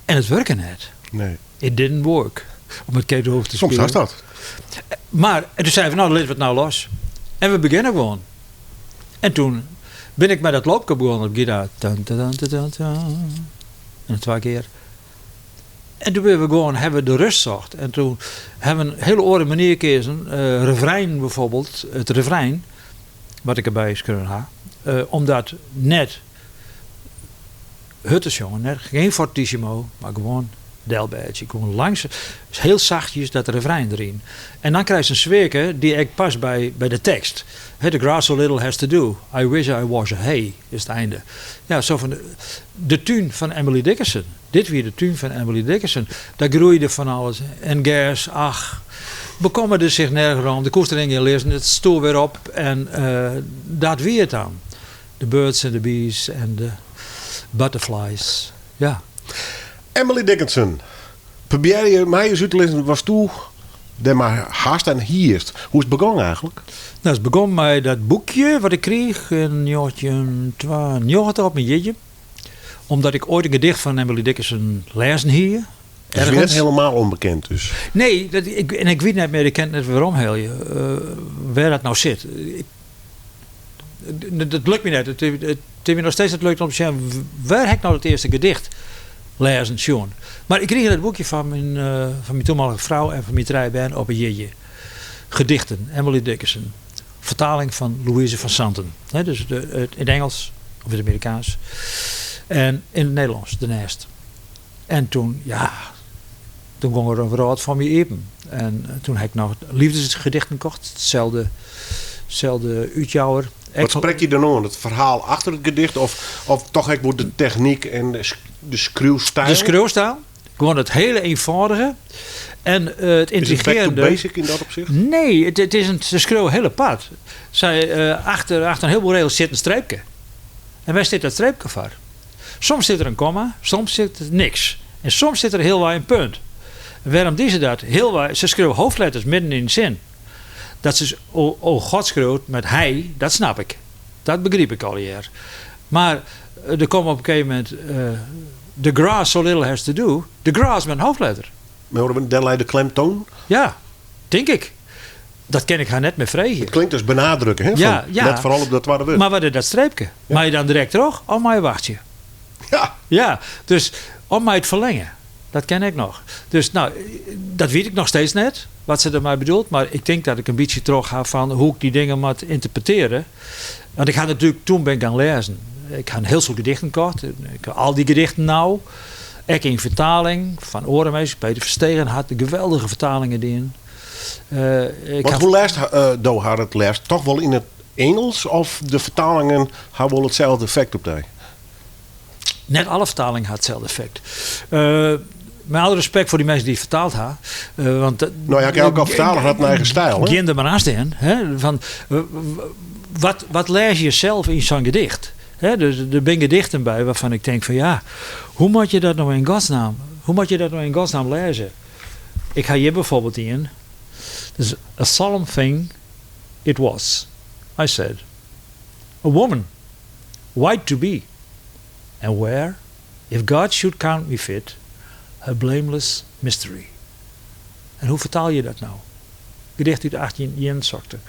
En it wurke net. Nee. It didn't work. Om it Kees Hoofd te Soms spyljen. hast dat. Mar en doe seinen we, nou litte we it nou los. En we begjinne gewoan. En toen bin ik mei dat loopke begonnen op gitaar. Tan, tan, tan, tan, tan. En twa kear. En doe binne we gewoan, ha we de rêst socht. En toen ha we in hiele oare manier keazen. Refrein bijvoorbeeld, it refrein, wat ik derby skreaun ha. Omdat net hurd te sjongen, net, gjin fortissimo, mar gewoan delbêdzje. Gewoan langs, hiel sachtjes dat refrein deryn. En dan krijst in sfearke dy't ek past by de tekst. Hè, the grass so little has to do. I wish I was a hay, is it einde. Ja, sa fan de tún fan Emily Dickinson. Dit wie de tún fan Emily Dickinson. Dêr groeide fan alles. En gers, ach, bekommerde sich nergens om. Der koest der gjin lizzen, it stoar wer op. En dat wie it dan. The birds and the bees and the butterflies. Ja. Emily Dickinson. Probearje my ris út te lizzen watsto dêrmei hast en hiest. Hoe is it begûn eigenlik? Nou, it begûn mei dat boekje wat ik kriich yn 1992 op myn jierdei. Omdat ik oait in gedicht fan Emily Dickinson lêzen hie. Dus wie net hielendal ûnbekend dus? Nee, dat, ik, en ik wit net mear, ik kin it net weromhelje, wêr dat no sit. Ik, dat lukt my net. It is my noch steeds net lukt om te sjen wêr ha ik no dat earste gedicht lêzen sjoen. Mar ik krige dat boekje fan myn toenmalige frou en fan myn trije bern op 'e jierdei. Gedichten, Emily Dickinson. Fertaling fan Louise van Santen. dus yn it Ingelsk of yn it Amerikaansk. En yn it Nederlânsk dêrneist. En toen, ja, toen gong der in wrâld foar my iepen. En toen ha ik noch liefdesgedichten kocht, itselde, selde útjouwer. Wat sprekt dy dan oan? It ferhaal achter it gedicht of toch ek wol de technyk en de skriuwstyl? De skriuwstyl. Gewoan it hiele ienfâldige en it Is it back to yntrigearjende. basic yn dat opsicht? Nee, it is in, se skreau hiel apart. Sy, achter in hielboel regels sit in streepke. En wêr stiet dat streepke foar? Soms sit der in komma, soms sit der niks. En soms sit der healwei in punt. En wêrom die se dat? Healwei, se skreau hoofdletters midden yn in sin. Dat se o God skriuwt met hij, dat snap ik. Dat begryp ik allegear. Mar der komt op in gegeven momint the grass so little has to do, the grass met in hoofdletter. Mar dêr lei de klemtoan? Ja, tink ik. Dat kin ik har net mear freegje. It klinkt dus benadrukke, hè? Ja, Fan, ja. Let foaral op dat twadde wurd. Mar wat is dat streepke? Ja. Mei je dan direkt troch of mei je wachtsje? Ja. Ja, dus of mei it ferlinge. Dat ken ik noch. Dus nou, dat wit ik noch steeds net, wat se dermei bedoelt. Mar ik tink dat ik in bytsje troch ha fan hoe't ik dy dingen moat ynterpretearje. Want ik ha natuerlik, toen bin ik gaan lêzen. Ik ha in hiel soad gedichten kocht. Ik ha al dy gedichten no. Ek yn fertaling fan oare minsken. Peter Verstegen hat geweldige fertalingen dien. Ik Want ha hoe lêst do har it lêst? Toch wol yn it Ingelsk of de fertalingen ha wol itselde effekt op dy? Net alle fertalingen ha itselde effekt. Mei alle respekt foar dy minsken dy't fertaald ha. Want Nou ja, elke fertaler hat in eigen styl, hè? Gean der mar aanst yn. Hè? Fan, Wat, wat lês je sels yn sa'n gedicht? Hè, dus der binne gedichten by wêrfan ik tink fan ja, hoe moat je dat no yn godsnaam, hoe moat je dat no yn godsnaam lêze? Ik ha hjir bijvoorbeeld ien. Dus a solemn thing it was, I said. A woman, white to be, and where, if God should count me fit, her blameless mystery. En hoe fertaal je dat no? Gedicht út 1861.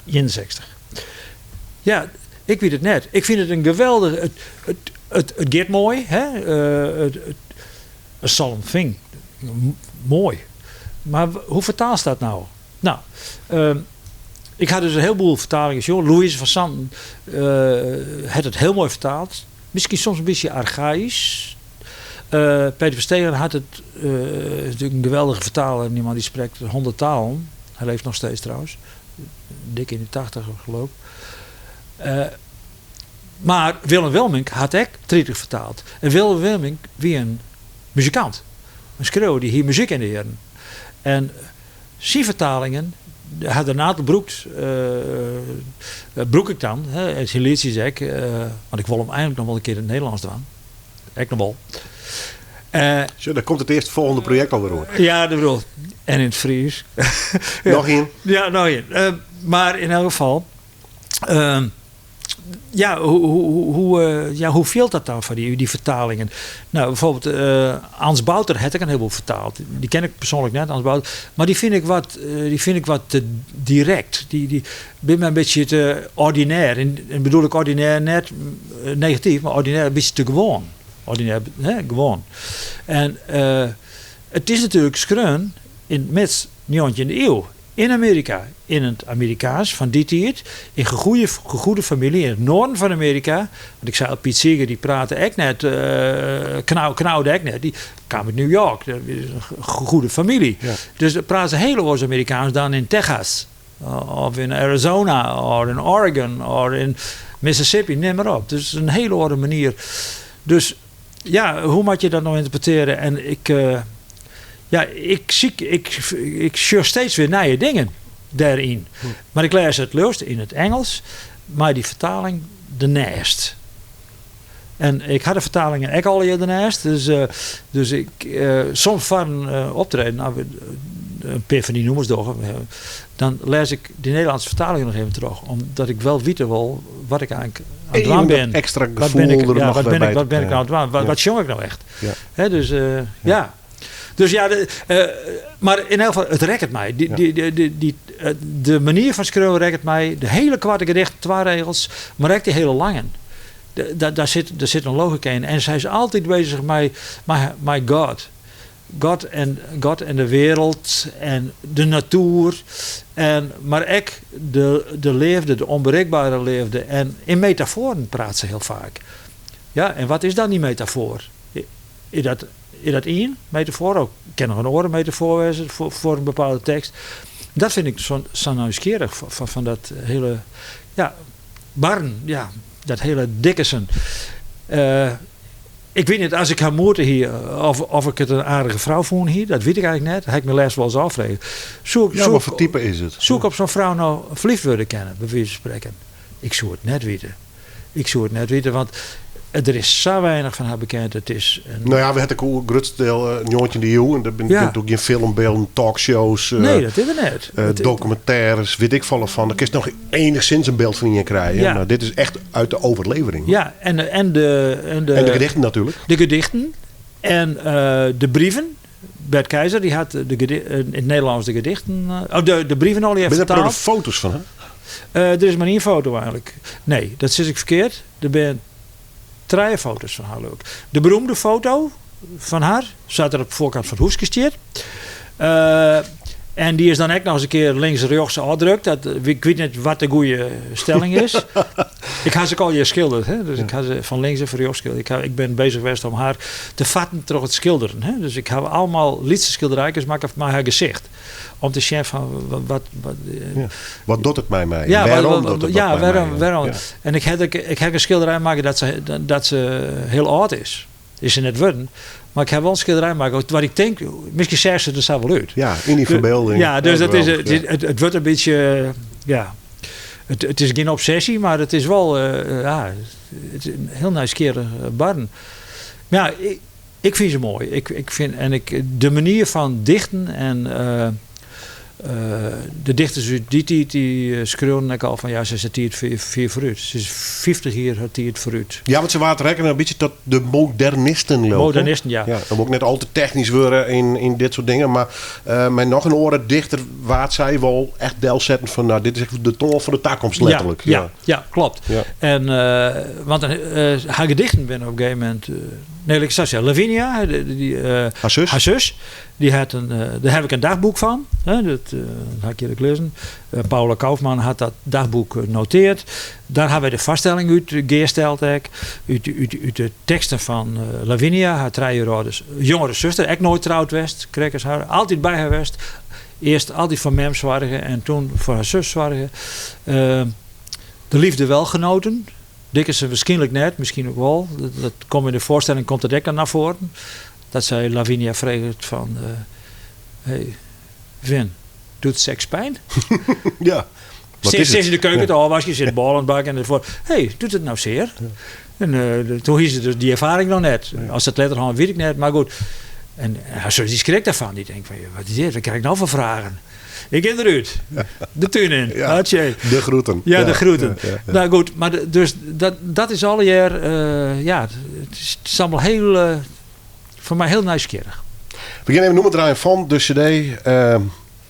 61. Ja, ik wit it net. Ik fyn it in geweldich. It, it, it, it giet moai, hè? It, it, a solemn thing. Moai. Mar hoe fertaalst dat no? No, ik ha dus in hieleboel fertalingen sjoen. Louise van Santen hat it hiel moai fertaald. Miskien soms in bytsje archaïsch. Peter Verstegen hat it, is natuerlik in geweldige fertaler. Dy man dy sprekt 100 talen. Hy leeft noch steeds trouwens. Dik yn de 80 geloof ik. Mar Willem Wilmink hat ek 30 fertaald. En Willem Wilmink wie in muzikant. In skriuwer, dy hie muzyk yn de earen. En syn fertalingen hat er in oantal brûkt, brûk ik dan, hè, en syn lietsjes ek, want ik wol him eigenlik noch wol in kear yn it Nederlânsk dwaan. Ek noch wol. Sjoch, dêr komt it earste folgjende projekt alwer oan. Ja, dat bedoel. En yn it Frysk. Noch ien? Ja, noch ien. Mar yn elk gefal, ja, hoe, hoe, hoe, eh, ja, hoe fielt dat dan foar dy, dy fertalingen? No, bijvoorbeeld eh, Ans Bouter hat ek in hielboel fertaald. Dy ken ik persoanlik net, Ans Bouter. Mar dy fyn ik wat, eh, dy fyn ik wat te direkt. Dy, dy binne my in bytsje te ordinêr. En, en bedoel ik ordinêr net negatyf, mar ordinêr in bytsje te gewoan. Ordinêr, hè, gewoan. En it is natuerlik skreaun yn mids njoggentjinde iuw. Yn Amearika, yn it Amerikaansk fan dy tiid, in gegoeie, gegoede famylje yn it noarden fan Amearika. Want ik sei al, Pete Seeger dy prate ek net, knau, knaude ek net. Dy kaam út New York, dat is in gegoede famylje. Dus dêr prate se hiel oars Amerikaansk dan yn Texas, of yn Arizona, of yn Oregon, of yn Mississippi, nim mar op. Dus in hiel oare manier. Dus ja, hoe moat je dat no ynterpretearje? En ik, ja, ik syk, ik, ik sjoch steeds wer nije dingen dêryn. Mar ik lês it leafst yn it Ingelsk, mei dy fertaling derneist. En ik ha de fertalingen ek allegear derneist. Dus, dus ik, soms foar in optreden, as we in pear fan dy nûmers dogge, dan lês ik dy Nederlânske fertaling noch even troch. Omdat ik wel witte wol wat ik eigenlik oan it dwaan bin. Ekstra Wat bin ik, gefoel der ja, noch wat wer bin ik, by wat bin ik te no oan it dwaan? Wat, Ja. wat sjong ik no echt? Ja. Hè, dus, ja. Dus ja, de, mar yn elk gefal, it rekket my. Dy, dy, dy, dy, dy, de manier fan skriuwen rekket my. De hiele koarte gedichten, twa regels, mar ek dy hiele langen. Dêr sit, dêr sit in logika yn. En sy is altyd bezich mei, mei, mei God. God en, God en de wereld en de natoer. En, mar ek de, de leafde, de ûnberikbere leafde. En yn metafoaren praat se hiel faak. Ja, en wat is dan dy metafoar? Is dat, is dat ien metafoar of kin noch in oare metafoar wêze foar, foar in bepaalde tekst? Dat fyn ik sa, sa nijsgjirrich fan, fan dat hiele, ja, barren, ja, dat hiele Dickinson. Ik wit net, as ik har moete hie, of, of ik it in aardige frou fûn hie, dat wit ik eigenlik net. Ha ik my lêsten wolris ôffrege. Soe ik, Ja, soe wat ik, foar type is it? soe ik op sa'n frou no ferlyfd wurde kinne, by wize fan sprekken? Ik soe it net witte. Ik soe it net witte, want der is sa weinich fan har bekend. It is in No ja, we ha ek oer it grutste diel njoggentjinde iuw en der binne Ja. natuerlik gjin filmbylden, talkshows, Nee, dat is der net. Dokumintêres, wit ik folle fan. Dêr kinst noch enichsins in byld fan ien krije. Ja. Mar dit is echt út de oerlevering. Ja, en de, en de, en de, En de gedichten natuerlik. De gedichten en de brieven. Bert Keizer dy hat de yn it Nederlânsk de gedichten, of de brieven allegear Binne der fertaald. foto's fan har? Der is mar ien foto eigenlik. Nee, dat sis ik ferkeard. Der binne trije foto's fan har leau ik. De beroemde foto fan har, sa't er op de foarkant fan it húske stiet. En dy is dan ek noch ris in kear links rjochts ôfdrukt. Dat, ik wit net wat de goede stelling is. Ik ha se ek allegear skilderd, hè? Dus ik ha se fan links en fan rjochts skilderd. Ik ha, ik bin bezich west om har te fatten troch it skilderen. Hè? Dus ik ha allegear lytse skilderijkes makke mei har gesicht. Om te sjen fan wat, wat, wat, Ja. Wat docht it mei my? Ja, Wêrom wat, docht it wat ja, mei wêrom, my? wêrom? Ja. En ik ha ik ha in skilderij makke dat se hiel âld is. Is se net wurden. Mar ik ha wol in skilderij makke wat ik tink, miskien seach se der sa wol út. Ja, yn dy ferbylding. Ja, dus Ja, dat is, geweldig, it, ja. it, it wurdt in bytsje, ja. It, it is gjin obsessy, mar it is wol ja, it is in hiel nijsgjirrich barren. Mar ja, ik fyn se moai. Ik fyn, en ik, de manier fan dichten en de dichters út dy tiid dy skreaunen ek al fan ja, se is de tiid fier foarút. Se is 50 jier har tiid foarút. Ja, want se waard rekkene in bytsje ta de modernisten, leau ik. Modernisten, ja. Ja, dan wol ik net al te technysk wurde yn dit soart dingen, mar mei noch in oare dichter waard sy wol echt delsetten fan, nou, dit is echt de toan fan de takomst, letterlik. Ja, klopt. En, want har gedichten binne op in gegeven momint, nee, laat ik sa sizze, Lavinia, dy, Har sus? Har sus, dy hat in, dêr haw ik in dagboek fan, hè, dat ha ik hjir ek lizzen. Paula Kaufman hat dat dagboek noteard. Dêr hawwe wy de foarstelling út gearsteld ek. Út de teksten fan Lavinia, har 3 jier âlde, jongere suster, ek noait troud west, krekt as har, altyd by har west. Earst altyd foar mem soarge en toen foar har sus soarge. De liefde wel genoten. Dickinson waarskynlik net, miskien ek wol. Dat komt yn de foarstelling komt dat ek dan nei foaren. Dat sy Lavinia freget fan, hey, Vin, doet seks pijn? Ja, wat is Sit it? yn de keuken te ôfwaskjen, sit bôle oan it bakken en foar. Hey, doet it nou sear? En toen hie se dus dy erfaring noch net. As se it letter hân, wit ik net, mar goed. En har sus dy skrikt derfan. Dy tinkt fan, wat is dit? Wat krij ik nou foar fragen? Ik gean derút. De tún yn. Hatsje. De groeten. Ja, de groeten. Nou goed, mar dus dat is allegear, ja, it is allemaal hiel, foar my hiel nijsgjirrich. We gean even nûmer draaien fan de CD.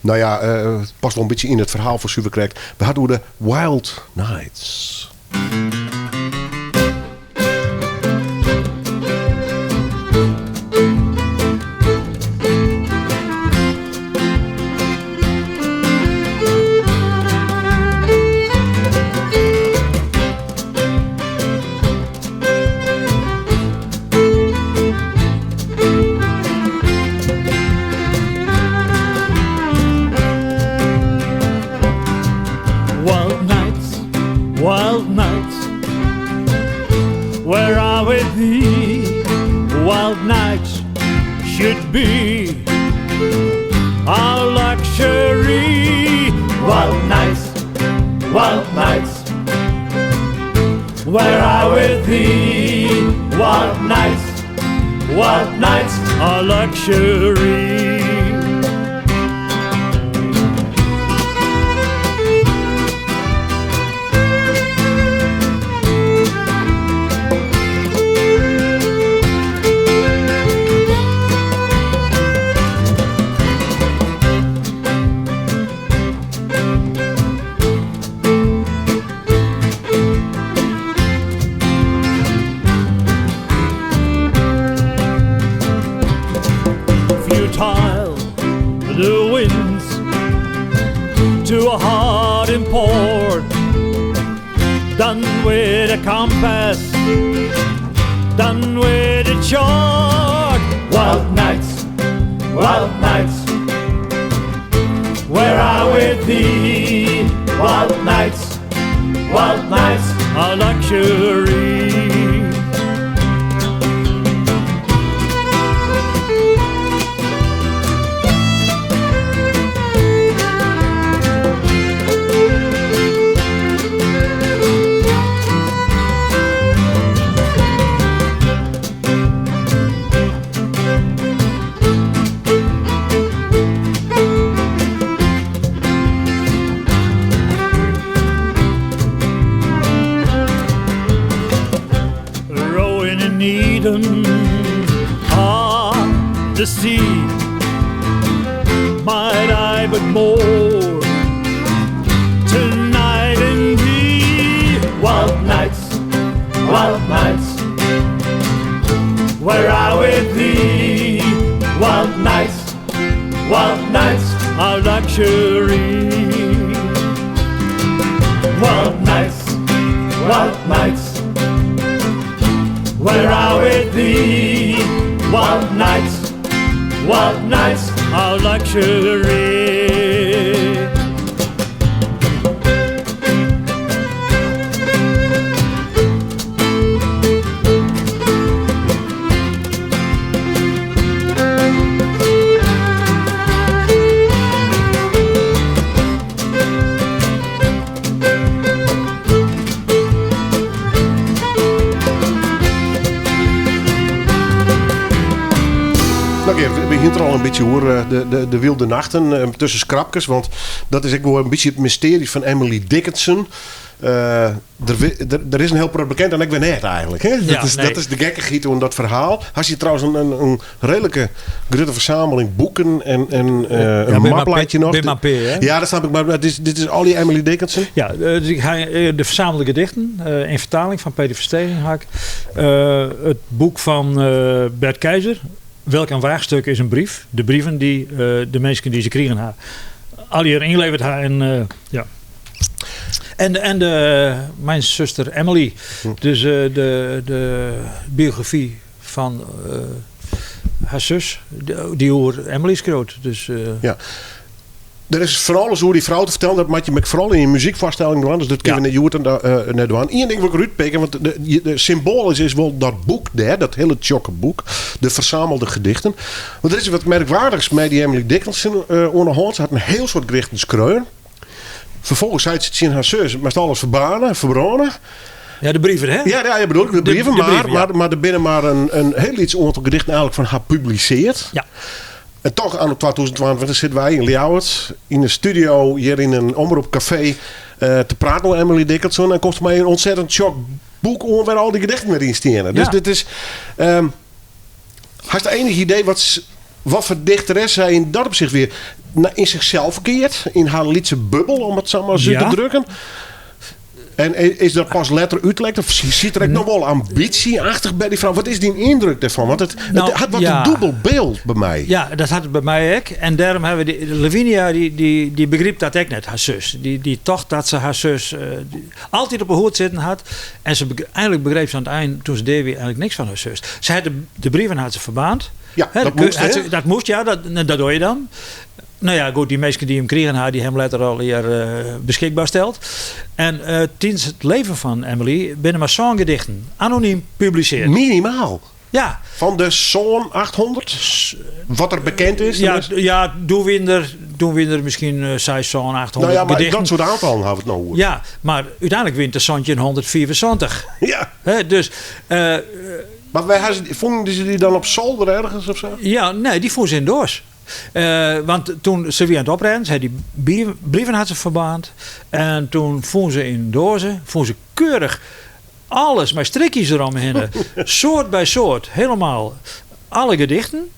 Nou ja, it past wol in bytsje yn it ferhaal fan Suver Krekt. We ha it oer de Wild Nights. Wild nights, wild nights, where are with thee? Wild nights should be our luxury. Wild nights, wild nights, where are with thee? Wild nights, wild nights, our luxury. Futile the winds to a heart in port, done with a compass, done with a chart. Wild nights, wild nights, where are with thee? Wild nights, wild nights, our luxury. Rowing in Eden on the sea, might I but more tonight in thee. Wild nights, wild nights, where I with thee. Wild nights, wild nights, our luxury. Wild nights, wild nights, where are with thee? Wild nights, wild nights, our luxury. No, we hienen it der al in bytsje oer, de Wylde Nachten tusken skrapkes. Want dat is ek wol in bytsje it mystearje fan Emily Dickinson. Der is in hiel protte bekend en ek wer net eigentlik. Hè? Ja, nee. Dat is de gekkichheid oan dat ferhaal. Hast hjir trouwens in reedlike grutte fersameling boeken en in maplaatje noch. Bin mar pear, hè? Ja, dat snap ik. Mar dit is al dy Emily Dickinson? Ja, dus ik ha de fersamelde gedichten yn fertaling fan Peter Verstegen ha ik. It boek fan Bert Keizer, Welk een waagstuk is een brief. De brieven dy't de minsken dy't se krigen ha, allegear ynleverd ha. En, ja. En de, mijn zuster Emily. Dus de biografy fan har sus, dy't oer Emily skriuwt. Dus, Ja. Der is fan alles oer dy frou te fertellen. Dat moat je foaral yn je muzykfoarstelling dwaan. Dus dat kinne we hjoed net dwaan. Ien ding wol ik derút pikke, want de symboalysk is wol dat boek dêr, dat hiele tsjokke boek, de verzamelde gedichten. Want der is wat merkwaardichs mei dy Emily Dickinson oan de hân. Se hat in hiel soad gedichten skreaun. Ferfolgens seit se tsjin har sus, moatst alles ferbaarne, ferbrâne. Ja, de brieven, hè? Ja, ja, bedoel ik, de brieven. De brieven, ja. Maar der binne mar in hiel lyts oantal gedichten eigentlik fan har publisearre. En toch, anno 2022 sitte wy yn Ljouwert yn de studio hjir yn in omropkafee te praten oer Emily Dickinson. En komst mei in ontzettend tsjok boek oan wêr't al dy gedichten wer yn steane. Dus dit is. Hast ienich idee wat foar dichteres sy yn dat opsicht wie? Yn sichsels keard, yn har lytse bubbel, om it sa mar út te drukken. En is dat pas letter útlekt? Of sit der ek noch wol ambysje-achtich by dy frou? Wat is dyn yndruk dêrfan? Want it hat wat in dûbel byld by my. Ja, dat hat it by my ek. En dêrom hawwe dy, Lavinia, dy begrypt dat ek net, har sus. Dy tocht dat se har sus altyd op 'e hûd sitten hat. En se eigentlik begreep se oan it ein, toen se dea wie, eigentlik niks fan har sus. Se hat de brieven hat se ferbaarnd. Ja, dat moast, hè? Dat moast, ja, dat doar je dan. No ja, goed, dy minsken dy't him krigen ha, dy ha him letter allegear beskikber steld. En tidens it leven fan Emily binne mar sân gedichten anonym publisearre. Minimaal? Ja. Fan de sân, 800? Wat der bekend is? Ja, ja, doe wienen der, doe wienen der miskien seis, sân, 800 Nou ja, mar gedichten. dat soart oantallen hawwe we it no oer. Ja, mar úteinlik wienen it der 1775. Hè, dus, Mar wêr ha se dy, fûnen se dy dan op solder ergens of sa? Ja, nee, dy fûnen se yn doas. Want toen se wie oan it oprêden, se hat dy brieven hat se ferbaarnd. En toen fûn se yn doaze, fûn se keurich alles mei strikjes deromhinne. Soart by soart, helemaal alle gedichten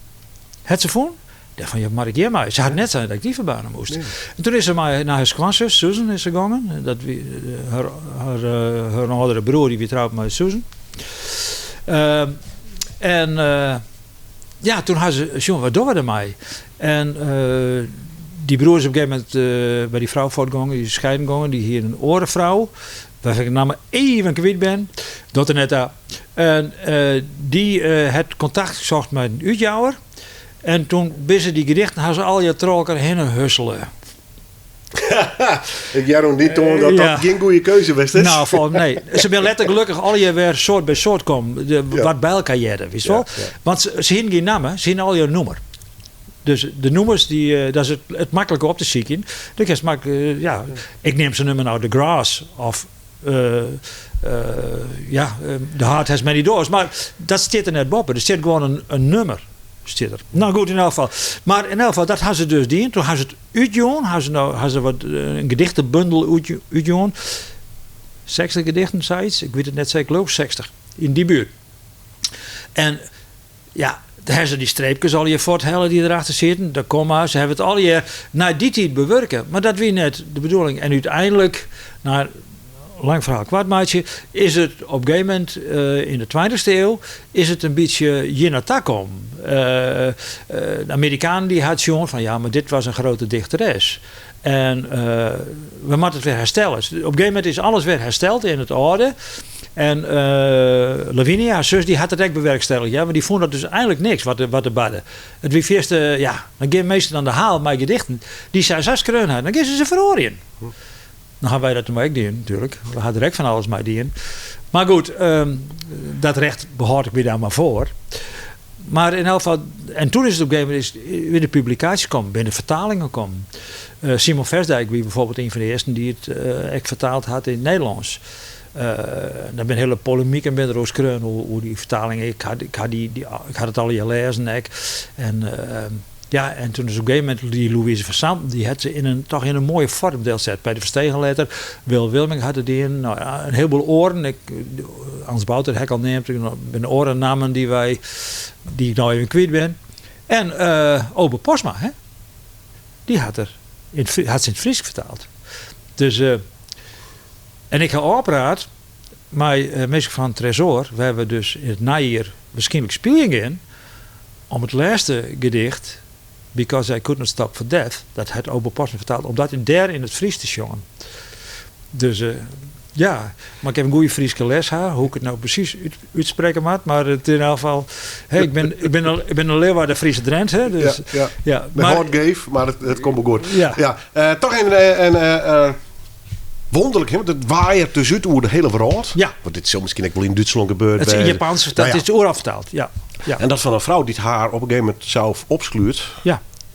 hat se fûn. Dêr fan, ja, moat ik hjir mei? Se hat net sein dat ik dy ferbaarne moast. En toen is se mei nei har skoansus, Susan, is se gongen. Dat wie har âldere broer, dy wie troud mei Susan. En ja, toen ha se sjoen, wat dogge we dermei? En dy broer is op in gegeven momint by dy frou fuortgongen, dy is skeiden gongen, dy hie in oare frou, wêrfan ik de namme even kwyt bin, docht der net ta. En dy hat kontakt socht mei in útjouwer en toen binne se dy gedichten ha se allegear troch elkoar hinne hussele. Ik hear oan dy toan dat dat gjin goede keuze west is. Nou, volgens nee. Se binne letter gelokkich allegear wer soart by soart kommen. Wat by elkoar hearde, witst wol? Want se hienen gjin namme, se hienen allegear in nûmer. Dus de nûmers, dy, dat is it maklike op te sykjen. Dan kinst mak-, ja, ik neam sa'n nûmer no The Grass of ja, The Heart Has Many Doors. Mar dat stiet der net boppe. Der stiet gewoan in nûmer. Stiet der. No goed, yn elk gefal. Mar yn elk gefal, dat ha se dus dien. Toen ha se it útjûn, ha se no, ha se wat, in gedichtebundel útjûn. 60 gedichten, sayts. Ik wit it net seker, leau ik 60. Yn dy buert. En ja, dêr ha se dy streepkes allegear fuorthelle dy't derachter sieten, de komma's, se hawwe it allegear nei dy tiid bewurke. Mar dat wie net de bedoeling. En úteinlik, nei lang ferhaal koart meitsje, is it op in gegeven momint yn de tweintichste ieu is it in bytsje hjir nei ta kommen. De Amerikanen dy hat sjoen fan ja, mar dit was in grote dichteres. En we moatte it wer herstelle. Op in gegeven momint is alles wer hersteld yn it âlde. En Lavinia, har sus, dy hat it ek bewerkstelligd. Ja, want dy fûn dat dus eigenlik niks wat der barde. It wie fierste, ja, dan gean minsken oan de haal mei gedichten dy't sy sa skreaun ha. Dan gean se se feroarjen. No ha wy dat mar ek dien, natuerlik. We ha der ek fan alles mei dien. Mar goed, dat recht behâld ik my dan mar foar. Mar yn elk gefal, en toen is it op in gegeven momint is wer de publikaasje kommen, binne de fertalingen kommen. Simon Vestdijk wie bijvoorbeeld een fan de earsten dy't it ek fertaald hat yn it Nederlânsk. Der binne hiele polemiken binne der oer skreaun oer dy fertaling. Ik ha, ik ha, dy, dy, ik ha it allegear lêzen ek. En ja, en toen is op een gegeven moment die Louise van Santen, die hat se in een, toch in een mooie vorm delset. Bij de Verstegen letter, Wil Wilming hat it dien, nou, ja, in hielboel oaren. Ik, Ans Bouter ha ik al neamd, der binne oare nammen dy't wy, dy't ik no even kwyt bin. En Obe Postma, hè, dy hat er yn it, hat se yn it Frysk fertaald. Dus, en ik ha ôfpraat mei minsken fan Tresoar, wêr't we dus yn it neijier wierskynlik spyljen gean, om it lêste gedicht, Because I Could Not Stop for Death, dat hat Obe Postma fertaald, om dat dêr yn it Frysk te sjongen. Dus ja, mar ik ha in goede Fryske les ha, hoe't ik it no presys útsprekke moat, mar it yn elk gefal, hè, ik bin, ik bin, ik bin in Leeuwarder Friese Drent, hè, dus, Ja, ja. ja, De mar, hâld geef, mar it komt wol goed. Ja. Ja, toch in wonderlik, hè, want it waait dus út oer de hiele wrâld. Ja. Want dit sil miskien ek wol yn Dútslân gebeurd It is yn wêze. Japans fertaald, Nou ja. it is oeral fertaald, ja. Ja. En dat fan in frou dy't har op in gegeven momint sels opslút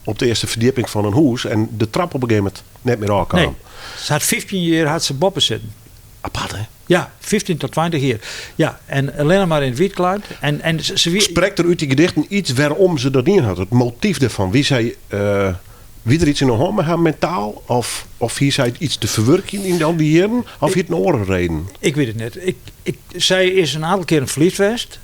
op de earste ferdjipping fan in hûs en de trap op in gegeven momint net mear ôfkaam. Nee. Se hat 15 jier hat se boppe sitten. Apart, hè? Ja, 15 tot 20 jier. Ja, en allinne mar yn it wyt klaaid. En, en se wie... Sprekt der út dy gedichten iets wêrom se dat dien hat? It motyf dêrfan? Wie sy, wie der iets yn de hân mei har mentaal? Of, of hie sy iets te ferwurkjen yn al dy jierren? Of hie it in oare reden? Ik wit it net. Ik, ik, sy is in oantal kearen ferliefd west.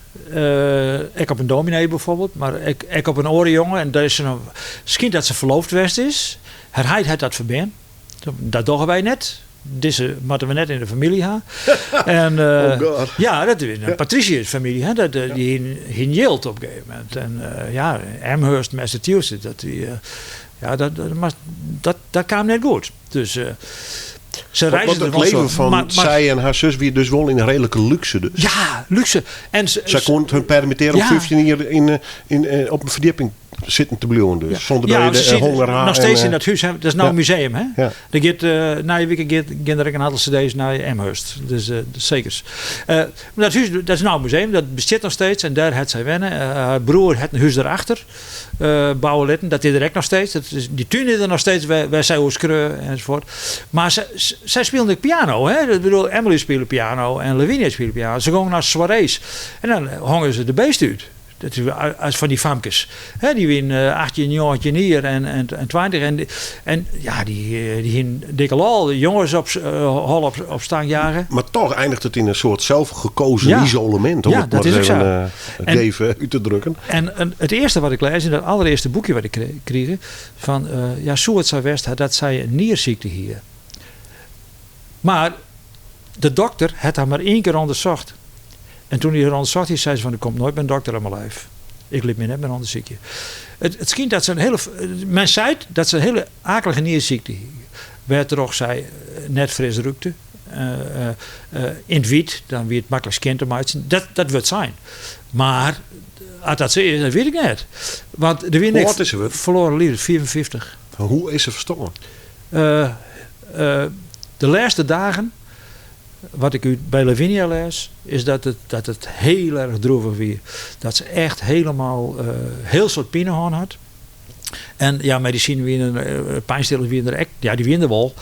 Ek op in dominee bijvoorbeeld, mar ek, ek op in oare jonge. En dêr is se noch, skynt dat se ferloofd west is. Har heit hat dat ferbean. Dat dogge wy net. Dizze moatte we net yn de famylje ha. En, Oh God. Ja, dat is in patriciërsfamylje. Hè? Dat, dy hienen jild op in gegeven momint. En ja, Amherst, Massachusetts, dat, die, ja, dat, dat, dat, dat kaam net goed. Dus se Want reisde het er wel leven zo. fan Maar sy en har sus wie dus wol yn in reedlike lúkse dus. Ja, lúkse. En se, Sy koenen it hun permittearje om 15 jier yn, op in ferdjipping sitten te bliuwen dus. Sûnder dat je ze de zitten honger ha. nog en, steeds in dat huis. Hè. Dat is nou een museum. Hè? Der giet, nije wike giet, gean der ek in oantal cd's nei Amherst. Dus sekers. Maar dat huis, dat is nou in museum. Dat bestiet noch steeds. En dêr hat sy wenne. Har broer hat in hûs derachter bouwe litten. Dat is der ek noch steeds. Dat is, dy tún is der noch steeds wêr sy oer skreau enzovoort. Mar sy, sy spilen ek piano. Hè? Ik bedoel, Emily spile piano en Lavinia spile piano. Se gongen nei soirées. En dan hongen se de beest út. Dat is as fan dy famkes. Hè, dy wienen 18, 19 jier en 20. En, en ja, dy, dy hienen dikke lol. De jonges op, hol op stang jage. Mar toch einiget it yn in soart zelfgekozen isolemint, om Ja, it dat mar is ris ek sa. even geef út te drukken. En it earste wat ik lês yn dat alderearste boekje wat ik krige, fan ja, soe it sa west ha dat sy in niersykte hie. Mar de dokter hat har mar ien kear ûndersocht. En toen hy har ûndersocht hie, sei se fan, der komt noait mear in dokter oan myn lyf. Ik lit my net mear ûndersykje. It skynt dat se in hiele, men seit dat se in hiele akelige niersykte hie, wêrtroch sy net fris rûkte. Yn it wyt, dan wie it maklik skjin te meitsjen. Dat wurdt sein. Mar as dat sa is, dat wit ik net. Want der wie Hoe niks âld is se wurden? Verloren liefde, 55. Hoe is se ferstoarn? De lêste dagen, wat ik út by Lavinia lês, is dat it hiel erch droevich wie. Dat se echt helemaal hiel soad pine hân hat. En ja, medisinen wienen, pynstillers wienen der ek, ja, dy wienen der wol.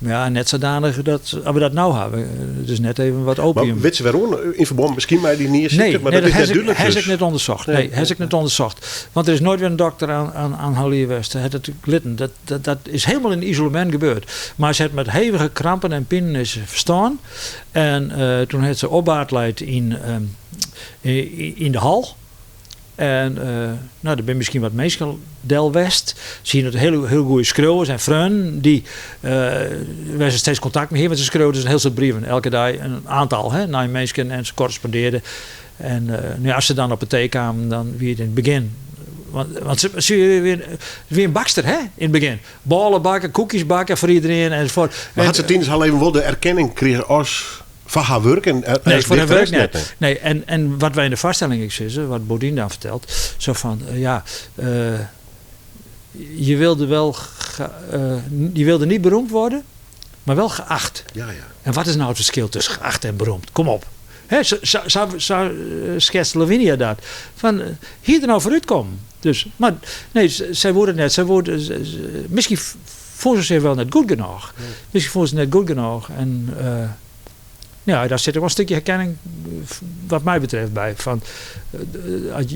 Mar ja, net sadanich dat as we dat no hawwe. It is net even wat opium. Mar wit se wêrom? Yn ferbân miskien mei dy niersykte? Nee, mar nee, dat is dat net ha dúdlik se dus. ek net ûndersocht. Nee, Nee, ha se ek net ûndersocht. Want der is noait wer in dokter oan har liif west. Hat it litten. Dat is hielendal yn isolemint gebeurd. Mar se hat met hevige krampen en pinen is se ferstoarn. En toen hat se opbaard leit yn de hal. En nou, der binne miskien wat minsken del west. Se hiene hiel, hiel goede skriuwers en freonen dy, wêr se steeds kontakt mei hiene, want se skreau dus in hiel soad brieven, elke dei in oantal, hè, nei minsken en se korrespondearden. En nou ja, as se dan op 'e tee kamen, dan wie it yn it begjin, want se wie in bakster, hè, yn it begjin. Bôle bakke, koekjes bakke foar iderien enzovoort. Mar hat se tidens har leven wol de erkenning krigen as foar har wurk en Nee, as foar har wurk dichteres net. net? Nee, en wat wy yn de foarstelling ek sizze, wat Bodien dan fertelt, sa fan, ja, je wilde wel je wilde niet beroemd worden, maar wel geacht. En wat is nou het verschil tussen geacht en beroemd? Kom op. Hè, sa sketst Lavinia dat. Fan, hie der nou foarút kommen. Dus, mar nee, sy woe it net. Sy woe, miskien fûn se sich wol net goed genôch. Miskien fûn se net goed genôch. En Ja, daar zit ook wel een stukje herkenning wat mij betreft bij. Van,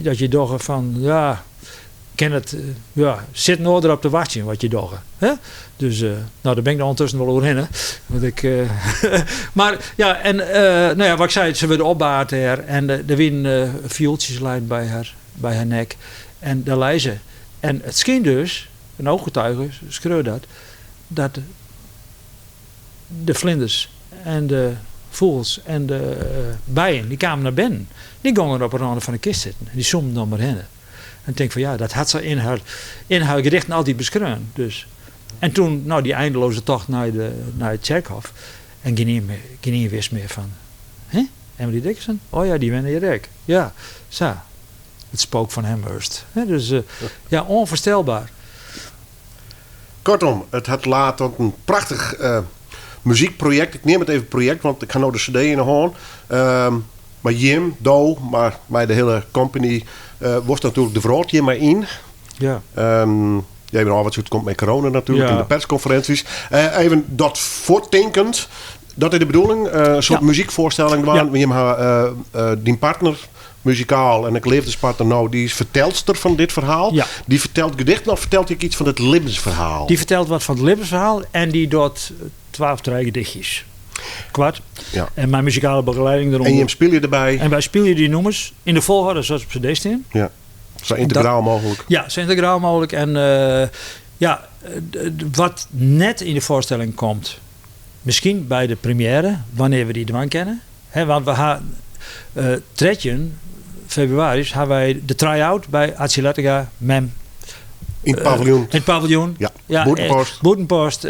dat je dogge van, ja, ken het, ja, sit nou erop te wachten wat je dogge. Hè? Dus, nou, daar ben ik er ondertussen wel overheen. Hè? Want ik, maar ja, en nou ja, wat ik zei, ze werden opbaard daar en er werden viooltjes lijn bij haar nek. En daar lei ze. En het scheen dus, een ooggetuige schreeuwde dat, dat de vlinders en de vogels en de bijen, die kwamen naar binnen. Die gingen op de rand van de kist zitten. En die zoomden dan maar heen. En ik denk van ja, dat had ze in haar gedichten altijd beschreven. Dus. En toen, nou, die eindeloze tocht naar het Tjerkhof. En geen een wist meer van, hè? Emily Dickinson? Oh ja, die wende in Irak. Ja, zo. Het spook van Amherst. Hè, dus ja, onvoorstelbaar. Kortom, het had laat tot een prachtig muziekproject. Ik neem het even project, want ik ga nou de cd in de hoorn. Maar Jim, Do, maar mij de hele company, was natuurlijk de vrouw hier maar in. Jij bent al wat het komt met corona natuurlijk, in de persconferenties. Even dat voortdenkend, dat is de bedoeling. Een soort muziekvoorstelling. Waar Jim haar, die partner muzikaal en ik leefdespartner nou, die is vertelster van dit verhaal. Die vertelt gedichten of vertelt hij iets van het levensverhaal? Die vertelt wat van het levensverhaal en die doet 12 drie gedichtjes. Kwart. En mijn muzikale begeleiding eronder. En je speel je erbij. En wij spelen die nummers in de volgorde zoals op cd staan. Ja, zo integraal mogelijk. Ja, zo integraal mogelijk. En wat net in de voorstelling komt, misschien bij de première, wanneer we die dwang kennen. Hè, want we gaan 13 februari hebben wij de try-out bij Atsje Lettinga, Mem. In het paviljoen. In het paviljoen. Ja, Ja, Boetenpost. Boetenpost,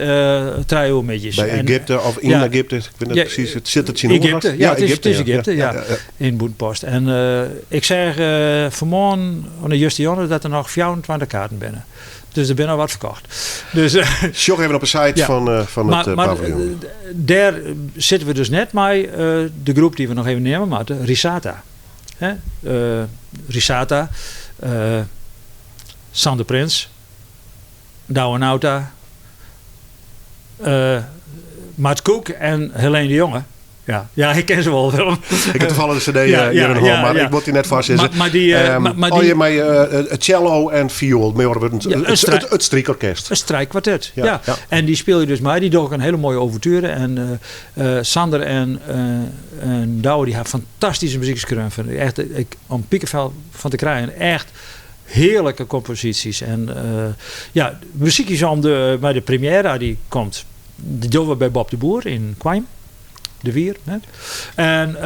try-out metjes. Bij En, Egypte of in Egypte. Ik weet het precies. Het zit het in Egypte, Oerlast. ja, het is Egypte, ja. In Boetenpost. En ik zeg vanmorgen aan de Justionne dat er nog 24 kaarten binnen. Dus er binnen wat verkocht. Dus, Sjog even op de site van het Maar paviljoen. daar zitten we dus net met de groep die we nog even nemen, maar de Risata. Hè? Risata, Sander Prins, Douwe Nauta, Mart Koek en Helene de Jonge. Ja, ja, ik ken ze wel, Willem. Ik heb toevallig de cd, hier in de hal, maar ik word die net vast in. Maar, maar die, maar Oh, die je, maar, het cello en viool, meer wordt het, Ja, een het strijkorkest. Een strijkkwartet, ja. En die speel je dus maar. Die doet ook een hele mooie ouverture. En Sander en Douwe, die hebben fantastische muziek geschreven. Echt, om piekenvel van te krijgen. Echt heerlijke composities. En ja, muziek is om de, bij de première die komt. Die doen we bij Bob de Boer in Kwijn. De Wier. Hè? En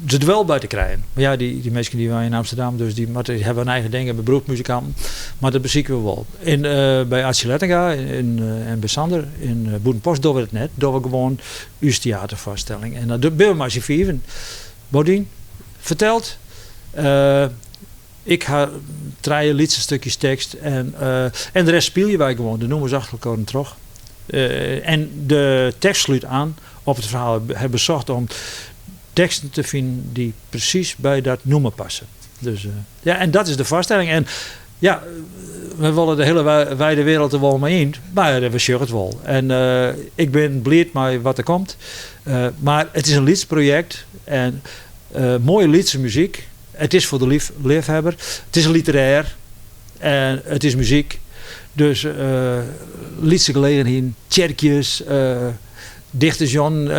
ze er wel bij te krijgen. Maar ja, die mensen die waren in Amsterdam, dus die, maar die hebben hun eigen dingen, beroepsmuzikanten. Maar dat bezieken we wel. In, bij Atsje Lettinga en bij Sander in Boetenpost doen we het net. Doen we gewoon uw theatervoorstelling. En dat doen we maar z'n vieren. Bodien vertelt. Ik ga draaien liedse stukjes tekst. En de rest speel je wij gewoon. De nummers achter elkaar terug. En de tekst sluit aan op het verhaal. We hebben bezocht om teksten te vinden die precies bij dat noemen passen. Dus, ja, en dat is de vaststelling. En ja, we willen de hele wijde wereld er wel mee in, maar we zien het wel. En ik ben blij met wat er komt. Maar het is een liedjesproject en mooie liedse muziek. Het is voor de liefhebber. Het is literair en het is muziek. Dus liedse gelegenheden, tjerkjes, dichters John,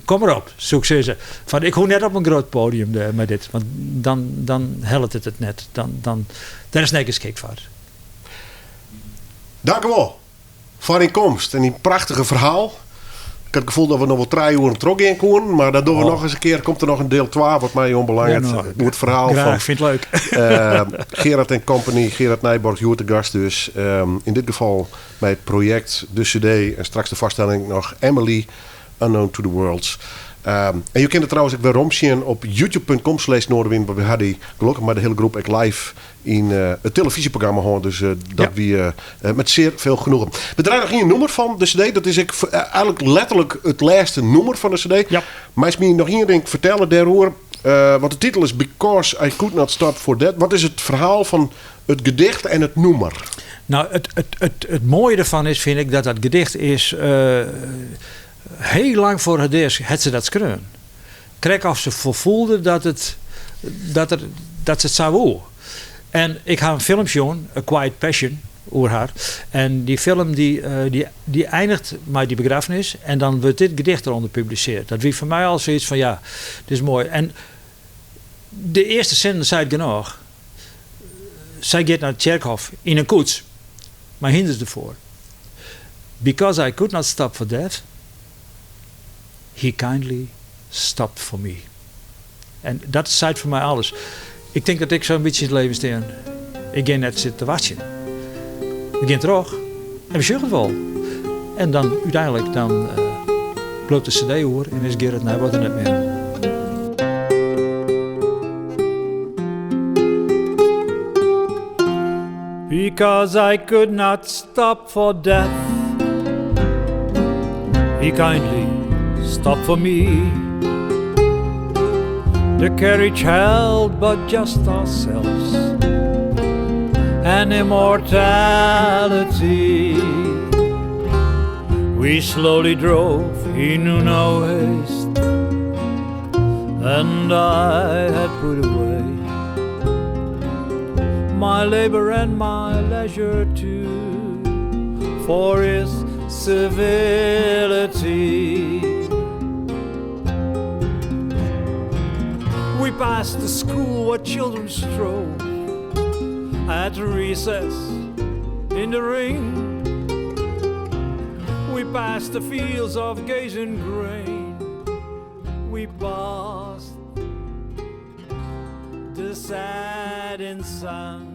kom maar op, successen. Van, ik hoor net op een groot podium met dit, want dan helpt het het net. Dan is het geschikt voor. Dank u wel voor uw komst en die prachtige verhaal. Ik had het gevoel dat we nog wel 3 uur terug in konden, maar dat doen we nog eens een keer. Komt er nog een deel 2, wat mij onbelangrijk. Ja, nou, het verhaal graag, van vind het leuk. Gerard en Company, Gerard Nijborg, Joert de Gast dus. In dit geval bij het project, de cd en straks de vaststelling nog Emily, Unknown to the Worlds. En je kunt het trouwens ook weer romzien op youtube.com/Noardewyn. Waar we hadden gelukkig maar de hele groep ook live in het televisieprogramma hoor. Dus dat we met zeer veel genoegen. We draaien nog een nummer van de cd. Dat is ik, eigenlijk letterlijk het laatste nummer van de cd. Maar is me nog één ding vertellen daarover. Want de titel is Because I Could Not Stop For That. Wat is het verhaal van het gedicht en het nummer? Nou, het mooie ervan is, vind ik, dat dat gedicht is... Hiel lang foar har dea hat se dat skreaun. Krekt oft se foarfoelde dat, it, dat, er, dat se it sa woe. En ik ha in film sjoen, A Quiet Passion, oer har. En dy film dy, dy, dy einiget mei dy begraffenis en dan wurdt dit gedicht derûnder publisearre. Dat wie foar my al sayts fan ja, dit is moai. En de earste sin seit genôch. Sy giet nei it tsjerkhôf yn in koets, mei hynders derfoar. Because I could not stop for death, he kindly stopped for me. En dat seit foar my alles. Ik tink dat ik sa in bytsje yn it leven stean. Ik gean net sitten te wachtsjen. We gean troch en we sjogge it wol. En dan úteinlik dan uh, bliuwt de CD oer en is Gerrit Nijboer der net mear. Because I could not stop for death He kindly stopped for me The carriage held but just ourselves And immortality We slowly drove, he knew no haste And I had put away My labor and my leisure too For his civility We passed the school where children strove At recess in the ring We passed the fields of gazing grain We passed the setting sun.